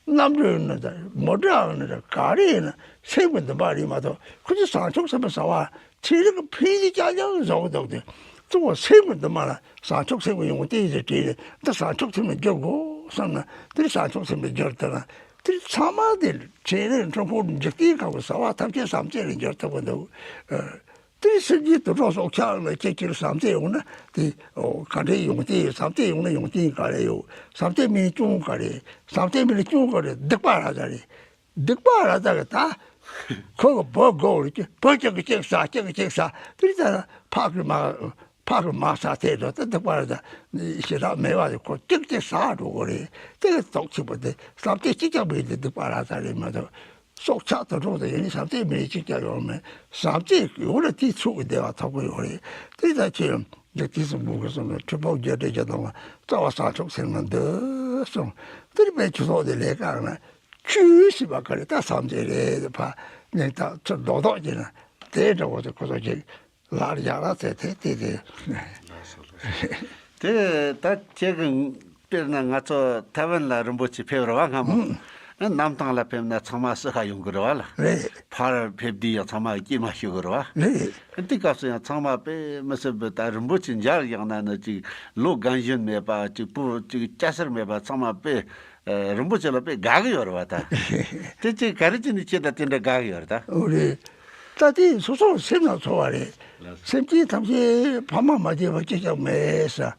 རྣམ་གྲོལ་ཡིན་ན་ད་མོ་ཊ་ཡིན་ན་ད་ག་རེ་ཡིན་ན་སེམས་ཀྱི་འདུན་པ་རེད་མ་གཏོགས་ཁོ་ཚོ་བཟང་ཕྱོགས་སེམས་པ་ཟ་བ། ཚན་རིག་གི་ཕན་ཡོན་རྐྱང་རྐྱང་བཟོ་གི་འདུག་སྟེ། གཙོ་བོ་སེམས་ཀྱི་འདུན་མ་ལ་བཟང་ཕྱོགས་སེམས་ཀྱི་ཡོན་ཏན་ཞེས་བྲིས་ནས་འདི་བཟང་ཕྱོགས་སེམས་ལ་བསྒྱུར་དགོས་བསམ་ན་འདིར་བཟང་ཕྱོགས་སེམས་ལ་བསྒྱུར་ཐུབ་ན་འདིར་ཚང་མ་འདིར་ཚན་རིག་འཕྲུལ་འཁོར་འཇིག་རྟེན་ཁམས་ཀྱི་བྱ་བ་ཐམས་ཅད་བཟང་བྱེད་ལ་བསྒྱུར་ཐུབ་ཀྱི་འདུག་ཨ། འདིར་སེམས་ཅན་དུད་འགྲོ་སྲོག་ཆགས་ལ་ཁྱེད་ཀྱིས་བཟང་བྱེད་ཡོང་ན་དེ་ག་འདྲའི་ཡོན་ཏན་ཡོད། བཟང་བྱེད་ཡོང་ན་ཡོན་ཏན་ག་རེ་ཡོད། བཟང་བྱེད་མིན་ན་སྐྱོན་ག་རེ། བཟང་བྱེད་མིན་ན་སྐྱོན་ག་རེ། སྡིག་པ་ར་ད་རེད། སྡིག་པ་ར་ད་གི་ད། ཁོ་གི་བུ་དགོ་རེ་ཀྱི་བུ་གཅིག་གི་གཅིག་ཟ་གཅིག་གི་གཅིག་ཟ་དེ་རིང་ད་ཕག་གི་མ་ཕག་གི་མ་ཟ་དེ་འགྲོ་ད་སྡིག་པ་ར་ད་ཞེ་དྲག་མེད་པ་དེ་ཁོ་གཅིག་གཅིག་ཟ་འགྲོ་གོ་རེད། དེ་གི་ཐོག་ཆེ་པོ་དེ་བཟང་བྱེད་གཅིག་ཀྱང་མེད་དེ་སྡིག་པ་ར་ད་རེད་མ་གཏོགས་སྲོག་ཆགས་དུད་འགྲོ་དེ་ཡིན་ན་བཟང་བྱེད་མེད་གཅིག་ཀྱང་ཡོང་མེད། བཟང་བྱེད་ཡོང་ན་དེའི་ཚུལ་གྱི་བདེ་བ་ཐོབ་གི་ཡོད་རེད། དེ་ད་ཁྱེད་འཇིག་རྟེན་གསུམ་མགོན་གྱི་གསུང་ནས་ཁྲི་ཕོག་རྒྱས་འབྲིང་གི་གདོང་ལ་རྩ་བ་བཟང་ཕྱོགས་སེམས་ལ་འདུད་གསུངས། དེར་པའི་ཆུ་ཐོག་དེ་ལས་ཀ་ན། ཆུ་ཞེས་པ་ག་རེ་ད་བསམ་གྱི་རེད་ཕ། ནས་ད་ཚུར་རྡོག་རྡོག་བྱས་ན་དེ་འདྲ་བོ་དེ་ཁོ་ཚོ་ཅིག་ལར་ཡག་ར་ཚེ་དེ་དེ་དེ། དེ་ད་ཁྱེད་ཀྱི་དཔེར་ན་ང་ཚོ་ཐའེ་ཝན་ལ་རིན་པོ་ཆེ་ཕེབས་ར་བ་སྔ་མོ། ཨུམ། གནམ་ཐང་ལ་ཕེབས་ན་ཚང་མ་བསུ་ཁ་ཡོང་གི་རེད་བ་ལ། རེད། ཕར་ཕེབས་དུས་ཡང་ཚང་མ་སྐྱེལ་མ་ཞུ་གི་རེད་བ། རེད། དེ་སྐབས་སུ་ཡང་ཚང་མ་དཔེ་མི་སྲིད་པའི་ད་རིན་པོ་ཆེ་མཇལ་ཡག་ན་ནི་ཅིག་ལོ་རྒན་གཞོན་མེད་པ་ཅིག་བུ་ཅིག་སྐྱ་སེར་མེད་པ་ཚང་མ་དཔེ་རིན་པོ་ཆེ་ལ་དཔེ་དགའ་གི་ཡོད་རེད་བ་ད། དེ་ཅིག་ག་རེ་བྱས་ནས་ཁྱེད་ད་དེ་འདྲ་དགའ་གི་ཡོད་རེད་ད། འོ་རེད། ད་དེ་སོ་སོ་སེམས་ལ་ཚོར་བ་རེད། སེམས་ཅན་ཐམས་ཅད་ཕ་མ་མ་བྱས་པ་ཅི་ཀྱང་མེད་ཟེར།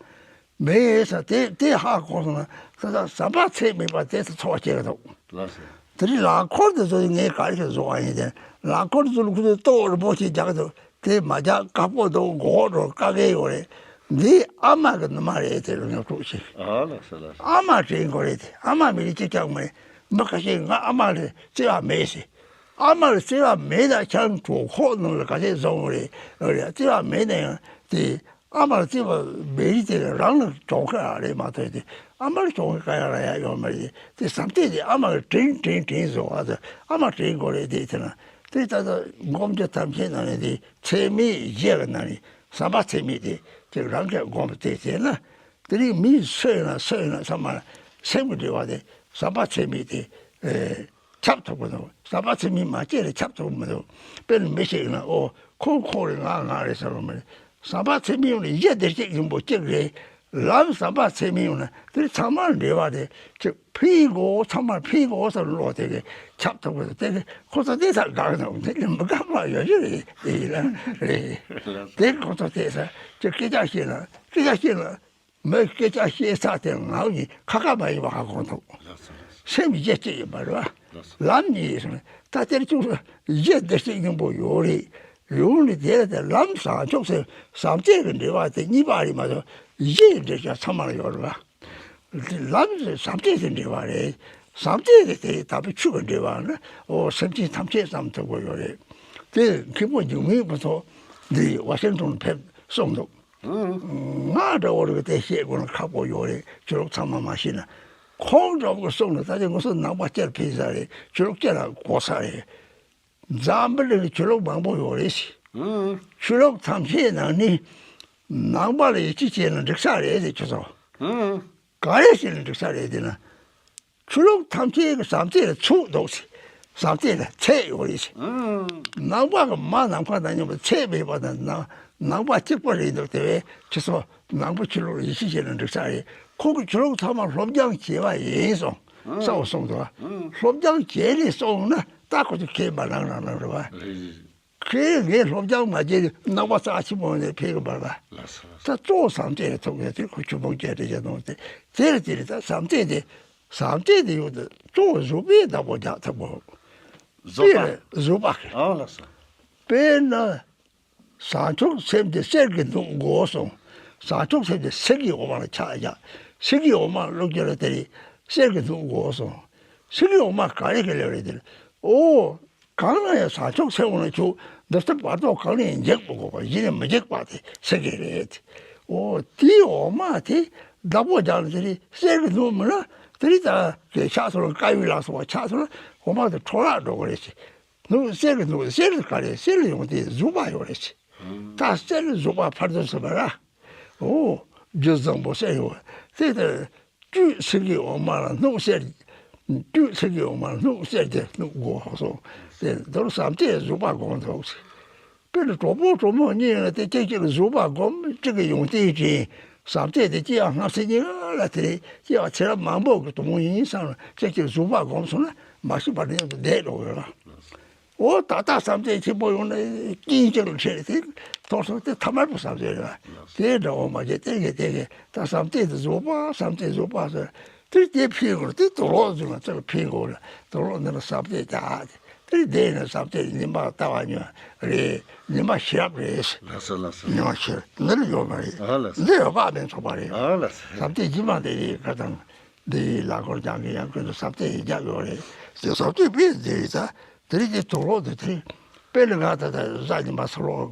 མེད་ཟེར་དེ་དེ་ཧ་གོ་སོང་ན་ད་ཟམ་པ་ཚད་མེད་པ་དེ་ཚོར་བ་སྐྱེ་གི་འདུག། ལགས་སོ། དེ་རིང་ལག་འཁོར་དེ་ཚོ་ངས་ག་རེ་བཟོ་བ་ཡིན་ཏེ། ལག་འཁོར་དེ་ཚོ་ལ་ཁོ་ཚོས་ལྟོ་རིན་པོ་ཆེ་རྒྱག་གི་འདུག། དེ་མ་རྒྱག་དཀའ་པོ་འདུག། མགོ་བོ་འགྲོ་དཀའ་གི་ཡོད་རེད། འདི་ཨ་མ་གི་ནུ་མ་རེད་དེ་ལ་ངས་དཀྲུགས་ཤིག། ཨ་ལགས་སོ་ལགས་སོ། ཨ་མ་དྲན་དགོས་རེད་དེ། ཨ་མ་མེད་ནི་ཅི་ཀྱང་མེད། མི་ཁ་ཤས་ང་ཨ་མ་ལ་བརྩེ་བ་མེད་ཟེར། ཨ་མ་ལ་བརྩེ་བ་མེད་ན་ཁྱེད་རང་གྲོད་ཁོག་ནང་ལ་ག་ཚད་བཟུང་རེད། རེད། བརྩེ་བ་མེད་ན་ཡང་དེ་ཨ་མ་ལ་བརྩེ་བ་མེད་རིགས་དེ་རང་ལ་གྱོང་ཁ་རེད་མ་གཏོགས་དེ་ཨ་མ་ལ་གྱོང་ཁ་ག་ཡང་རག་ཡག་ཡོད་མ་རེད། དེ་བསམ་སྟེ་དེ་ཨ་མ་ལ་དྲན་དྲན་དྲན་བཟོ་བ་དེ་ཨ་མ་དྲན་དགོས་རེད། དེ་དེ་ན་དེ་ད་ལྟ་སྒོམ་རྒྱུ་ཐམས་ཅད་ནང་ནས་དེ་ཚད་མེད་བཞི་གི་ནང་ནས་ཟམ་པ་ཚད་མེད་དེ་དེ་རང་གིས་སྒོམ་དེ་བྱས་ན། དེ་རིང་མི་སུ་ཡིན་ན་སུ་ཡིན་ན་ཚང་མ་ལ་སེམས་ཀྱི་འབྲེལ་བ་དེ་ཟམ་པ་ཚད་མེད་དེ་ཨེ་ཁྱབ་ཐུབ་ཀྱི་འདུག། ཟམ་པ་ཚད་མེད་མ་སྐྱེས་ལ་ཁྱབ་ཐུབ་ཀྱི་མི་འདུག། དཔེར་ན་མི་ཞིག་ཡིན་ན་ཨོ་ཁོ་ཁོ་རེད་ང་ང་རེད་ཟེར་བ་མ་རེད། ཟམ་པ་ཚད་མེད་ཡོང་ན་གཞི་བདེ་གཅིག་ཡིན་པོ་གཅིག་རེད། ལམ་ཟམ་པ་ཚད་མེད་ཡོང་ན་དེ་རིང་ཚང་མ་ལ་འབྲེལ་བ་དེ་ཅིག་ཕན་དགོས། ཚང་མར་ཕན་དགོས་ཟེར་བློ་དེ་གི་ཁྱབ་ཐུབ་ཀྱི་འདུག། དེ་གི་ཁོ་ཚོ་དེ་ཚ་དགའ་གི་འདུག། དེ་གི་མི་དགའ་མ་ཡོད་ཀྱི་རེད། དེ་ཡིན་ན་རེད། དེ་ཁོ་ཚོ་དེ་ཚ་ཅིག་སྐད་ཆ་བཤད་ན་སྐད་ཆ་བཤད་ན། མོས་སྐད་ཆ་བཤད་ས་དེ་ངག་གི་ཁ་ཁ་མ་ཡིན་པ་ཧ་གོ་འདུག། ལགས་སོ་ལགས་སོ། སེམས་གཞི་གཅིག་ཡིན་པ་རེད་བ། ལགས་སོ། ལམ་གཉིས་ཡིན་སོང་ད་དེར་ཅུང་ཟད་གཞི་བདེ་གཅིག་ཡིན་པོ་ཡོད་རེད། ཡོང་ནས་དེ་ལ་དེ་ལམ་བཟང་ཕྱོགས་སུ་ཟམ་གཅིག་གི་འབྲེལ་བ་དེ་གཉིས་པ་རེད་མ་གཏོགས་གཞི་ཡི་འབྲེལ་བ་ཚང་མར་ཡོད་རེད་བ། ལམ་ཟམ་གཅིག་གི་འབྲེལ་བ་རེད། ཟམ་གཅིག་གི་དེ་དམ་པའི་ཆོས་ཀྱི་འབྲེལ་བ་ནི་ཨོ་སེམས་ཅན་ཐམས་ཅད་ཙམ་ཐུབ་པོ་ཡོད་རེད། དེ་མཁན་པོ་འཇིགས་མེད་པོ་ཚོ་འདི་ཝ་ཤིང་ཊོན་ཕེབས་གསུངས་འདུག། ང་འདྲ་བོ་རིགས་དེ་བཤད་དགོས་ན་ཁག་པོ་ཡོད་རེད། ཆོས་ལུགས་ཚང་མ་མ་ཤེས་ན། ཁོང་འདྲ་བོ་གསུངས་ན་ད་ཆ་ང་ཚོ་ནང་པ་སྤྱིར་ཕན་ས་རེད། ཆོས་ལུགས་སྤྱིར་ལ་གོ་ས་རེད། འཛམ་བུ་གླིང་ཆོས་ལུགས་མང་པོ་ཡོད་རེད་ཟེར། ཆོས་ལུགས་ཐམས་ཅད་ནང་ནས་ནང་པ་ལ་ཡིད་ཆེས་བྱས་ན་འགྲིག་ས་རེད་ཟེར་ཁྱོད་ཚོ། ག་རེ་བྱས་ན་འགྲིག་ས་རེད་ཟེར་ན། ཆོས་ལུགས་ཐམས་ཅད་ཀྱི་ཟམ་གཅིག་ལ་ཚུགས་འདུག་ཟེར། ཟམ་གཅིག་ལ་ཚད་ཡོད་རེད་ཟེར། ནང་པ་གི་མ་ནམ་མཁའ་དང་མཉམ་པའི་ཚད་མེད་པ་དང་ནང་ནང་པ་གཅིག་པ་རེད་འདུག། དེ་བས་ཁྱེད་ཚོ་ནང་པ་ཆོས་ལུགས་ལ་ཡིད་ཆེས་བྱས་ན་འགྲིག་ས་རེད། ཁོང་གིས་ཆོས་ལུགས་ཚང་མ་སློབ་སྦྱོང་བྱས་པ་ཡིན་སོང་། གསལ་བོ་གསུངས་འདུག། སློབ་སྦྱོང་བྱས་ནས་སོང་ན་ད་ཁོ་ཚོ་མཁས་པ་རང་རང་རང་རེད་བ། ཁྱེད་ངས་སློབ་སྦྱོང་མ་བྱས་ནས་ནང་པ་རྩ་ཆེན་པོ་ནས་ཕེབས་གི་མ་རེད་བ། ལགས་སོ། ད་གཙོ་བོ་ཟམ་གཅིག་ལ་ཐུག་ཡོད་དེ་ཁོ་ཆུ་ཕུང་བརྒྱད་དྲུག་བརྒྱ་གཏོང་སྟེ་དེ་ལ་དེ་ལ་ད་ཟམ་གཅིག་དེ། ཟམ་གཅིག་དེ་ཡོད་དུ་གཙོ་བོ་བཟོད་པའི་བདག་པོ་རྒྱག་ཐུབ་པོ། བཟོད་པ། བཟོད་པ། ཨ་ལགས་སོ། དཔེར་ན། བྱང་ཆུབ་སེམས་དེ་གསེར་གྱི་སྣུམ་དགོས་སོང་། བྱང་ཆུབ་སེམས་དེ་གསེར་གྱི་འོ་མ་ལ་ཆགས་བཞག། གསེར་གྱི་འོ་མ་བླུགས་རྒྱུ་ལ་དེ་རེད། གསེར་གྱི་སྣུམ་དགོས་སོང་། གསེར་གྱི་འོ་མ་ག་རེ་གི་ལེབ་རེད་དེ་རེད། ཨོ། གང་ན་ཡང་བྱང་ཆུབ་སེམས་འོང་ན་ཆུ་འདི་ལྟར་བར་དོ་གང་ནས་འཇིག་པ་དགོས་པ་གཞི་ནས་མི་འཇིག་པ་དེ་ཟེར་གི་རེད། ཨོ་དེའི་འོ་མ་དེ་བདག་པོ་རྒྱག་ན་དེ་རེད། གསེར་གྱི་སྣུམ་མིན་ན་དེ་རེད། ད་གི་ཆགས་སོང་ལ་དཀར་ཡོལ་ལ་སོགས་པ་ཆགས་སོང་ལ་འོ་མ་དེ་འཕྲོ་བརླག་འགྲོ་གི་རེད་ཟེར། སྣུམ་གསེར་གྱི་སྣུམ་གསེར་དེ་ག་རེད། གསེར་ལ་ཡོང་དེ་བཟོད་པ་ཡོད་རེད་ཟེར། ད་གསེར་ལ་བཟོད་པ་ཕར་ཚུར་ཟེར་བ་ར། ཨོ། རྒྱུ་བཟང་པོ་གསེར་ཡོད་དེ་ལྟར། བཅུད་གསེར་གྱི་འོ་མ་ལ་སྣུམ་གསེར། བཅུད་གསེར་གྱི་འོ་མ་ལ་སྣུམ་གསེར་གྱི་སྣུམ་དགོས་སོ། དེ་མདོར་ཟམ་གཅིག་བཟོད་པ་སྒོམ་ཐུབ་ཟེར། དཔེར་ན་གྲོགས་པོ་གྲོགས་མོ་གཉིས་ལ་དེ་གཅིག་གཅིག་ལ་བཟོད་པ་སྒོམ་གཅིག་གི་ཡོང་དེའི་དྲིན། ཟམ་གཅིག་དེ་སྐྱེ་བ་སྔ་ཕྱི་གཉིས་ལ་དེ་རེད། སྐྱེ་བ་ཚེ་རབས་མང་པོ་གི་དོན་ཡིན་བསམ་ལ་གཅིག་གཅིག་བཟོད་པ་སྒོམ་སོང་ན་མ་ཤི་བར་དུ་མཉམ་དུ་བསྡད་འགྲོ་གི་རེད་ལ། འོ་ད་ལྟ་བསམ་གཏན་ཆེན་པོ་ཡོང་ན་རྐྱེན་གཅིག་ལ་འཕྲད་དེ་ཐོག་སོང་དེ་ཐ་མལ་པའི་བསམ་གཏན་རེད་བ། དེ་འདྲ་འོ་མ་བྱས་དེ་གས་དེ་གས་ད་བསམ་གཏན་དེ་བཟོད་པ་བསམ་གཏན་བཟོད་པ་ཟེར། དེ་དེ་ཕན་དགོས་དེ་དུག་ལོག་བཟོས་ན་དེ་ལ་ཕན་དགོས་ལ་དུག་ལོག་འདི་ལ་བསམ་གཏན་བྱ་དེ་དེ་ནས་བསམ་གཏན་ཉི་མ་ལྟ་བ་ཉོན་རེད། ཉི་མ་ཤེས་རབ་རེད། ལགས་སོ་ལགས་སོ། ཉི་མ་ཤེས་འདི་ལ་ཡོད་མ་རེད། ཨ་ལགས་སོ། འདི་ཡོད་པ་མིན་ཚོགས་པ་རེད། ཨ་ལགས་སོ། བསམ་གཏན་སྦྱིན་པ་དེ་རེད་ག་དང་། འདི་ལ་སྐོར་རྒྱག་གི་ཡང་ཀུན་ཏུ་ཟབ་གཏེར་ཡིན་རྒྱག་ཡོད་རེད། དེ་ཟབ་གཏེར་དཔེ་འདི་རེད་ད། དེ་རིང་འདི་དུག་ལོག་འདི་དེ་རིང་དཔེ་ལ་ང་ད་ད་གཟའ་ཉི་མ་ཚུར་ལོག་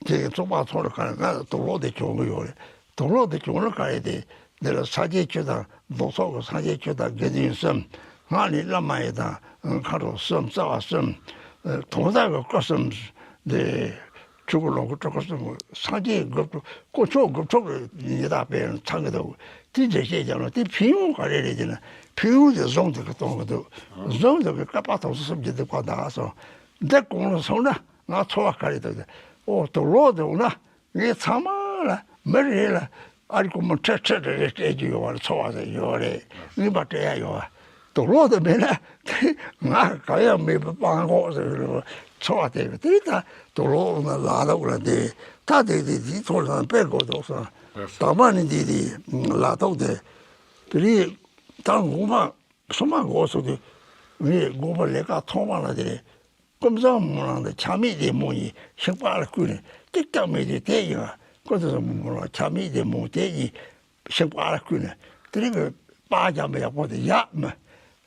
དེ་ཚོགས་པ་ཚོགས་ལ་ག་ང་དུག་ལོག་འདི་བྱུང་གི་ཡོད་རེད། དུག་ལོག་འདི་བྱུང་ལ་ག་རེད་དེ། འདི་ལ་ས་སྐྱའི་ཆོས་དང་ལྡོག་ཕྱོགས་ཀྱི་སངས་རྒྱས་ཆོས་དང་དགེ་འདུན་གསུམ། སྔགས་ནི་བླ་མ་ཡི་དང་མཁའ་འགྲོ་གསུམ་རྩ་བ་གསུམ། དུང་བདག་གི་སྐུ་གསུམ། འདི། ཆུ་བོ་ལོངས་སྐུ་སྤྲུལ་སྐུ་གསུམ་སངས་རྒྱས་དགུ་བཅུ་དཀོན་མཆོག་དགུ་བཅུ་གི་ཉི་ཟླ་པའི་ཚང་གི་འདུག་དེ་འགྲེལ་བཤད་རྒྱབ་ན་དེ་ཕན་ཡོན་ག་རེ་རེད་ཟེར་ན། ཕན་ཡོན་དེ་གཟུངས་དེ་གི་གཏོང་གི་འདུག་གཟུངས་དེ་གི་བསྐལ་པ་དུས་གསུམ་གྱི་སྡིག་པ་འདག་སོང་། འདི་གོང་ལ་སོང་ན་ང་འཚོ་བ་ག་རེ་འདུག་ཟེར། ཨོ་དུག་ལོག་འདུག་ན། ངས་ཚང་མ་ལ་མི་རེ་ལ་ཨ་རི་ཀོ་མོ་ཁྲི་ཁྲི་རེ་རེ་སྤྲད་རྒྱུ་ཡོད་པ་ལ་འཚོ་བ་ཟེར་ཡོད་རེད། རྔན་པ་སྤྲད་ཡ་ཡོད་པ། དུག་ལོག་དེ་མེད་ན་དེ་ང་གང་ཡང་མེད་པའི་སྤྲང་པོ་ཟེར་འཚོ་བ་དེ་དེ་ད་དུག་ལོག་ན་ལ་དུག་ལ་དེ་ད་དེ་དེ་དེ་ཚོ་ལ་དཔེ་དགོས་འདུག་ཟེར། དང་པ་ནི་དེ་དེ་ལ་དུག་དེ་དེ་རེད། ད་དགོངས་པ་སོ་མ་དགོས་སོ་དེ་ངས་དགོངས་པ་ལས་ཀ་ཐོག་མ་ལ་དེ་རེད། ཀུན་བཟང་མོ་རང་དང་ཆགས་མེད་ལྡན་མོ་གཉིས་ཤིང་པ་ལ་བསྐུས་ནས་ཏིག་ཏག་མེད་དུས་དེ་ཡིན། ཀུན་བཟང་མོ་རང་ཆགས་མེད་ལྡན་མོ་དེ་གཉིས་ཤིང་པ་ལ་བསྐུས་ནས་དེ་རིང་གི་པར་རྒྱག་མི་ཡག་པོ་དེ་ཡག་མི་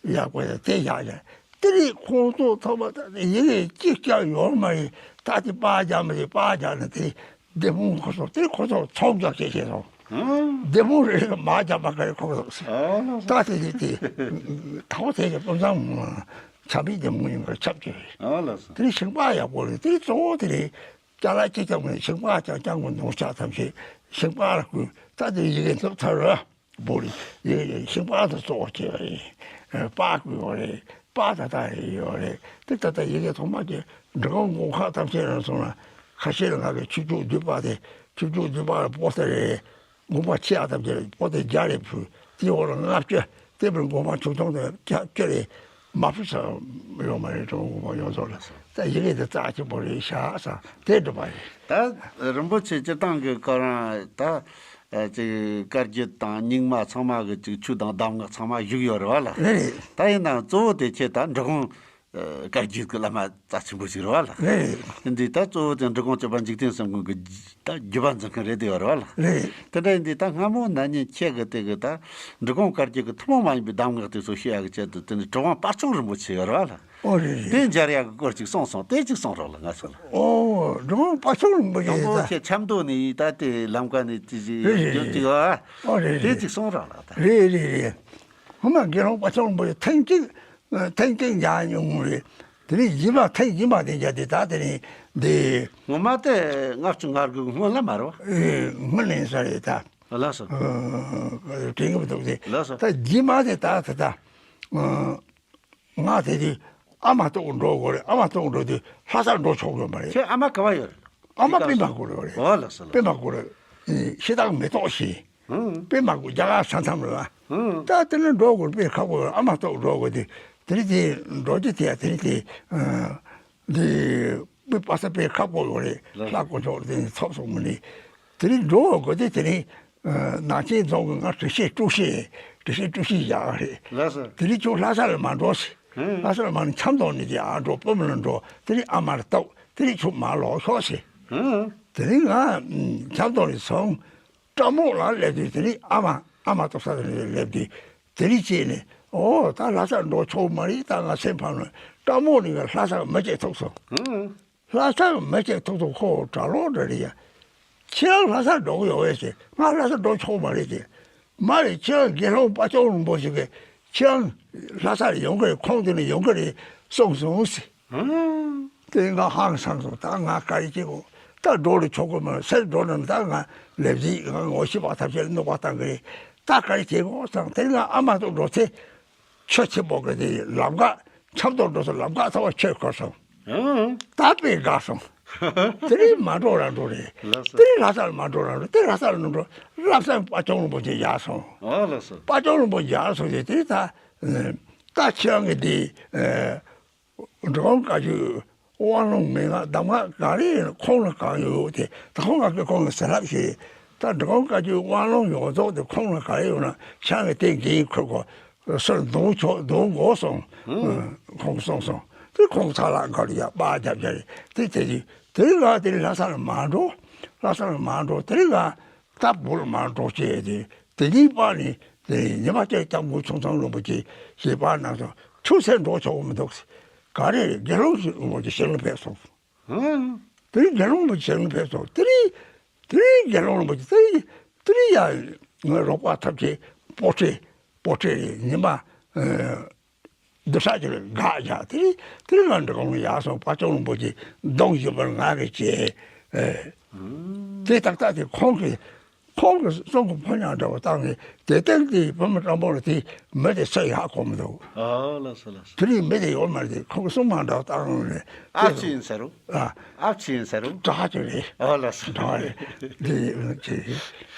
ཡག་པོ་དེ་དེ་ཡག་ཡག་དེ་རིང་ཁོང་ཚོ་ཐོག་མ་ད་ཡི་གེ་གཅིག་ཀྱང་ཡོད་མ་རེད། ད་དེ་པར་རྒྱག་མི་རེད། པར་རྒྱག་ནས་དེ་བདེ་སྤུངས་ཁོ་ཚོ་དེ་ཁོ་ཚོ་ཚོགས་རྒྱག་བྱེད་བྱེད་སོང་། ཨང་། བདེ་སྤུངས་རེད་མ་རྒྱག་པ་ག་རེ་ཁོ་ཚོ་ཨ་ལ་ད་དེ་དེ་དེ་ད་ཁོ་དེ་ཀུན་བཟང་མོ་ཆགས་མེད་ལྡན་མོ་ཡིན་པར་ཁྱབ་ཀྱི་རེད། ཨ་ལ་སོ། དེ་རིང་ཤིང་པ་ཡག་པོ་རེད། དེ་རིང་གཙོ་བོ་དེ་རེད། ཅ་ལག་ཅི་ཀྱང་མེད། ཤིང་པ་ཀྱང་ཀྱང་གི་ནོར་ཆག་ཐམས་ཅད་ཤིང་པ་ལ་བསྐུས། ད་དེ་ཡི་གེ་འདི་ཚར་ར་བོ་རེད། ཡི་གེ་ཤིང་པ་དེ་གཙོ་བོ་བྱས་པ་རེད། པར་བསྐུས་ཡོད་རེད། པར་ད་ལྟ་རེད་ཡོད་རེད། དེ་ད་ལྟ་ཡི་གེ་ཐོག་མ་ཀྱི་འབྲི་གུང་དགོན་ཁག་ཐམས་ཅད་རང་སོང་ན་ཁ་ཤས་ལ་ང་གི་ཆུ་བཅུ་བདུན་པ་དེ་ཆུ་བཅུ་བདུན་པ་ལ་པོ་ཏི་རེད། དགོངས་པ་ཆེ་ཡག་ཐམས་ཅད་པོ་ཏི་བརྒྱ་རེ་ཕུལ། དེའི་འོག་ལ་ལྔ་བཅུ། དེ་བར་དགོངས་པ་ཆུང་ཆུང་དེ་བརྒྱ་བཅུ་རེ་མ་ཕུལ་ས་ཡོད་མ་རེད། དགོངས་པ་ཡོངས་རྫོགས་ལ་ད་ཡི་གེ་དེ་རྩ་ཆེན་པོ་རེད་ཤག་ས་དེ་འགྲུབ་པ་རེད། ད་རིན་པོ་ཆེ་སྤྱིར་བཏང་གི་བཀའ་རང་ད་ཅིག་བཀའ་བརྒྱུད་དང་རྙིང་མ་ཚང་མ་གི་ཅིག་ཆོས་དང་གདམས་ངག་ཚང་མ་བཞུགས་ཡོད་རེད་བ་ལ། རེད་རེད། ད་ཡིན་ནའང་གཙོ་བོ་དེ་ཁྱེད་ད་འབྲི་གུང་བཀའ་བརྒྱུད་ཀྱི་བླ་མ་རྩ་ཆེན་པོ་ཞིག་རེད་བ་ལ། རེད་རེད། འདི་ད་གཙོ་བོ་དེ་འབྲི་གུང་སྐྱོབ་པ་འཇིག་རྟེན་གསུམ་མགོན་གྱི་ད་བརྒྱུད་པ་འཛིན་མཁན་རེད་དེ་ཡོད་རེད་བ་ལ། རེད། དེ་འདྲ་ཡིན་དུས་ད་སྔ་མོ་ན་ནིང་ཁྱེད་ཀྱི་དེ་གི་ད་འབྲི་གུང་བཀའ་བརྒྱུད་ཀྱི་ཐུན་མོང་མ་ཡིན་པའི་གདམས་ངག་དེ་ཚོ་ཤེས་ཡག་གི་ཆེད་དུ་དེ་ནི་གྲུབ་དབང་དཔལ་མཆོག་རིན་པོ་ཆེ་ཡོད་རེད་བ་ལ། ཨོ་རེད་རེད། དེ་མཇལ་ཡག་གི་སྐོར་ཅིག་གསུངས་སོང་། དེ་ཅིག་གསུངས་རོགས་ལ་ང་ཚོ་ལ། ཨོ་འབྲི་གུང་དཔལ་མཆོག་རིན་པོ་ཆེ་དང་པོ་ད་ཁྱེད་ཆབ་མདོ་ནས་ད་དེ་ལམ་ཀ་ནས་དེ་ཞིག་རེད་རེད་རྒྱུན་རེད། གཅིག་ཨ། ཨོ་རེད་དེ་རེད། ཅིག་གསུངས་རོགས་ལ་ད། རེད་རེད་རེད། སྔོན་མ་དགེ་སློང་དཔལ་མཆོག་རིན་པོ་ཆེ་ཐེངས་གཅིག་ཐེངས་གཅིག་མཇལ་མྱོང་རེད། དེ་ནས་རྗེས་མ་ཐེངས་རྗེས་མ་དེ་མཇལ་དུས་ད་དེ་ནས་འདི། ངོ་མ་དེ་ལྔ་བཅུ་ང་དགུ་གི་སྔོན་ལ་མ་རེད་བ། ཨེ་སྔོན་ལ་ཡིན་ས་རེད་ད། ལགས་སོ། ཨ་དྲན་གྱི་མི་འདུག་སྟེ། ལགས་སོ། ད་རྗེས་མ་དེ་ད་ད་ད་ང་དེ་དུས་ཨ་མ་ལྟོགས་འགྲོ་དགོས་རེད། ཨ་མ་ལྟོགས་འགྲོ་དུས་ལྷ་སར་འགྲོ་ཆོག་གི་མ་རེད། ཁྱེད་ཨ་མ་ག་བ་ཡོད་རེད། ཨ་མ་པད་མ་སྐོར་ཡོད་རེད། ཨོ་ལགས་སོ་ལགས། པད་མ་སྐོར་ཤེས་དང་མེ་ཏོག་ཤེས། ཧུང་། པད་མ་སྐོར་རྒྱ་གར་ས་མཚམས་རེད་བ། ཧུང་། ད་དེ་ནས་འགྲོ་དགོས་དཔེ་ཁག་པོ་ཡོད། ཨ་མ་ལྟོགས་འགྲོ་དགོས་དུས་དེ་རིང་དེ་འགྲོ་རྒྱུ་དེ་ཡ་དེ་རིང་དེ་འདི་དཔེ་པ་ས་དཔེ་ཁག་པོ་ཡོད་རེད། ལགས་སོ། ལྷ་དཀོན་མཆོག་དེ་ནས་ཚོགས་སོང་མི་ནི་དེ་རིང་འགྲོ་དགོས་དུས་དེ་རིང་ནང་ཆེན་རྫོང་གི་ང་དྲི་ཤེས་དཀྲུག་ཤེས་དྲི་ཤེས་དཀྲུག་ཤེས་བཞག་རེད། ལགས་སོ། དེ་རིང་ཁྱོད་ལྷ་ས་ལ་མ་འགྲོ་ཟེར། ཧུང་། ལྷ་ས་ལ་མ་ནི་ཆབ་མདོ་ནས་དེ་ཨ་འགྲོ་སྤོ་མི་ལ་འགྲོ། དེ་རིང་ཨ་མ་ལ་ལྟོགས། དེ་རིང་ཁྱོད་མ་ལོག་ཤོག་ཟེར། ཧུང་། དེ་རིང་ང་ཆབ་མདོ་ནས་སོང་། སྤྲང་མོ་ལ་སླེབས་དུས་དེ་རིང་ཨ་མ་ཨ་མ་ལྟོགས་ས་དེ་ནས་སླེབས་དུས་དེ་རིང་བྱས་ནས་ཨོ་ད་ལྷ་སར་འགྲོ་ཆོག་མ་རེད། ད་ང་སེམས་ཕམ་ནས་སྤྲང་མོ་ནས་ང་ལྷ་སར་མི་བྱེད་ཐུག་སོང་། ཧུང་། ལྷ་སར་མི་བྱེད་ཐུག་སོང་། ཁོ་གྲྭ་ལོག་འདྲ་རེད་ཡ། ཁྱེད་རང་ལྷ་སར་འགྲོ་གི་ཡོད་པས་ཟེར། ང་ལྷ་སར་འགྲོ་ཆོག་མ་རེད་ཟེར། མ་རེད། ཁྱེད་རང་དགེ་སློང་དཔལ་མཆོག་རིན་པོ་ཆེ་གིས་ཁྱེད་རང་ལྷ་སར་ཡོང་གི་རེད། ཁོང་དེ་ནས་ཡོང་གི་རེད་གསུངས་སོང་ཟེར། ཧུང་། དེ་ང་ཧང་སངས་སོང་། ད་ང་ག་རེ་བྱེད་དགོས། ད་འགྲོ་རུ་ཆོག་གི་མ་རེད། སེམས་འགྲོ་ན་ད་ང་ལབ་ཟིག་ང་ངོ་ཤེས་པ་ཐམས་ཅད་ལ་གནོད་པ་བཏང་གི་རེད། ད་ག་རེ་བྱེད་དགོས་བསམ། དེ་ང་ཨ་མ་ཚོ་འགྲོ་ཚེ་ཆུ་ཆེན་པོ་གི་དེ་ལམ་ཁ་ཆབ་མདོ་འགྲོ་ས་ལམ་ཁ་ཚ་བ་ཆོད་ཁོ་སོང་། ཧུང་། ད་དཔེ་དགའ་སོང་། དེ་རིང་མ་འགྲོ་ར་འགྲོ་རེད། ལགས་སོ། དེ་རིང་ལྷ་སར་མ་འགྲོ་ར་འགྲོ། དེ་ལྷ་སར་མ་འགྲོ། བླ་བཙན་དཔལ་མཆོག་རིན་པོ་ཆེ་ཡར་སོང་། ཨ་ལགས་སོ། དཔལ་མཆོག་རིན་པོ་ཆེ་ཡར་སོང་ཟེར། དེ་ད་ད་ཁྱེད་རང་གི་དེ་འབྲི་གུང་བཀའ་བརྒྱུད་དབང་ལུང་མན་ངག་གདམས་ངག་ག་རེ་ཡིན་ན་ཁོང་ལ་གང་ཡོད་དེ། ད་ཁོང་ང་ཁོང་གི་ཟེར་ལབ་ཞིག་ད་འབྲི་གུང་བཀའ་བརྒྱུད་དབང་ལུང་ཡོངས་རྫོགས་དེ་ཁོང་ལ་གང་ཡོད་ན་ཁྱེད་རང་གི་དེ་འགན་ཁུར་དགོས། སུར་འདོན་ཆོག་འདོན་དགོས་སོང་། ཁོང་གསུངས་སོང་། དེ་ཁོང་ཚ་ལག་འགའ་རེ་ཡ་པ་རྒྱབ་རྒྱབ་རེད། དེ་དེ་དུས་དེ་རིང་ང་དེ་རིང་ལྷ་ས་ལ་མ་འགྲོ། ལྷ་ས་ལ་མ་འགྲོ། དེ་རིང་ང་ད་བུ་ལ་མ་འགྲོ་བྱས་ཏེ་དེ་ཉིན་པ་ནས་དེ་ཉི་མ་བཅས་སྐྱབས་མགོན་ཆུང་ཚང་རིན་པོ་ཆེ་ཞེས་པ་ནང་དུ་ཁྱུ་སེ་འགྲོ་ཆོག་མི་འདུག་ཟེར། ག་རེ་རེད། དགེ་སློང་ཞིག་རིན་པོ་ཆེ་ཞལ་ལ་ཕེབས་སོང་། དེ་རིང་དགེ་སློང་རིན་པོ་ཆེ་ཞལ་ལ་ཕེབས་སོང་། དེ་རིང་དེ་རིང་དགེ་སློང་རིན་པོ་ཆེ་དེ་རིང་དེ་རིང་ཡ་ངའི་རོགས་པ་ཐབས་ཆེ་པོ་ཏི་པོ་ཏི་ཉི་མ་འདི་ས་ཅིག་ལ་དགག་བཞག་དེ་རིང་དེ་རིང་ང་འབྲི་གུང་ལ་ཡར་སོང་། དཔལ་མཆོག་རིན་པོ་ཆེ་གདུང་བཞི་པར་ང་གིས་བྱས། ཨེ། དེ་ཏག་ཏག་དེ་ཁོང་གིས་ཁོང་གིས་གསུང་གི་ཕོ་ཉ་འདྲ་བོ་བཏང་ནས་དེ་སྟེང་དེ་བུ་མོ་སྤྲང་པོ་ལ་དེ་མི་དེ་སུ་ཡག་གོ་མི་འདུག་ཨ་ལགས་སོ་ལགས་སོ། དེ་རིང་མི་དེ་ཡོད་མ་རེད། དེ་ཁོང་གིས་གསུང་མ་འདྲ་བོ་བཏང་ནས་ཨ་ཅེ་ཡིན་ཟེར་རོ། ཨ་ཨ་ཅེ་ཡིན་ཟེར་རོ། གྲྭ་ཅིག་རེད། ཨ་ལགས་སོ། གྲྭ་རེད། དེ་ཡིན་ཅེས་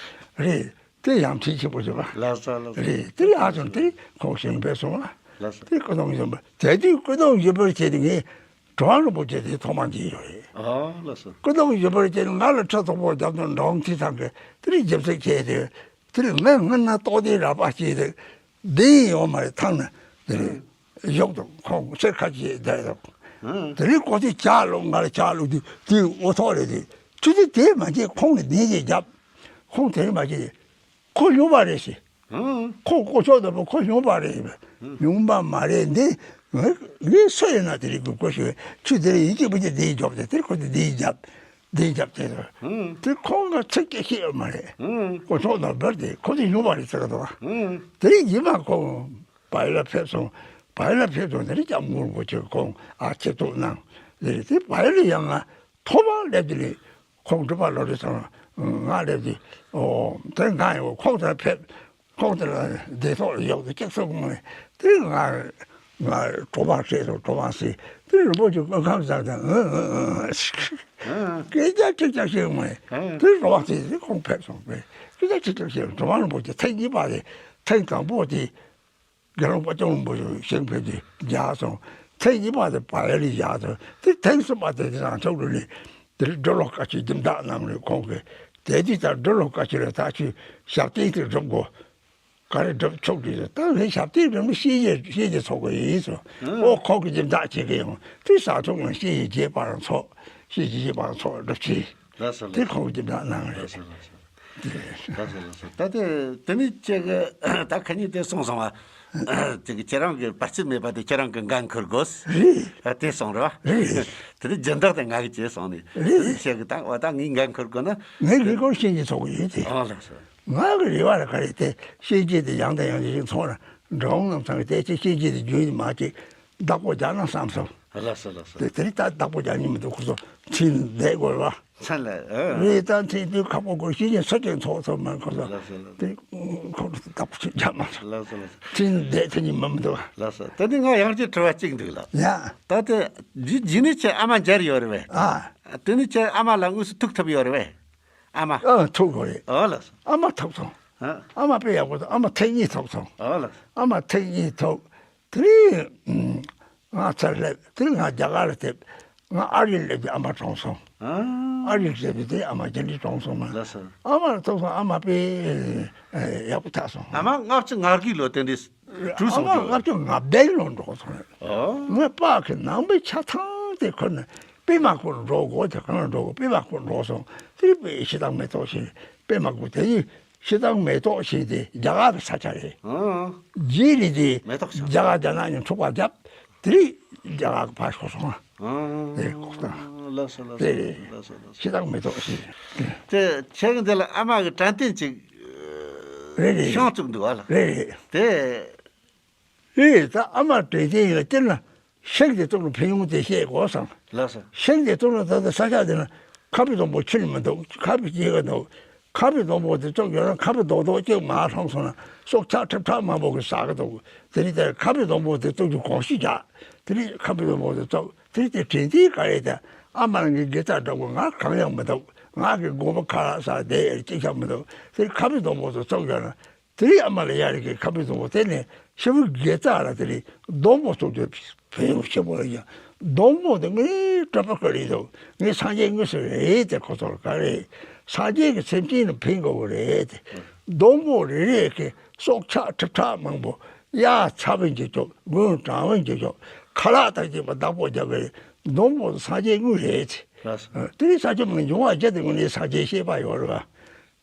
རེད། དེ་ཡང་ཁྲིད་ཆེན་པོ་བྱེད་པ་ལགས་སོ་ལགས་སོ། རེད། དེ་ཡང་ཅུང་དེ་ཁོང་ཞིང་པས་སོང་བ། ལགས་སོ། དེ་སྐུ་གདུང་ཡོད་པ་དེ་དུས་སྐུ་གདུང་ཡོད་པར་བྱས་ཏེ་ངས་གྲུབ་དབང་རིན་པོ་ཆེ་དེ་ཐོག་མ་མཇལ་ཡོད་རེད། ཨ་ལགས་སོ། སྐུ་གདུང་ཡོད་པར་བྱས་ཏེ་ང་ལ་ཁྲི་ཚོགས་པོ་རྒྱབ་ཏུ་འབྲོང་ཐི་ཚང་གི་དེ་རིང་རྒྱབ་སྲིད་བྱས་ཏེ་དེ་རིང་ངས་སྔོན་ན་ལྟོགས་ལྡན་ར་པ་བྱས་ཏེ་བདེན་ཡོད་མ་རེད། ཐང་ན་དེ་རིང་གཞོགས་དུ་ཁོང་སེར་ཁ་ཅིག་བསྡད་འདུག་དེ་རིང་ཁོ་དེ་ཇག་ལོ་ང་ལ་ཇག་ལོ་དེ་དེ་འོ་ཐོག་རེད། དེ་ཆུ་ཚོད་དེ་མ་བྱས་ཁོང་ལ་བདེན་བྱས་རྒྱབ། ཁོང་དེ་རིང་མ་བྱས། ཁོ་ཉུང་བ་རེད་ཟེར། ཧང་། ཁོ་ཀོ་ཤོག་དང་པོ་ཁོ་ཉུང་བ་རེད། ཉུང་བ་མ་རེད་འདི། ངས་ངས་སུ་ཡིན་ན་དེ་རིང་གི་ཀོ་ཤོག་ཆུ་དེ་རིང་ཡིན་གཅིག་པུ་གཅིག་འདིའི་རྒྱོབ་དེ་དེར་ཁོ་དེ་འདིའི་རྒྱབ། འདིའི་རྒྱབ་དེ་རེད། དེ་ཁོང་ག་ཚིག་སྐད་བཤད་ཡོད་མ་རེད། ཀོ་ཤོག་དང་པོར་དེ་ཁོ་དེ་ཉུང་བ་རེད་ཟེར་གི་འདུག་དེ་རིང་ཡིན་མ་ཁོ་བལ་ལ་ཕེབས་སོང་། བལ་ལ་ཕེབས་སོང་དེ་རིང་སྐྱབས་མགོན་རིན་པོ་ཆེ་ཁོང་ཨ་ཆེ་ཐུག་གནང་། དེ་རིང་དེ་བལ་ལ་ཡང་ང་ཐོག་མར་སླེབས་དེ་རེད། ཁོང་གྲུབ་པ་བློ་གྲོས་ཚང་ང་སླེབས་ཏེ། ཨོ། དེ་ང་ཡང་ཁོང་དང་ཕེབས། ཁོང་དེ་ལ་བདེ་ཐོག་ལ་ཡོག་ཏུ་སྐྱེག་སོགས་མ་ནས་དེ་ང་ང་གྲོ་བ་བཤད་དོ་གྲོ་བ་ཟེར་དེ་རིན་པོ་ཆེ་སྐུ་ཁམས་བཟང་དང་ཨ་ཨ་ཨ་སྐད་ཆ་ཅིག་ཀྱང་བཤད་མ་ནས་དེ་གྲོ་བ་ཟེར་དེ་ཁོང་ཕེབས་སོང་པས་སྐད་ཆ་ཅིག་ཀྱང་བཤད། གྲོ་བ་རིན་པོ་ཆེ་ཐེངས་གཉིས་པ་དེ་ཐེངས་དང་པོ་དེ། དགེ་སློང་དཔལ་སྐྱོང་རིན་པོ་ཆེ་ཞིང་ཕེབས་ཏེ་བཞག་སོང་། ཐེངས་གཉིས་པ་དེ་བལ་ལ་བཞག་སོང་། དེ་ཐེངས་གསུམ་པ་དེ་དེ་རང་ཕྱོགས་ལ་ནི་དེར་འབྲི་ཀློག་བཀའ་ཆོས་རྒྱུན་བདག་གནང་རེད། ཁོང་གིས་དེ་དུས་ད་འབྲི་ཀློག་བཀའ་ཆོས་ལ་ད་ཆོས་ཞབས་བརྟན་དེ་སྒྲུབ་དགོས། ག་རེ་སྒྲུབ་ཆོག་གི་རེད། ད་ངས་ཞབས་བརྟན་སྒྲུབ་ནི་ཤེས་བྱའི་ཤེས་བྱའི་ཚོགས་པ་ཡིན་ཟེར། ཨོ་ཁོང་གིས་རྒྱུན་བདག་བྱེད་ཀྱི་ཡོང་དུས་ས་ཐོག་ནས་ཤེས་བྱའི་རྗེ་འབངས་ཚོགས་ཤེས་བྱའི་རྗེ་འབངས་ཚོགས་སྒྲུབ་ཆེད་ལགས་སོ་ལགས་དེ་སོ། ཁོང་གིས་རྒྱུན་བདག་གནང་རེད། ལགས་སོ་ལགས་སོ། ལགས་སོ་ལགས་སོ། ད་དེ་དེ་ནི་ཁྱེད་ཀྱི་ད་ཁ་ཉིན་དེ་གསུངས་སོང་བ། ཅིག་ཁྱེད་རང་གི་བར་ཆད་མེད་པ་དེ་ཁྱེད་རང་གི་འགན་འཁུར་དགོས། རེད། ཨ་དེ་གསུངས་རེད་བ། རེད། དེ་ནི་སྦྱིན་བདག་དེ་ང་གི་བྱས་སོང་ནི། རེད། དེ་ནི་ཁྱེད་ཀྱི་ད་འོ་ད་ངའི་འགན་འཁུར་དགོས་ན། ངའི་ལས་ཁུངས་ཤེས་ཀྱི་ཚོགས་ཡིན་ཏེ། ཨ་ལགས་སོ། ང་གི་རེ་བ་ལ་ག་རེ་དེ་ཤེས་བྱའི་དེ་ཡང་དང་ཡང་དེ་ཞིག་ཚོགས་ན་འབྲི་གུང་རྣམ་ཚང་གི་དེ་ཅི་ཤེས་བྱའི་དེ་རྒྱུན་མ་ཅིག་བདག་པོ་རྒྱག་ན་བསམ་སོང་། ལགས་སོ་ལགས་སོ། དེ་དེ་རིང་ད་བདག་པོ་རྒྱག་ཉིན་མི་འདུག་ཁོ་ཚོ་ཚིག་བསྡད་དགོས་རེད་བ། མཚན་ལ་ཨ། རེད། ད་མཚན་དུས་ཁག་པོ་དགོས་ཤེས་ཀྱི་ས་ཆེན་ཚོགས་ཚོགས་མ་ཁོ་ཚོ། ལགས་སོ་ལགས་སོ། དེ་ཁོ་ཚོ་བདག་པོ་ཞིག་རྒྱག་མ་སོང་། ལགས་སོ་ལགས་སོ། ཚིག་བསྡད་ཐུབ་ཉིན་མི་མི་འདུག་ལགས་སོ། དེ་ནི་ང་ཡང་ཅིག་དྲི་བ་གཅིག་འདུག་ལགས། ཡ། ད་དེ་རྗེས་ནས་ཁྱེད་ཨ་མ་མཇལ་ཡོད་རེད་བས། ཨ། དེ་ནི་ཁྱེད་ཨ་མ་ལ་དངོས་སུ་ཐུག་ཐུབ་ཡོད་རེད་བས། ཨ་མ། ཨ་ཐུག་དགོས་རེད། ཨོ་ལགས་སོ། ཨ་མ་ཐུག་སོང་། ཨ། ཨ་མ་དཔེ་ཡག་པོ་འདུག་ཨ་མ་ཐེངས་གཉིས་ཐུག་སོང་། ཨོ་ལགས་སོ། ཨ་མ་ཐེངས་གཉིས་ཐུག་དེ་རིང་ང་ཚར་སླེབས། དེ་རིང་ང་རྒྱ་གར་ལ་ཐེབས། ང་ཨ་རིར་སླེབས་ཏེ་ཨ་མ་གྲོངས་སོང་། ཨ། ཨ་རིར་སླེབས་ཏེ་ཨ་མ་རྒྱ་རིར་གྲོངས་སོང་མ། ལགས་སོ། ཨ་མ་ལ་ཐུག་སོང་། ཨ་མ་དཔེ་ཡག་པོ་ཐག་སོང་། ཨ་མ་ལྔ་བཅུ་ང་དགུའི་ལོ་དེ་འདྲའི་གྲུ་ཨ་སོང་མ་དུས། ལྔ་བཅུ་ང་བརྒྱད་ལོ་འགྲོ་སོང་། ཨོ། ངའི་པ་གི་ནང་པའི་ཆ་ཚང་དེ་ཁུར་ནས་པད་མ་སྐོར་འགྲོ་དགོས། དེ་གང་ལ་འགྲོ་དགོས། པད་མ་སྐོར་འགྲོ་སོང་། དེ་རིང་པའི་ཤི་སྟག་མེ་ཏོག་ཞིག་པད་མ་སྐོར་དེ་ཡིན། ཤི་སྟག་མེ་ཏོག་ཞིག་དེ་རྒྱ་གར་གྱི་ས་ཆ་རེད། ཨང་། རྗེས་ལ་དེ་མེ་ཏོག་ཤར། རྒྱ་གར་རྒྱ་ནག་གཉིས་འཁྲུག་པ་བརྒྱབ། དེ་རིང་རྒྱ་གར་གྱི་ཕར་ཤོར་སོང་། ཨང་། དེ་ལྐོག་གཏམ། ལགས་སོ་ལགས་སོ། དེ་རེད། ལགས་སོ་ལགས་སོ། ཤི་སྟག་མེ་ཏོག་ཞིག་དེ་ཁྱེད་ཀྱི་འདི་ལ་ཨ་མ་གི་དྲན་རྟེན་ཅིག་རེད་རེད། ཤང་བཙུགས་འདུག་ཨ་ལ། རེད་རེད། དེ། ཨེ་ད་ཨ་མ་དྲན་རྟེན་ཡོད་སྟེར་ན་ཤིང་དེ་གཏུབ་ལ་ཕན་ཡོན་དེ་བཤད་དགོས་བསམ། ལགས་སོ། ཤིང་དེ་གཏུབ་ལ་ད་ལྟ་ས་ཆ་དེ་ན་ཁ་ཕི་སྡོང་པོ་ཁྱོན་ནས་མི་འདུག་ཁ་ཕི་སྐྱེས་ཀྱི་འདུག་ཁ་ཕི་སྡོང་པོ་དེ་གཏུབ་ཡོད་ན་ཁ་ཕི་རྡོག་རྡོག་གཅིག་མར་ལྷུང་སོང་ན་སྲོག་ཆགས་ཁྲི་ཕྲག་མང་པོ་གིས་ཟ་གི་འདུག་དེ་རིང་དེར་ཁ་ཕི་སྡོང་པོ་དེ་གཏུབ་རྒྱུ་གོམས་གཤིས་རྒྱག་དེ་རིང་ཁ་ཕི་སྡོང་པོ་དེ་གཏུབ། དེ་རིང་དེ་དྲན་རྟེན་ག་རེ་དེ། ཨ་མ་ལ་ངས་དགེ་རྩ་སྒྲུབ་དགོས། ང་གང་ཡང་མི་འདུག་ང་གི་དགོན་པ་ཁ་ལག་ཟ་བསྡད་ཡོད་ཅིག་ཀྱང་མི་འདུག་དེ་རིང་ཁ་ཕི་སྡོང་པོ་དེ་གཏུབ་ཡོད་ན། དེ་རིང་ཨ་མ་ལ་གཡར་གི་ཁ་ཕི་སྡོང་པོ་དེ་ནས་ཤི་བོའི་དགེ་རྩ་ལ་དེ་རིང་སྡོང་པོ་གཏུབ་རྒྱུ་ཕན་ཡོན་ཆེན་པོ་རེད་ཀྱང་སྡོང་པོ་དེ་ངའི་སྤྲོ་པོ་ག་རེ་འདུག་ངའི་སངས་རྒྱས་དངོས་སུ་རེད་དེ་ཁོ་ཚོར་ག་རེ། སངས་རྒྱས་ཀྱི་སེམས་ཅན་ལ་ཕན་དགོས་པ་རེད་དེ། སྡོང་པོ་རེ་རེ་གི་སྲོག་ཆགས་ཁྲི་ཕྲག་མང་པོ་གཡག་ཚ་བོ་འཇིགས་ཆོག་དགུན་གྲང་བོ་འཇིགས་ཆོག་ཁ་ལག་དང་བཅས་པ་བདག་པོ་རྒྱག་གི་རེད། སྡོང་པོ་དེ་སངས་རྒྱས་དངོས་རེད་དེ། ལགས་སོ། དེ་རིང་ས་ཆ་མི་འབྱུང་བ་བརྒྱད་དེ་དངོས་གནས་སངས་རྒྱས་བཤད་པ་ཡོད་རེད་བ།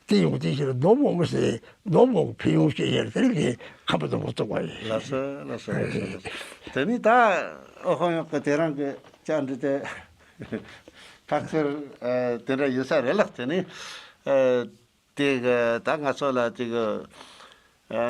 དེ་ཡོང་དེ་ཕྱིར་སྡོང་པོ་དངོས་སུ་སྡོང་པོ་གི་ཕན་ཡོན་ཤེས་ཡར་དེ་རིང་གི་ཁ་ཕི་སྡོང་པོ་བཙུགས་པ་ཡིན། ལགས་སོ་ལགས་སོ་ལགས་སོ་ལགས་སོ། དེ་ནི་ད་ཨོ་ཧོ་ཡོང་གི་དེ་རང་གི་བཅར་འདྲི་དེ་ཐག་ཚོད་དེ་འདྲ་ཡིན་ས་རེད་ལགས། དེ་ནི་དེ་གི་ད་ང་ཚོ་ལ་དེ་གི་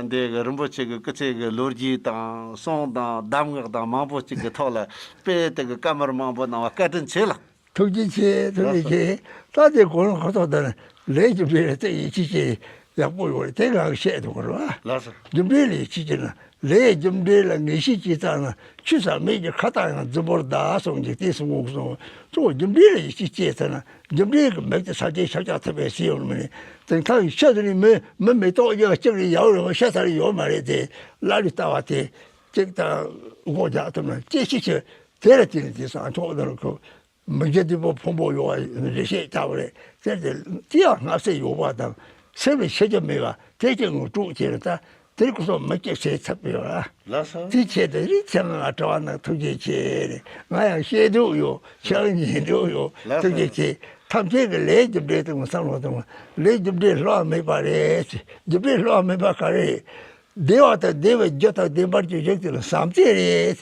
འདི་གི་རིན་པོ་ཆེ་གི་སྐུ་ཚེ་གི་ལོ་རྒྱུས་དང་གསུང་དང་གདམས་ངག་དང་མང་པོ་ཅིག་གི་ཐོག་ལ་དཔེ་དེ་གི་བཀའ་མོལ་མང་པོ་གནང་བ་བཀའ་དྲིན་ཆེ་ལགས། ཐུགས་རྗེ་ཆེ། ཐུགས་རྗེ་ཆེ། ད་དེ་གོ་ལ་ཁོ་ཐོག་ལྟར་ལས་རྒྱུ་འབྲས་ལ་དེ་ཡིད་ཆེས་བྱེད་ཡག་པོ་ཡོད་རེད། དེ་ང་གིས་བཤད་ཐུབ་ཀྱི་རེད་བ། ལགས་སོ། རྒྱུ་འབྲས་ལ་ཡིད་ཆེས་བྱེད་ན་ལས་རྒྱུ་འབྲས་ལ་ངེས་ཤེས་སྐྱེས་ཚར་ན་ཆུ་ཟག་མེད་ཀྱི་ཁ་བཏགས་ཡང་རྫུན་པོར་གདའ་གསུངས་ཀྱི་དེ་གསུང་གསུང་གཙོ་བོ་རྒྱུ་འབྲས་ལ་ཡིད་ཆེས་སྐྱེས་ཚར་ན་རྒྱུ་འབྲས་ཀྱི་མིག་དེ་ས་ཆའི་ཤར་ཀྱག་ཐུབ་པའི་སྲིད་ཡོད་མི་ནི་དེང་ཐག་ཤ་ཟ་ནི་མི་མི་མེ་ཏོག་ཡང་གཅིག་རེ་ཡག་རེ་བ་ཤ་ཚ་རེ་ཡོད་མ་རེད་དེ་བླ་རེ་ལྟ་བ་དེ་གཅིག་དང་སྒོ་རྒྱག་ཐུབ་ན་སྐྱེ་ཤི་ཆེ་དེ་ལ་བརྟེན་ནས་དེ་སང་ཆོག་ནོར་ཁོ། མི་རྒྱ་འདི་པོ་ཕུང་པོ་ཡོད་པ་རེ་བཤད་བྱ་བ་རེད་ཟེར་ཏེ་ཅི་ཡང་སྔ་ཚེ་ཡོད་པ་དང་སེམས་ལ་ཤེས་རྒྱ་མེད་པ་དེ་ཅིག་ངོ་སྤྲོད་བྱས་ན་ད་དེར་ཀུ་སོགས་མི་སྐྱེ་ཚེ་ཚབ་ཡོད་ལ། ལགས་སོ། དེ་ཆེད་དུ་རིགས་ཚང་ལ་གྲྭ་བ་ནང་ཐུགས་རྗེ་ཆེ་རེད། ང་ཡང་བཤད་འདོད་ཡོད། ཁྱེད་རང་ཉན་འདོད་ཡོད། ལགས་སོ། ཐུགས་རྗེ་ཆེ། ཐམས་ཅད་ཀྱི་ལས་རྒྱུ་འབྲས་དང་བསམ་བློ་དང་ལས་རྒྱུ་འབྲས་བསླུ་བ་མེད་པ་རེད། རྒྱུ་འབྲས་བསླུ་བ་མེད་པ་ག་རེ་རེད། བདེ་བ་དང་བདེ་བའི་རྒྱུ་དང་བདེན་པར་གྱུར་ཅིག་དེ་ལ་བསམ་གཏན་རེད།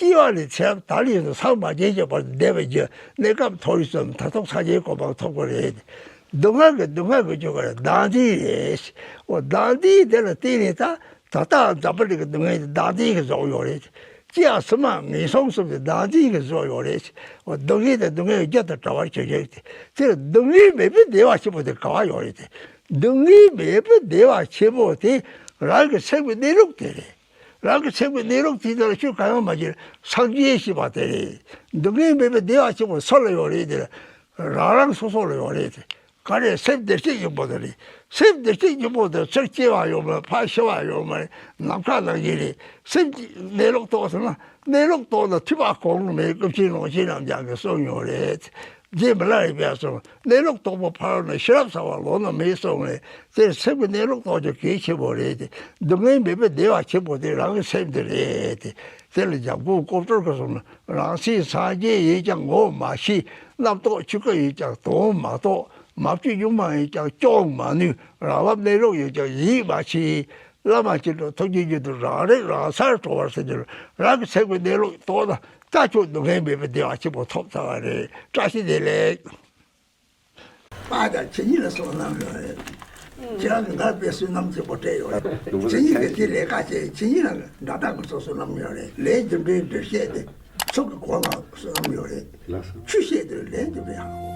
སྐྱེ་བ་ལས་ཚེ་རབས་ད་ལས་སུ་སངས་མ་རྒྱས་ཀྱི་བར་དུ་བདེ་བའི་རྒྱུ་གནས་སྐབས་མཐོ་རིས་སུ་མཐར་ཐུག་སངས་རྒྱས་གོ་འཕང་ཐོབ་དགོས་རེད། སྡུག་བསྔལ་གྱི་སྡུག་བསྔལ་གྱི་རྒྱུ་ག་རེ་བདག་འཛིན་རེད། འོ་བདག་འཛིན་དེ་ལ་བརྟེན་ནས་ད་ད་ལྟ་འཛམ་བུ་གླིང་གི་སྡུག་བསྔལ་དེ་བདག་འཛིན་གྱིས་བཟོས་ཡོད་རེད། སྐྱེ་བ་གསུམ་མ་ངན་སོང་གསུམ་དེ་བདག་འཛིན་གྱིས་བཟོས་ཡོད་རེད། འོ་སྡུག་བསྔལ་དང་སྡུག་བསྔལ་གྱི་རྒྱུ་དང་བྲལ་བར་གྱུར་ཅིག་དེ་དེར་སྡུག་བསྔལ་མེད་པའི་བདེ་བ་ཆེན་པོ་དེ་ག་བ་ཡོད་རེད་དེ། སྡུག་བསྔལ་མེད་པའི་བདེ་བ་ཆེན་པོ་དེ་རང་གི་སེམས་ཀྱི་གནས་ལུགས་དེ་རེད། རང་གི་སེམས་ཀྱི་གནས་ལུགས་དེ་ལྟར་ཆོས་གང་ཡང་མ་བྱེད་སངས་རྒྱས་ཞེས་པ་དེ་རེད། སྡུག་བསྔལ་མེད་པའི་བདེ་བ་ཆེན་པོ་སུ་ལ་ཡོད་རེད་དེ་རང་རང་སོ་སོ་ལ་ཡོད་རེད་དེ། ག་རེ་སེམས་བདེ་སྐྱིད་ཡོད་པོ་དེ་རེད། སེམས་བདེ་སྐྱིད་ཡོད་པོ་དེ་ཚུར་སྐྱེ་བ་ཡོད་མ་རེད། ཕར་ཤི་བ་ཡོད་མ་རེད། ནམ་མཁའ་ནང་བཞིན་རེད། སེམས་ཀྱི་གནས་ལུགས་རྟོགས་ཟེར་ན་གནས་ལུགས་རྟོགས་ན་ཐོས་པ་གོང་མའི་སྐུ་མཁྱེན་ལུང་ཆེན་རྣམ་རྒྱལ་གྱིས་གསུངས་ཡོད་རེད། རྗེ་མི་ལ་རས་པས་གསུངས། གནས་ལུགས་རྟོགས་པ་ཕ་རོལ་ན་ཤེས་རབ་གསལ་བ་ལོག་ན་མེད་གསུངས་རེད། དེར་སེམས་ཀྱི་གནས་ལུགས་རྟོགས་རྒྱུ་གལ་ཆེན་པོ་རེད་དེ། སྡུག་བསྔལ་མེད་པའི་བདེ་བ་ཆེན་པོ་དེ་རང་གི་སེམས་དེ་རེད་དེ། དེ་ལ་འཇམ་མགོན་རྐང་གྲུལ་གྱིས་གསུངས་ན། རང་སེམས་སངས་རྒྱས་ཡིན་ཀྱང་ངོ་མ་ཤེས། རྣམ་རྟོག་ཆོས་སྐུ་ཡིན་ཀྱང་དོན་མ་རྟོགས། མ་བཅོས་སྒྱུ་མ་ཡིན་ཀྱང་སྐྱོང་མ་ནུས། རང་བབས་གནས་ལུགས་ཡིན་ཀྱང་ཡིད་མ་ཆེས། བླ་མ་མཁྱེན་དྲུག་ཐུགས་རྗེའི་རྒྱུད་དུ་རང་རིག་རང་སར་གྲོལ་བར་ཟེར་རྒྱུར་རང་གི་སེམས་ཀྱི་གནས་ལུགས་རྟོགས་ན་ད་ཁྱོད་སྡུག་བསྔལ་མེད་པའི་བདེ་བ་ཆེན་པོ་ཐོབ་ཚར་བ་རེད། བཀྲ་ཤིས་བདེ་ལེགས། ཨ་ཅག་ཁྱེད་གཉིས་ལ་བསོད་ནམས་ཡོད་རེད། ཁྱེད་རང་གིས་ང་དཔེ་བསོད་ནམས་ཆེན་པོ་སྤྲད་ཡོད་རེད། ཁྱེད་གཉིས་ཀྱིས་དེ་ལས་ཀ་བྱས། ཁྱེད་གཉིས་ལ་དགྲ་སྟ་གི་ཚོ་བསོད་ནམས་ཡོད་རེད། ལས་རྒྱུ་འབྲས་འབྲས་བཤད་དེ་ཚོགས་ཀྱི་སྒོ་ནས་བསོད་ནམས་ཡོད་རེད། ལགས་སོ། ཆོས་བཤད་དེ་ལས་རྒྱུ་འབྲས་ཡང་